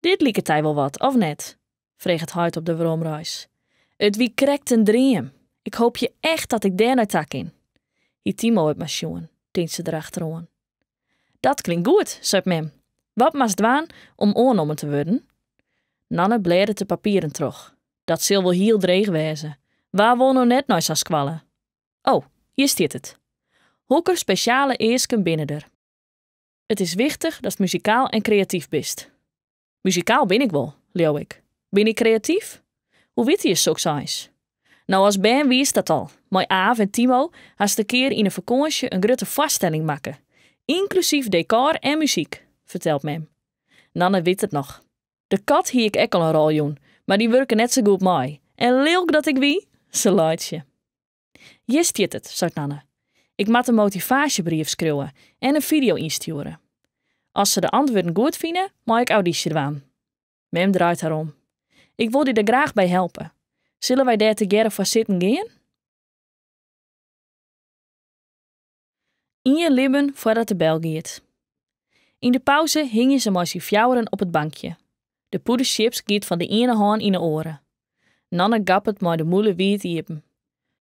Dit liket dy wol wat, of net? freget heit op de weromreis. It wie krekt in dream. Ik hoopje echt dat ik dêr nei ta kin. Hie Timo it mar sjoen, tinkt se derachteroan. Dat klinkt goed, seit mem. Wat moatst dwaan om oannommen te wurden? Nanne blêdet de papieren troch. Dat sil wol hiel dreech wêze. Wa wol no net nei sa'n skoalle? Oh, hjir stiet it. Hokker spesjale easken binne der? It is wichtich datst muzikaal en kreatyf bist. Muzikaal bin ik wol, leau ik. Bin ik kreatyf? Hoe witte je soks eins? No, as bern wiest dat al. Mei Aaf en Timo hast in kear yn 'e fakânsje in grutte foarstelling makke. Ynklusyf dekôr en muzyk, fertelt mem. Nanne wit it noch. De kat hie ik ek al in rol jûn, mar dy wurke net sa goed mei. En lilk dat ik wie, se laitsje. Hjir stiet it, seit Nanne. Ik moat in motivaasjebrief skriuwe en in fideo ynstjoere. As se de antwurden goed fine, mei ik audysje dwaan. Mem draait har om. Ik wol dy der graach by helpe. Sille wy dêr tegearre foar sitten gean? Ien libben foardat de bel giet. Yn de pauze hingje se mei syn fjouweren op it bankje. De pûde sjips giet fan de iene hân yn 'e oare. Nanne gappet mei de mûle wiid iepen.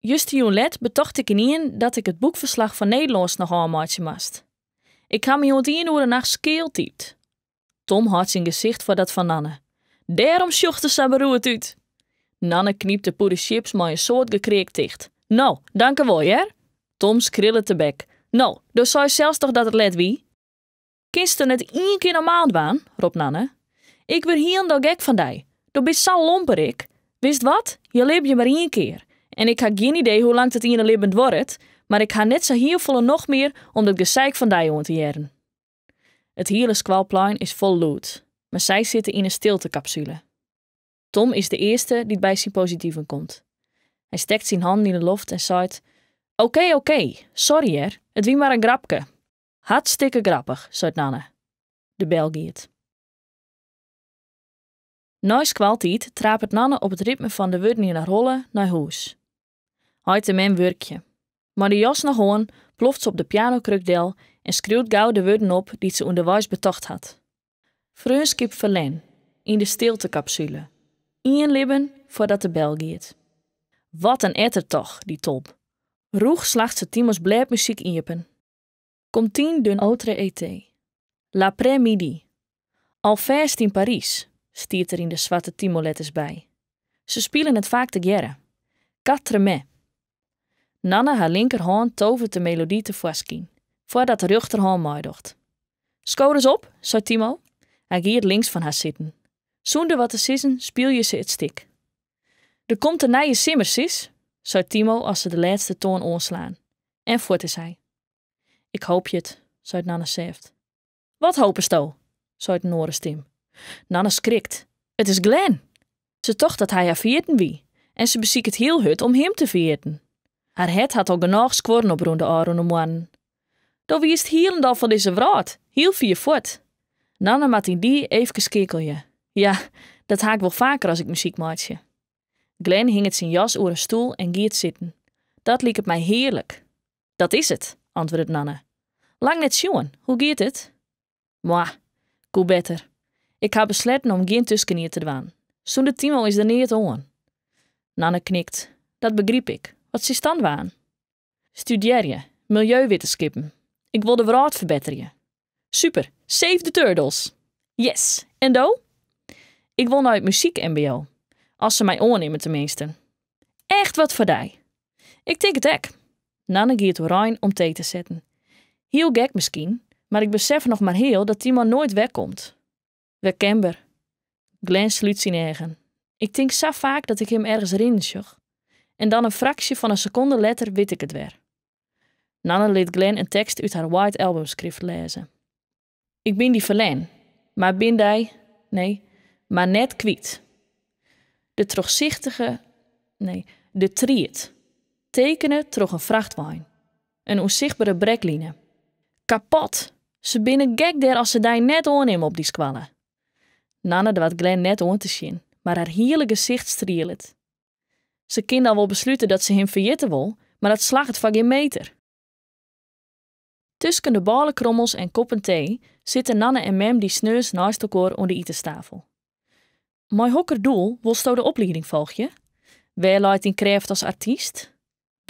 Justerjûn let betocht ik ynienen dat ik it boekferslach fan Nederlânsk noch ôfmeitsje moast. Ik ha my oant ien oere nachts skeal typt. Tom hâldt syn gesicht foar dat fan Nanne. Dêrom sjocht er sa beroerd út. Nanne knypt de pûde sjips mei in soad gekreak ticht. No, dankewol hear. Tom skrillet tebek. No, do seist sels toch dat it let wie? Kinst der net ien kear normaal dwaan? ropt Nanne. Ik wurd hielendal gek fan dy. Do bist sa'n lomperik. Witst wat? Je libje mar ien kear. En ik ha gjin idee hoe lang't it iene libben duorret, mar ik ha net sa hiel folle nocht mear om dat geseik fan dy oan te hearren. It hiele skoalplein is fol lûd, mar sy sitte yn in stiltekapsule. Tom is de earste dy't by syn positiven komt. Hy stekt syn hannen yn 'e loft en seit, Okee, okee, sorry hear, it wie mar in grapke. Hartstikke grappich, seit Nanne. De bel giet. Nei skoaltiid trapet Nanne op it ritme fan de wurden yn har holle nei hûs. Heit en mem wurkje. Mei de jas noch oan ploft se op de pianokruk del en skriuwt gau de wurden op dy't se ûnderweis betocht hat. Freonskip ferlern, yn de stiltekapsule. Ien libben foardat de bel giet. Wat in etter toch, dy Tom. Rûch slacht se Timo's blêdmuzyk iepen. Comptine d'un autre été. L'après-midi. Alfêst yn Parys, stiet der yn de swarte Timo-letters by. Se spilen it faak tegearre. Quatre mains. Nanne har linkerhân toveret de melody tefoarskyn, foardat de rjochterhân meidocht. Sko ris op, seit Timo. Hy giet links fan har sitten. Sûnder wat te sizzen spylje se it stik. Der komt in nije simmer, sis, seit Timo as se de lêste toan oanslaan. En fuort is hy. Ik hoopje it, seit Nanne sêft. Wat hopesto? seit in oare stim. Nanne skrikt. It is Glenn! Se tocht dat hy har ferjitten wie en se besiket hiel hurd om him te ferjitten. Har hert hat al genôch skuorren oprûn de ôfrûne moannen. Do wiest hielendal fan dizze wrâld, hiel fier fuort. Nanne moat yndie eefkes skeakelje. Ja, dat ha ik wol faker as ik muzyk meitsje. Glenn hinget syn jas oer in stoel en giet sitten. Dat liket my hearlik. Dat is it, antwurdet Nanne. Lang net sjoen, hoe giet it? Mwah, koe better. Ik ha besletten om gjin tuskenjier te dwaan. Sûnder Timo is der neat oan. Nanne knikt. Dat begryp ik. Wat silst dan dwaan? Studearje, miljeuwittenskippen. Ik wol de wrâld ferbetterje. Super, save the turtles! Yes, en do? Ik wol nei it muzyk-mbo. As se my oannimme teminsten. Echt wat foar dy. Ik tink it ek. Nanne giet oerein om tee te setten. Hiel gek miskien, mar ik besef noch mar heal dat Timo noait werkomt. Werkenber. Glenn slút syn eagen. Ik tink sa faak dat ik him ergens rinnen sjoch. En dan in fraksje fan in sekonde letter wit ik it wer. Nanne lit Glenn in tekst út har White Album skrift lêze. Ik bin dy ferlern, mar bin dy, nee, mar net kwyt. De trochsichtige, nee, de tried, tekene troch in frachtwein. In ûnsichtbere brekline. Kapot! Se binne gek dêr as se dy net oannimme op dy skoalle. Nanne doart Glenn net oan te sjen, mar har hiele gesicht strielet. Se kin dan wol beslute dat se him ferjitte wol, mar dat slagget foar gjin meter. Tusken de bôlekrommels en koppen tee sitte Nanne en mem dy sneons neist elkoar oan de itenstafel. Mei hokker doel wolsto de oplieding folgje? Wêr leit dyn krêft as artyst?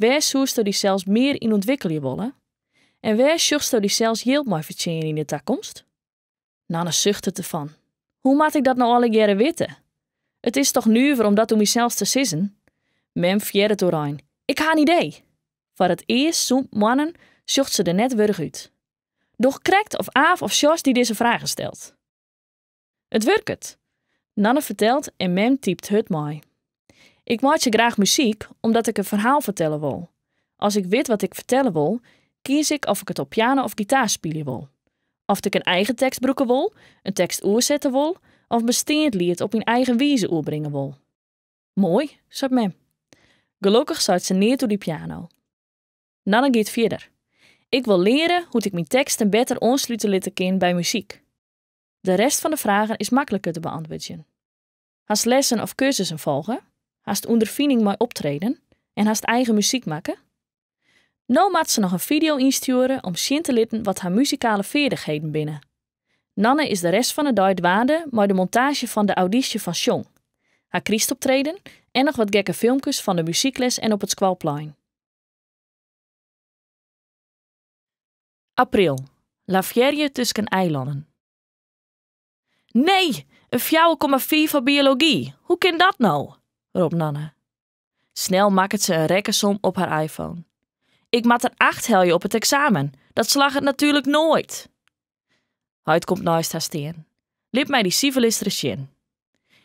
Wêr soesto dysels mear yn ûntwikkelje wolle? En wêr sjochsto dysels jild mei fertsjinjen yn de takomst? Nanne suchtet derfan. Hoe moat ik dat no allegearre witte? It is toch nuver om dat oer mysels te sizzen? Mem fearret oerein. Ik ha in idee! Foar it earst sûnt moannen sjocht se der net wurch út. Doch krekt of Aaf of Sjors dy dizze fragen stelt. It wurket! Nanne fertelt en mem typt hurd mei. Ik meitsje graach muzyk omdat ik in ferhaal fertelle wol. As ik wit wat ik fertelle wol, kies ik of ik it op piano of gitaar spylje wol. Oft ik in eigen tekst brûke wol, in tekst oersette wol of besteand liet op myn eigen wize oerbringe wol. Moai, seit mem. Gelokkich seit se neat oer dy piano. Nanne giet fierder. Ik wol leare hoe't ik myn teksten better oanslute litte kin by muzyk. De rest fan de fragen is makliker te beantwurdzjen. Hast lessen of kursussen folge? Hast ûnderfining mei optreden? En hast eigen muzyk makke? No moat se noch in fideo ynstjoere om sjen te litten wat har muzikale feardichheden binne. Nanne is de rest fan 'e dei dwaande mei de montaazje fan de audysje fan Sjong, har krystoptreden en noch wat gekke filmkes fan de muzykles en op it skoalplein. April, Lavearje tusken eilannen. Nee, in 4,5 foar biology, hoe kin dat no? ropt Nanne. Snel makket se in rekkensom op har iPhone. Ik moat in acht helje op it eksamen, dat slagget natuerlik noait. Heit komt neist har stean. Lit my dy siferlist ris sjen.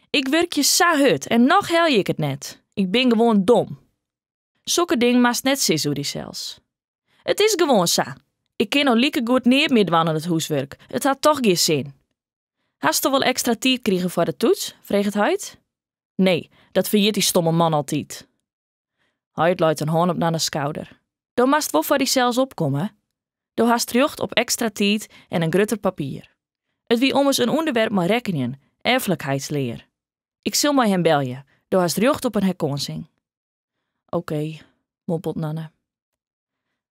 Ik wurkje sa hurd en noch helje ik it net. Ik bin gewoan dom. Sokke dingen moatst net sizze oer dysels. It is gewoan sa. Ik kin no likegoed neat mear dwaan oan it hûswurk. It hat toch gjin sin. Hasto wol ekstra tiid krigen foar de toets? freget heit. Nee, dat ferjit dy stomme man altyd. Heit leit in hân op Nanne's skouder. Do moatst wol foar dysels opkomme. Do hast rjocht op ekstra tiid en in grutter papier. It wie ommers in ûnderwerp mei rekkenjen, erflikheidslear. Ik sil mei him belje. Do hast rjocht op in herkânsing. Okee, mompelt Nanne.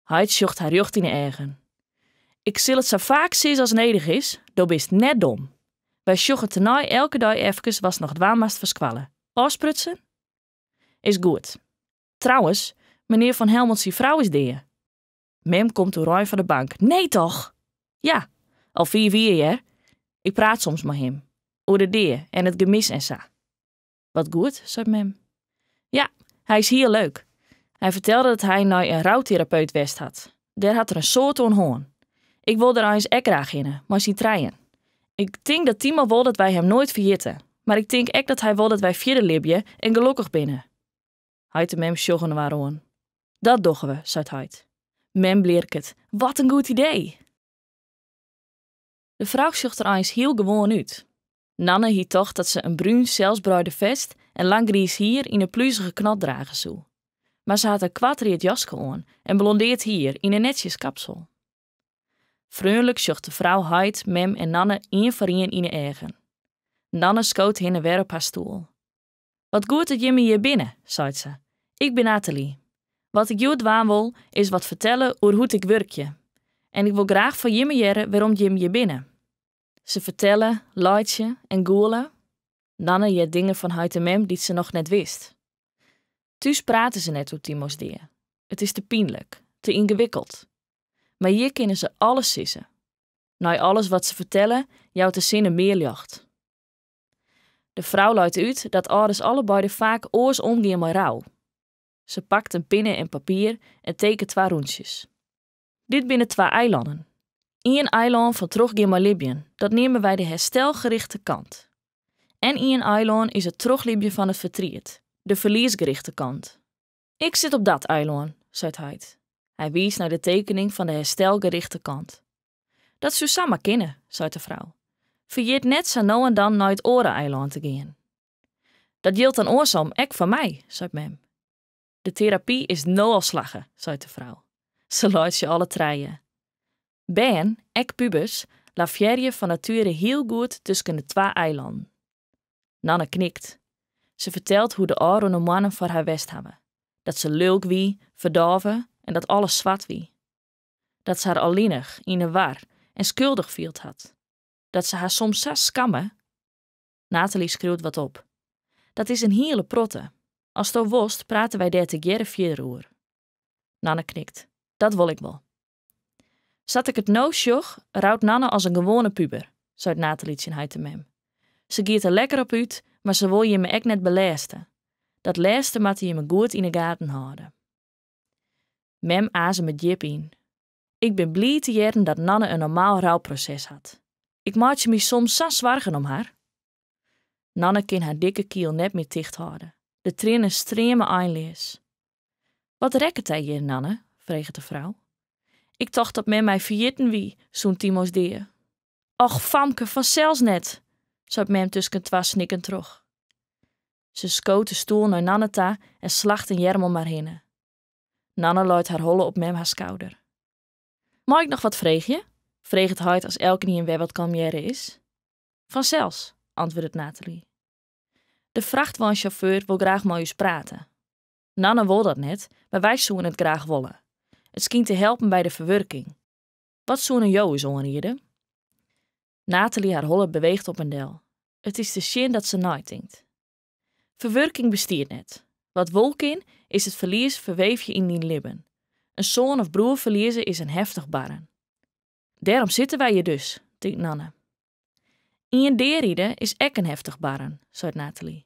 Heit sjocht har rjocht yn 'e eagen. Ik sil it sa faak sizze as nedich is, do bist net dom. Wy sjogge tenei elke dei efkes watst noch dwaan moatst foar skoalle. Ofsprutsen? Is goed. Trouwens, menear Van Helmond syn frou is dea. Mem komt oerein fan de bank. Nee toch? Ja, al fiif jier hear. Ik praat soms mei him. Oer de dea en it gemis en sa. Wat goed, seit mem. Ja, hy is hiel leuk. Hy fertelde dat hy nei in routerapeut west hat. Dêr hat er in soad oan hân. Ik wol der eins ek graach hinne, mei syn trijen. Ik tink dat Timo wol dat wy him noait ferjitte, mar ik tink ek dat hy wol dat wy fierder libje en gelokkich binne. Heit en mem sjogge inoar oan. Dat dogge we, seit heit. Mem blierket, Wat in goed idee! De frou sjocht der eins hiel gewoan út. Nanne hie tocht dat se in brún selsbreide fest en lang griis hier yn in pluzige knot drage soe. Mar se hat in koart read jaske oan en blondeard hier yn in netsjes kapsel. Freonlik sjocht de frou heit, mem en Nanne ien foar ien yn 'e eagen. Nanne skoot hinne wer op har stoel. Wat goed dat jimme hjir binne, seit se. Ik bin Nathalie. Wat ik hjoed dwaan wol, is wat fertelle oer hoe't ik wurkje. En ik wol graach fan jimme hearre wêrom't jimme hjir binne. Se fertelle, laitsje en gûle. Nanne heart dingen fan heit en mem dy't se noch net wist. Thús prate se net oer Timo's dea. It is te pynlik, te yngewikkeld. Mar hjir kinne se alles sizze. Nei alles wat se fertelle, jout de sinne mear ljocht. De frou leit út dat âlders allebeide faak oars omgean mei rou. Se pakt in pinne en papier en tekent twa rûntsjes. Dit binne twa eilannen. Ien eilân fan trochgean mei libjen, dat neame wy de herstelgerichte kant. En ien eilân is it trochlibjen fan it fertriet, de ferliesgerichte kant. Ik sit op dat eilân, seit heit. Hy wiist nei de tekening fan de herstelgerichte kant. Dat soe samar kinne, seit de frou. Ferjit net sa no en dan nei it oare eilân te gean. Dat jildt dan oarsom ek foar my, seit mem. De terapy is no al slagge, seit de frou. Se laitsje alle trije. Bern, ek pubers, lavearje fan natuere hiel goed tusken de twa eilannen. Nanne knikt. Se fertelt hoe't de ôfrûne moannen foar har west hawwe. Dat se lulk wie, ferdôve en dat alles swart wie. Dat se har allinnich, yn 'e war en skuldich field hat. Dat se har soms sa skamme. Nathalie skriuwt wat op. Dat is in hiele protte. Asto wolst, prate wy dêr tegearre fierder oer. Nanne knikt. Dat wol ik wol. Sa't ik it no sjoch, rout Nanne as in gewoane puber, seit Nathalie tsjin heit en mem. Se giet der lekker op út, mar se wol jimme ek net belêste. Dat lêste moatte jimme goed yn 'e gaten hâlde. Mem azemet djip yn. Ik bin bliid te hearren dat Nanne in normaal rouproses hat. Ik meitsje my soms sa'n soargen om har. Nanne kin har dikke kiel net mear ticht hâlde. De triennen streame einleas. Wat rekket dy hjir, Nanne? freget de frou. Ik tocht dat men my ferjitten wie sûnt Timo's dea. Och, famke, fansels net, seit mem tusken twa snikken troch. Se skoot de stoel nei Nanne ta en slacht in earm om har hinne. Nanne leit har holle op mem har skouder. Mei ik noch wat freegje? freget heit as elkenien wer wat kalmearre is. Fansels, antwurdet Nathalie. De frachtweinsjauffeur wol graach mei ús prate. Nanne wol dat net, mar wy soene it graach wolle. It skynt te helpen by de ferwurking. Wat soene jo ús oanriede? Nathalie har holle beweecht op en del. It is te sjen dat se neitinkt. Ferwurking bestiet net. Wat wol kin, is it ferlies ferweevje yn dyn libben. In soan of broer ferlieze is in heftich barren. Dêrom sitte wy hjir dus, tinkt Nanne. Ien dearide is ek in heftich barren, seit Nathalie.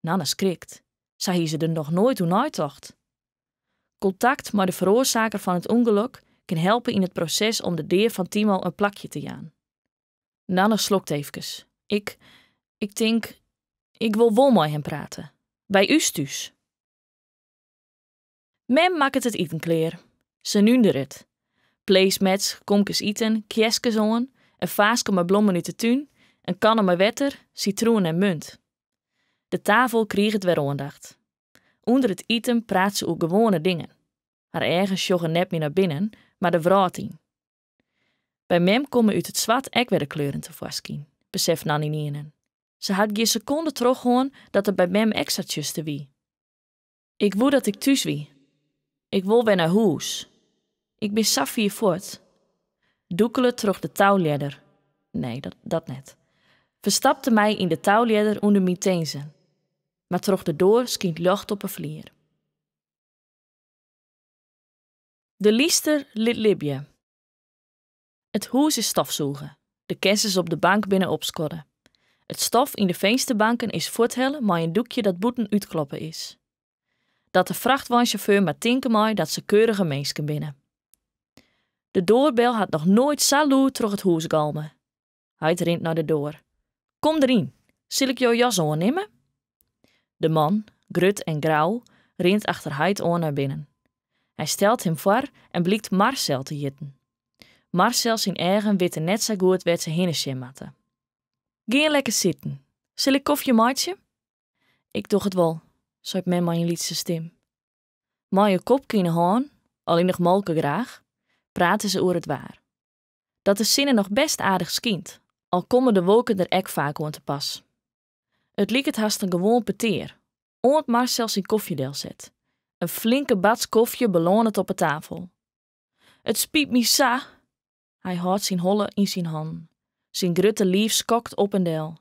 Nanne skrikt. Sa hie se der noch noait oer neitocht. Kontakt mei de feroarsaker fan it ûngelok kin helpe yn it proses om de dea fan Timo in plakje te jaan. Nanne slokt eefkes. Ik, ik tink, ik wol wol mei him prate. By ús thús. Mem makket it iten klear. Se núnderet. Placemats, komkes iten, kjerskes oan, in faaske mei blommen út de tún, in kanne mei wetter, sitroen en munt. De tafel kriget wer oandacht. Under it iten praat se oer gewoane dingen. Har eagen sjogge net mear nei binnen, mar de wrâld yn. By mem komme út it swart ek wer de kleuren tefoarskyn, beseft Nanne ynienen. Se hat gjin sekonde trochhân dat it by mem ek sa tsjuster wie. Ik woe dat ik thús wie. Ik wol wer nei hûs. Ik bin sa fier fuort. Dûkele troch de touljedder. Nee, dat, dat net. Ferstapte my yn de touljedder ûnder myn tinzen. Mar troch de doar skynt ljocht op 'e flier. De lyster lit libje. It hûs is stofsûge. De kessens op de bank binne opskodde. It stof yn de finsterbanken is fuorthelle mei in doekje dat bûten útkloppe is. Dat de frachtweinsjauffeur mar tinke mei dat se keurige minsken binne. De doarbel hat noch noait sa lûd troch it hûs galme. Heit rint nei de doar. Kom deryn, sil ik jo jas oannimme? De man, grut en grau, rint achter heit oan nei binnen. Hy stelt him foar en blykt Marcel te hjitten. Marcel syn eagen witte net sa goed wêr't se hinne sjen moatte. Gean lekker sitten. Sil ik kofje meitsje? Ik doch it wol, seit mem mei in lytse stim. Mei in kopke yn 'e hân, allinnich molke graach, prate se oer it waar. Dat de sinne noch bêst aardich skynt, al komme de wolken der ek faak oan te pas. It liket hast in gewoan petear, oant Marcel syn kofje delset. In flinke bats kofje belânet op 'e tafel. It spyt my sa! Hy hâldt syn holle yn syn hannen. Syn grutte liif skokt op en del.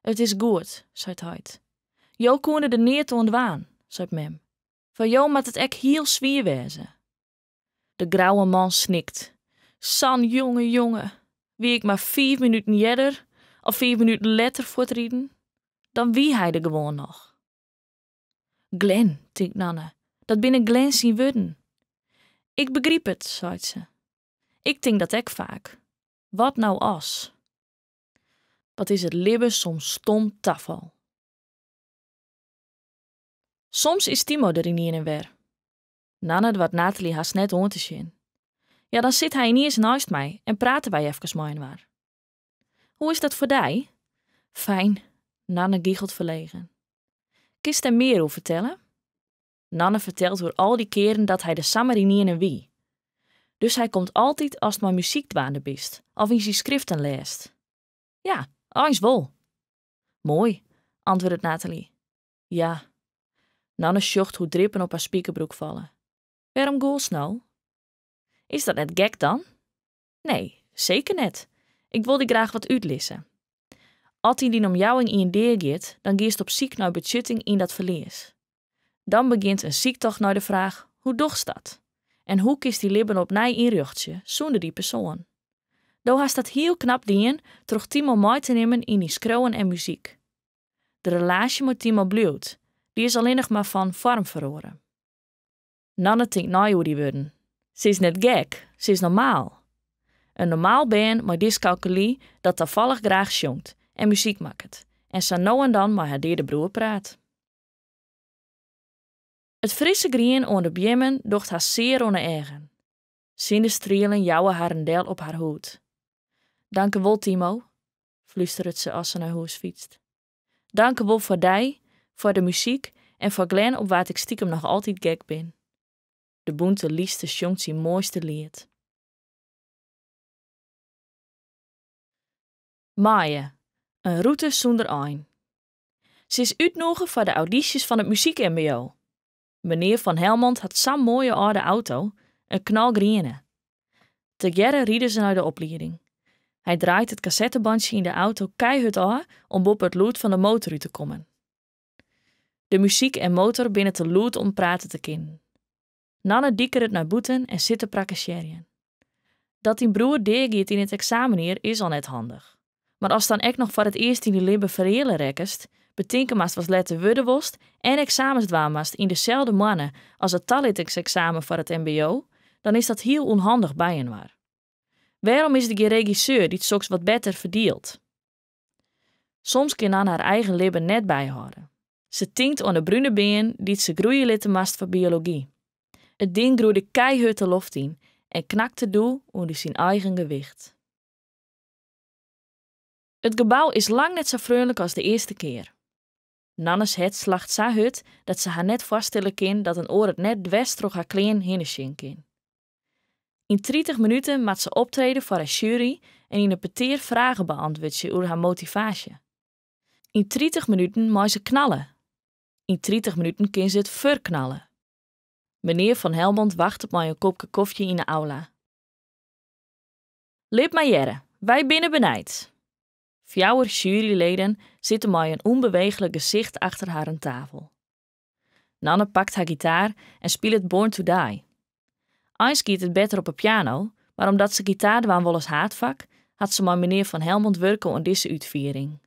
It is goed, seit heit. Jo koene der neat oan dwaan, seit mem. Foar jo moat it ek hiel swier wêze. De grauwe man snikt. Sa'n jonge jonge! Wie ik mar fiif minuten earder of fiif minuten letter fuortriden, dan wie hy der gewoan noch. Glenn, tinkt Nanne, dat binne Glenn syn wurden. Ik begryp it, seit se. Ik tink dat ek faak. Wat no as? Wat is it libben soms stom tafal. Soms is Timo der ynienen wer. Nanne doart Nathalie hast net oan te sjen. Ja, dan sit hy yniens neist my en prate wy efkes mei-inoar. Hoe is dat foar dy? Fijn, Nanne gichelt ferlegen. Kinst dêr mear oer fertelle? Nanne fertelt oer al dy kearen dat hy der samar ynienen wie. Dus hy komt altyd ast mei muzyk dwaande bist of yn syn skriften lêst. Ja, eins wol. Moai, antwurdet Nathalie. Ja. Nanne sjocht hoe't drippen op har spikerbroek falle. Wêrom gûlst no? Is dat net gek dan? Nee, seker net. Ik wol dy graach wat útlizze. As yn dyn omjouwing ien deagiet, dan giest op syk nei betsjutting yn dat ferlies. Dan begjint in syktocht nei de fraach, hoe dochst dat? En hoe kinst dyn libben opnij ynrjochtsje sûnder dy persoan? Do hast dat hiel knap dien troch Timo mei te nimmen yn dyn skriuwen en muzyk. De relaasje mei Timo bliuwt, dy is allinnich mar fan foarm feroare. Nanne tinkt nei oer dy wurden. Se is net gek, se is normaal. In normaal bern mei dyskalkuly dat tafallich graach sjongt en muzyk makket en sa no en dan mei har deade broer praat. It frisse grien oan de beammen docht har sear oan 'e eagen. Sinnestrielen jouwe harren del op har hûd. Dankewol, Timo, flústeret se as se nei hûs fytst. Dankewol foar dy, foar de muzyk en foar Glenn op wa't ik stikem noch altyd gek bin. De bûnte lyster sjongt syn moaiste liet. Maaie, in rûte sûnder ein. Se is útnûge foar de audysjes fan it muzyk-mbo. Menear Van Helmond hat sa'n moaie âlde auto, in knalgriene. Tegearre ride se nei de oplieding. Hy draait it kassettebantsje yn de auto keihurd ôf om boppe it lûd fan de motor út te kommen. De muzyk en motor binne te lûd om prate te kinnen. Nanne dikeret nei bûten en sit te prakkesearjen. Dat dyn broer deagiet yn it eksamenjier is al net handich. Mar ast dan ek noch foar it earst yn dyn libben fereale rekkest, betinke moatst watst letter wurde wolst en eksamens dwaan moatst yn deselde moanne as it talittingseksamen foar it mbo, dan is dat hiel ûnhandich byinoar. Wêrom is der gjin regisseur dy't soks wat better ferdielt? Soms kin Nanne har eigen libben net byhâlde. Se tinkt oan de brune bean dy't se groeie litte moast foar biology. It ding groeide keihurd de loft yn en knakte doe ûnder syn eigen gewicht. It gebou is lang net sa freonlik as de earste kear. Nanne's hert slacht sa hurd dat se har net foarstelle kin dat in oar it net dwers troch har klean hinne sjen kin. Yn 30 minuten moat se optrede foar in sjuery en yn in petear fragen beäntwurdzje oer har motivaasje. Yn 30 minuten mei se knalle. Yn 30 minuten kin se it ferknalle. Menear Van Helmond wachtet mei in kopke kofje yn 'e aula. Lit mar hearre, wy binne benijd. Fjouwer sjueryleden sitte mei in ûnbeweechlik gesicht achter harren tafel. Nanne pakt har gitaar en spilet Born to Die. Eins giet it better op 'e piano, mar omdat se gitaar dwaan wol as haadfak, hat se mei menear Van Helmond wurke oan dizze útfiering.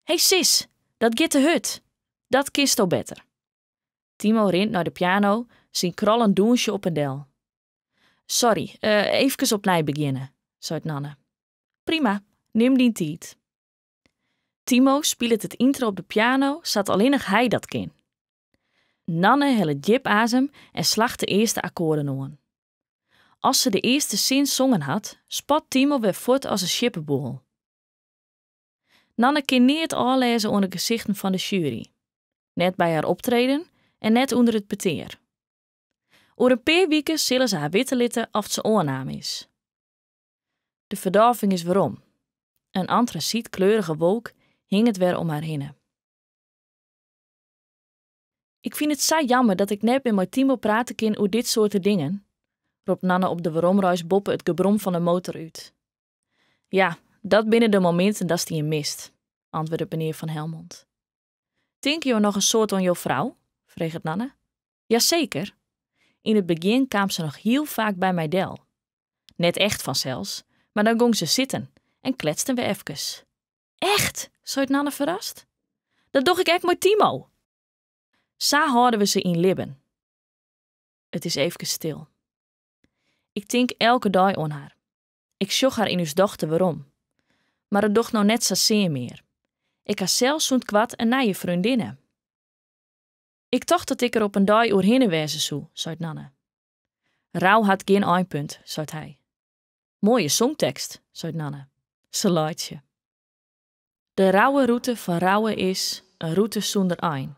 Hey sis, dat giet te hurd! Dat kinsto better. Timo rint nei de piano, syn krollen dûnsje op en del. Sorry, eefkes opnij begjinne, seit Nanne. Prima, nim dyn tiid. Timo spilet it yntro op de piano sa't allinnich hy dat kin. Nanne hellet djip azem en slacht de earste akkoarden oan. As se de earste sin songen hat, spat Timo wer fuort as in sjippeboel. Nanne kin neat ôflêze oan de gesichten fan de sjuery. Net by har optreden en net ûnder it petear. Oer in pear wike sille se har witte litte oft se oannaam is. De ferdôving is werom. In antrasytkleurige wolk hinget wer om har hinne. Ik fyn it sa jammer dat ik net mear mei Timo prate kin oer dit soarte dingen, ropt Nanne op de weromreis boppe it gebrom fan de motor út. Ja, dat binne de mominten datst ien mist, antwurdet menear Van Helmond. Tinke jo noch in soad oan jo frou? freget Nanne. Jaseker. Yn it begjin kaam se noch hiel faak by my del. Net echt fansels, mar dan gong se sitten en kletsten we efkes. Echt? seit Nanne ferrast. Dat doch ik ek mei Timo. Sa hâlde we se yn libben. It is eefkes stil. Ik tink elke dei oan har. Ik sjoch har yn ús dochter werom. Mar it docht no net sa sear mear. Ik ha sels sûnt koart in nije freondinne. Ik tocht dat ik der op in dei oerhinne wêze soe, seit Nanne. Rou hat gjin einpunt, seit hy. Moaie songtekst, seit Nanne. Se laitsje. De rouwe rûte fan rouwe is in rûte sûnder ein.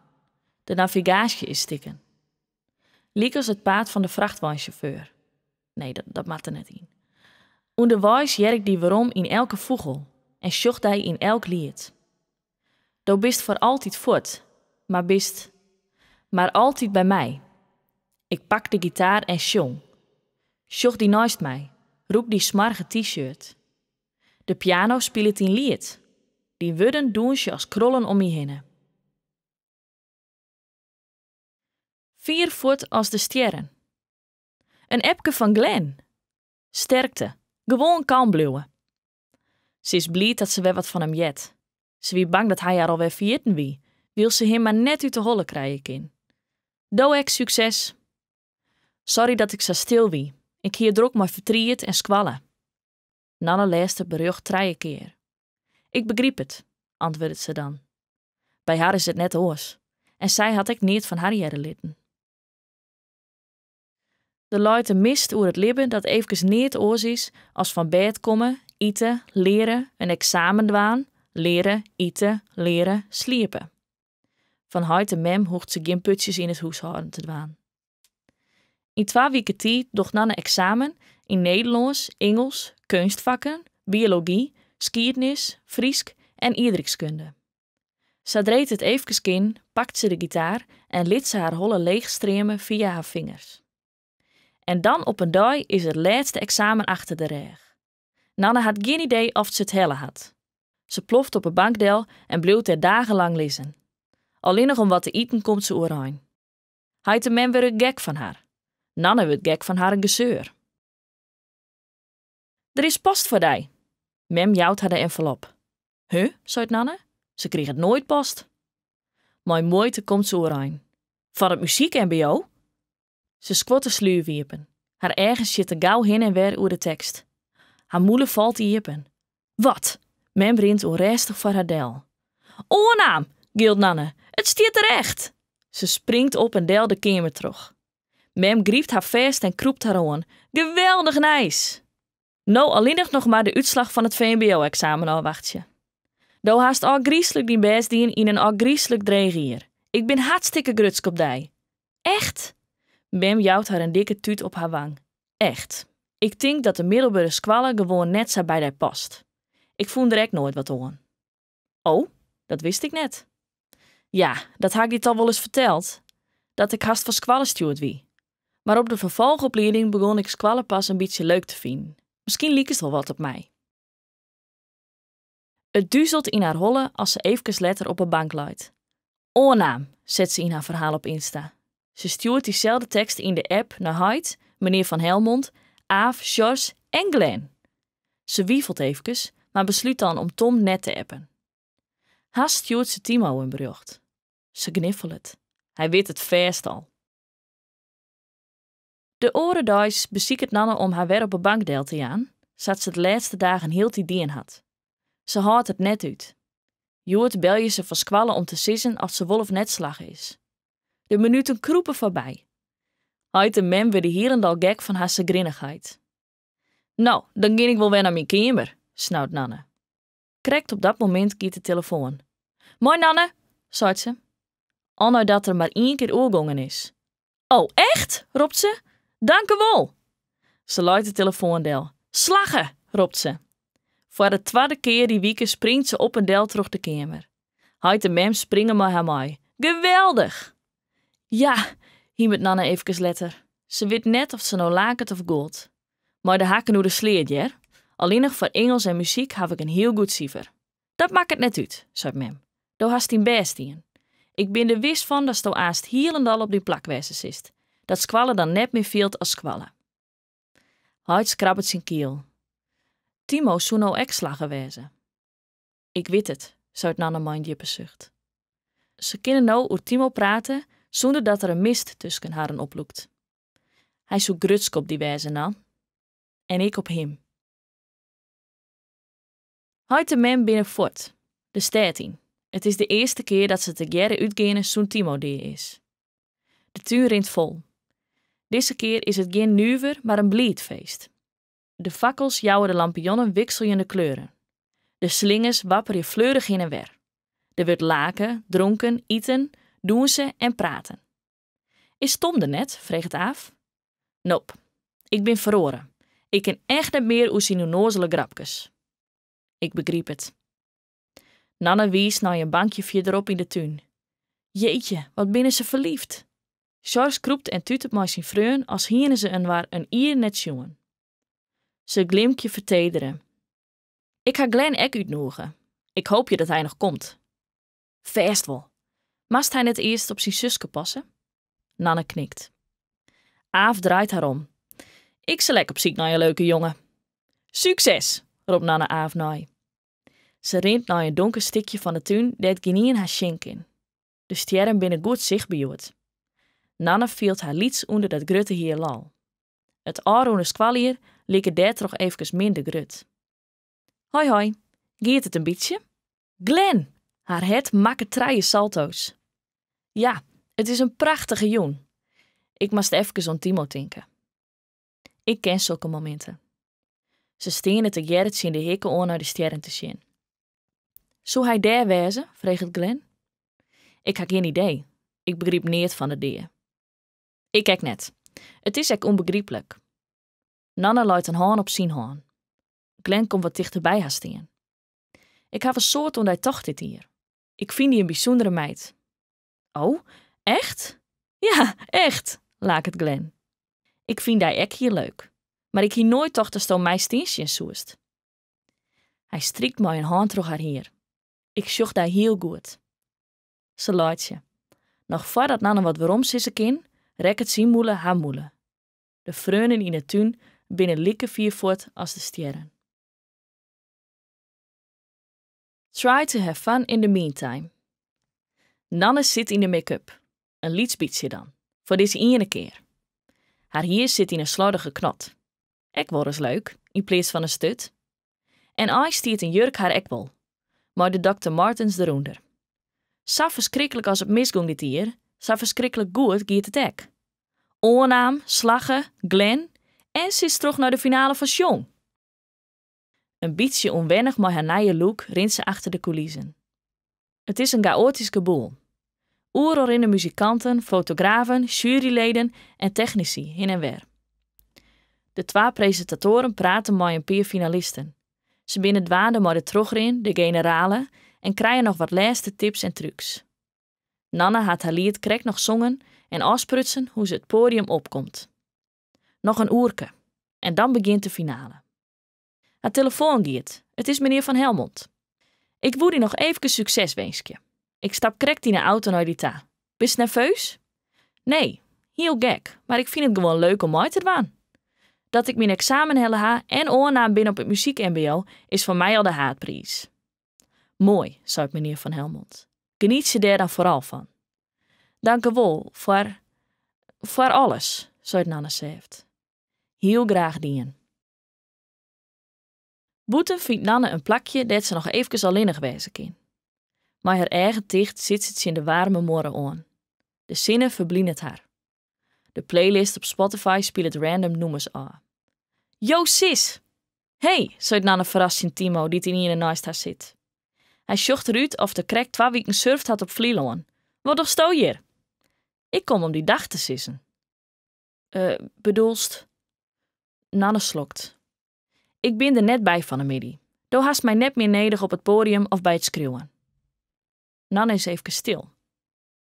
De navigaasje is stikken. Lykas it paad fan de frachtweinsjauffeur. Nee, dat, dat moat der net yn. Underweis hear ik dy werom yn elke fûgel en sjoch dy yn elk liet. Do bist foar altyd fuort, mar bist mar altyd by my. Ik pak de gitaar en sjong. Sjoch dy neist my, rûk dyn smoarge T-shirt. De piano spilet dyn liet. Dyn wurden dûnsje as krollen om my hinne. Fier fuort as de stjerren. In appke fan Glenn. Sterkte, gewoan kalm bliuwe. Se is bliid dat se wer wat fan him heart. Se wie bang dat hy har alwer ferjitten wie, wylst se him mar net út de holle krije kin. Do ek sukses. Sorry dat ik sa stil wie. Ik hie it drok mei fertriet en skoalle. Nanne lêst it berjocht trije kear. Ik begryp it, antwurdet se dan. By har is it net oars en sy hat ek neat fan har hearre litten. Der leit in mist oer it libben dat eefkes neat oars is as fan bêd komme, ite, leare, in eksamen dwaan, leare, ite, leare, sliepe. Fan heit en mem hoecht se gjin putsjes yn it húshâlden te dwaan. Yn twa wike tiid docht Nanne eksamen yn Nederlânsk, Ingelsk, keunstfakken, biology, skiednis, Frysk en ierdrykskunde. Sadree't it eefkes kin, pakt se de gitaar en lit se har holle leechstreame fia har fingers. En dan op in dei is it lêste eksamen achter de rêch. Nanne hat gjin idee oft se it helle hat. Se ploft op 'e bank del en bliuwt dêr dagenlang lizzen. Allinnich om wat te iten komt se oerein. Heit en mem wurde gek fan har. Nanne wurdt gek fan harren geseur. Der is post foar dy. Mem jout har de envelop. Huh, seit Nanne, se kriget noait post. Mei muoite komt se oerein. Fan it muzyk-mbo? Se skuort de slúf iepen. Har eagen sjitte gau hinne en wer oer de tekst. Har mûle falt iepen. Wat? Mem rint ûnrêstich foar har del. Oannaam! gilt Nanne. It stiet der echt! Se springt op en del de keamer troch. Mem grypt har fêst en krûpt har oan. Geweldich nijs! No allinnich noch mar de útslach fan it VMBO-eksamen ôfwachtsje. Do hast ôfgryslik dyn bêst dien yn in ôfgryslik dreech jier. Ik bin hartstikke grutsk op dy. Echt? Mem jout har in dikke tút op har wang. Echt. Ik tink dat de middelbere skoalle gewoan net sa by dy past. Ik fûn der ek noait wat oan. Oh, dat wist ik net. Ja, dat ha ik dy toch wolris ferteld, dat ik hast fan skoalle stjoerd wie. Mar op de ferfolchoplieding begûn ik skoalle pas in bytsje leuk te finen. Miskien likest wol wat op my. It duzelt yn har holle as se eefkes letter op 'e bank leit. Oannaam, set se yn har ferhaal op Insta. Se stjoert dyselde tekst yn de app nei heit, menear Van Helmond, Aaf, Sjors en Glenn. Se wifelt eefkes, mar beslút dan om Tom net te appen. Hast stjoert se Timo in berjocht. Se gniffelet. Hy wit it fêst al. De oare deis besiket Nanne om har wer op 'e bank del te jaan, sa't se de lêste dagen hieltyd dien hat. Se hâldt it net út. Hjoed belje se fan skoalle om te sizzen oft se wol of net slagge is. De minuten krûpe foarby. Heit en mem wurde hielendal gek fan har segrinnichheid. No, dan gean ik wol wer nei myn keamer, snaut Nanne. Krekt op dat momint giet de telefoan. Moai Nanne, seit se. Al neidat der mar ien kear oergongen is. Oh, echt? ropt se. Dankewol! Se leit de telefoan del. Slagge! ropt se. Foar de twadde kear dy wike springt se op en del troch de keamer. Heit en mem springe mei har mei. Geweldich! Ja, himet Nanne eefkes letter. Se wit net oft se no laket of gûlt. Mei de hakken oer de sleat, hear. Allinnich foar Ingels en muzyk haw ik in hiel goed sifer. Dat makket net út, seit mem. Do hast dyn bêst dien. Ik bin der wis fan datsto aanst hielendal op dyn plak wêze silst. Dat skoalle dan net mear fielt as skoalle. Heit skrabbet syn kiel. Timo soe no ek slagge wêze. Ik wit it, seit Nanne mei in djippe sucht. Se kinne no oer Timo prate sûnder dat der in mist tusken harren oplûkt. Hy soe grutsk op dy wêze, Nan. En ik op him. Heit en mem binne fuort, de stêd yn. It is de earste kear dat se tegearre útgeane sûnt Timo dea is. De tún rint fol. Dizze kear is it gjin nuver, mar in bliid feest. De fakkels jouwe de lampionnen wikseljende kleuren. De slingers wapperje fleurich hinne en wer. Der wurdt lake, dronken, iten, dûnse en praten. Is Tom der net? freget Aaf. Nope. Ik bin feroare. Ik kin echt net mear oer syn ûnnoazele grapkes. Ik begryp it. Nanne wiist nei in bankje fierderop yn de tún. Jeetje, wat binne se ferlyfd! Sjors krûpt en tutet mei syn freon as hiene se inoar in jier net sjoen. Se glimkje fertedere. Ik ha Glenn ek útnûge. Ik hoopje dat hy noch komt. Fêst wol. Moast hy net earst op syn suske passe? Nanne knikt. Aaf draait har om. Ik sil ek op syk nei in leuke jonge. Sukses! ropt Nanne Aaf nei. Se rint nei in donker stikje fan de tún dêr't gjinien har sjen kin. De stjerren binne goed sichtber hjoed. Nanne fielt har lyts ûnder dat grutte hielal. It ôfrûne skoaljier like dêrtroch eefkes minder grut. Hoi hoi, giet it in bytsje? Glenn! Har hert makket trije salto's. Ja, it is in prachtige jûn. Ik moast efkes oan Timo tinke. Ik ken sokke mominten. Se steane tegearre tsjin de hikke oan nei de stjerren te sjen. Soe hy dêr wêze? freget Glenn. Ik ha gjin idee. Ik begryp neat fan de dea. Ik ek net. It is ek ûnbegryplik. Nanne leit in hân op syn hân. Glenn komt wat tichterby har stean. Ik haw in soad oan dy tocht dit jier. Ik fyn dy in bysûndere meid. Oh, echt? Ja, echt, laket Glenn. Ik fyn dy ek hiel leuk. Mar ik hie noait tocht datsto my stean sjen soest. Hy strykt mei in hân troch har hier. Ik sjoch dy hiel goed. Se laitsje. Noch foardat Nanne wat werom sizze kin, rekket syn mûle har mûle. De freonen yn 'e tún binne like fier fuort as de stjerren. Try to have fun in the meantime. Nanne sit yn de make-up. In lyts bytsje dan. Foar dizze iene kear. Har hier sit yn in sloardige knot. Ek wolris leuk, yn pleats fan in sturt. En eins stiet in jurk har ek wol. Mei de Doctor Martens derûnder. Sa ferskriklik as it misgong dit jier, sa ferskriklik goed giet it ek. Oannaam, slagge, Glenn en se is troch nei de finale fan Sjong! In bytsje ûnwennich mei har nije look rint se achter de kûlizen. It is in gaoatyske boel. Oeral rinne muzikanten, fotografen, sjueryleden en technisy hinne en wer. De twa presintatoaren prate mei in pear finalisten. Se binne dwaande mei de trochrin, de generale, en krije noch wat lêste tips en trúks. Nanne hat har liet krekt noch songen en ôfsprutsen hoe se it poadium opkomt. Noch in oerke en dan begjint de finale. Har telefoan giet. It is menear Van Helmond. Ik woe dy noch eefkes sukses winskje. Ik stap krekt yn 'e auto nei dy ta. Bist nerveus? Nee, hiel gek, mar ik fyn it gewoan leuk om mei te dwaan. Dat ik myn eksamen helle ha en oannaam bin op it muzyk-mbo is foar my al de haadpriis. Moai, seit menear Van Helmond. Genietsje dêr dan foaral fan. Dankewol foar, foar alles, seit Nanne sêft. Hiel graach dien. Bûten fynt Nanne in plakje dêr't se noch eefkes allinnich wêze kin. Mei har eagen ticht sit se tsjin de waarme muorre oan. De sinne ferblinet har. De playlist op Spotify spilet random nûmers ôf. Jo sis! Hey, seit Nanne ferrast tsjin Timo dy't ynienen neist har sit. Hy sjocht derút oft er krekt twa wiken surft hat op Flylân. Wat dochsto hjir? Ik kom om dy dach te sizzen. Eh, bedoelst? Nanne slokt. Ik bin der net by fan 'e middei. Do hast my net mear nedich op it poadium of by it skriuwen. Nanne is eefkes stil.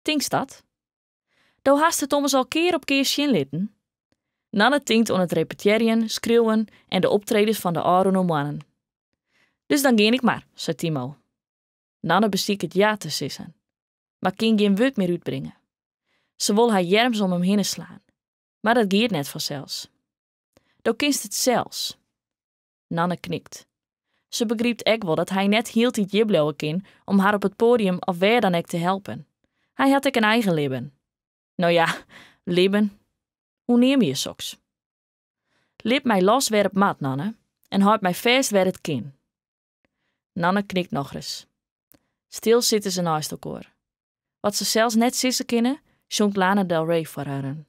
Tinkst dat? Do hast it ommers al kear op kear sjen litten. Nanne tinkt oan it repetearjen, skriuwen en de optredens fan de ôfrûne moannen. Dus dan gean ik mar, seit Timo. Nanne besiket ja te sizzen, mar kin gjin wurd mear útbringe. Se wol har earms om him hinne slaan, mar dat giet net fansels. Do kinst it sels. Nanne knikt. Se begrypt ek wol dat hy net hieltyd hjir bliuwe kin om har op it poadium of wêr dan ek te helpen. Hy hat ek in eigen libben. No ja, libben. Hoe neame je soks? Lit my los wêr it moat, Nanne, en hâld my fêst wêr it kin. Nanne knikt nochris. Stil sitte se neist elkoar. Wat se sels net sizze kinne, sjongt Lana Del Rey foar harren.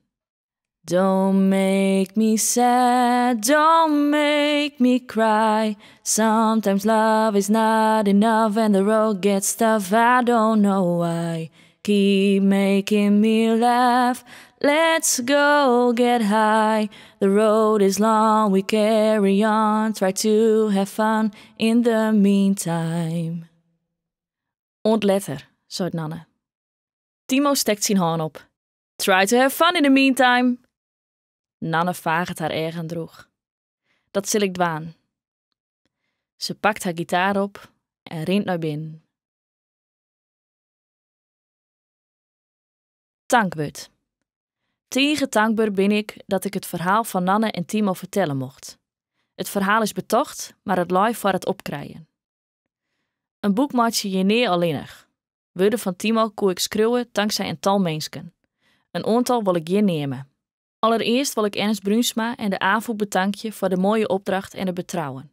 Don't make me sad, don't make me cry. Sometimes love is not enough and the road gets tough, I don't know why. Keep making me laugh. Let's go get high. The road is long, we carry on. Try to have fun in the meantime. Oant letter, seit Nanne. Timo stekt syn hân op. Try to have fun in the meantime. Nanne faget har eagen drûch. Dat sil ik dwaan. Se pakt har gitaar op en rint nei binnen. Tankwurd. Tige tankber bin ik dat ik it ferhaal fan Nanne en Timo fertelle mocht. It ferhaal is betocht, mar it lei foar it opkrijen. In boek meitsje je nea allinnich. Wurden fan Timo koe ik skriuwe tanksij in tal minsken. In oantal wol ik hjir neame. Allerearst wol ik Ernst Bruinsma en de Afûk betankje foar de moaie opdracht en it betrouwen.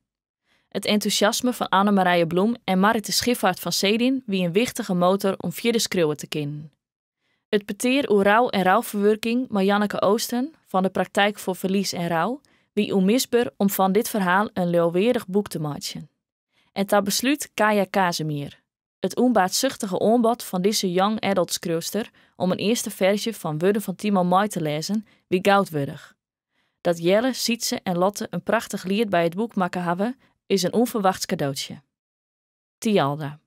It entûsjasme fan Anne Marije Bloem en Marrit de Schiffart fan Cedin wie in wichtige motor om fierder skriuwe te kinnen. It petear oer rou en rouferwurking mei Janneke Oosten fan de Praktijk voor Verlies en Rouw wie ûnmisber om fan dit ferhaal in leauweardich boek te meitsjen. En ta beslút Kaja Cazemier. It ûnbaatsuchtige oanbod fan dizze young adult skriuwster om in earste ferzje fan Wurden fan Timo mei te lêzen wie goud wurdich. Dat Jelle, Sytse en Lotte in prachtich liet by it boek makke hawwe is in ûnferwachts kadootsje. Tialda.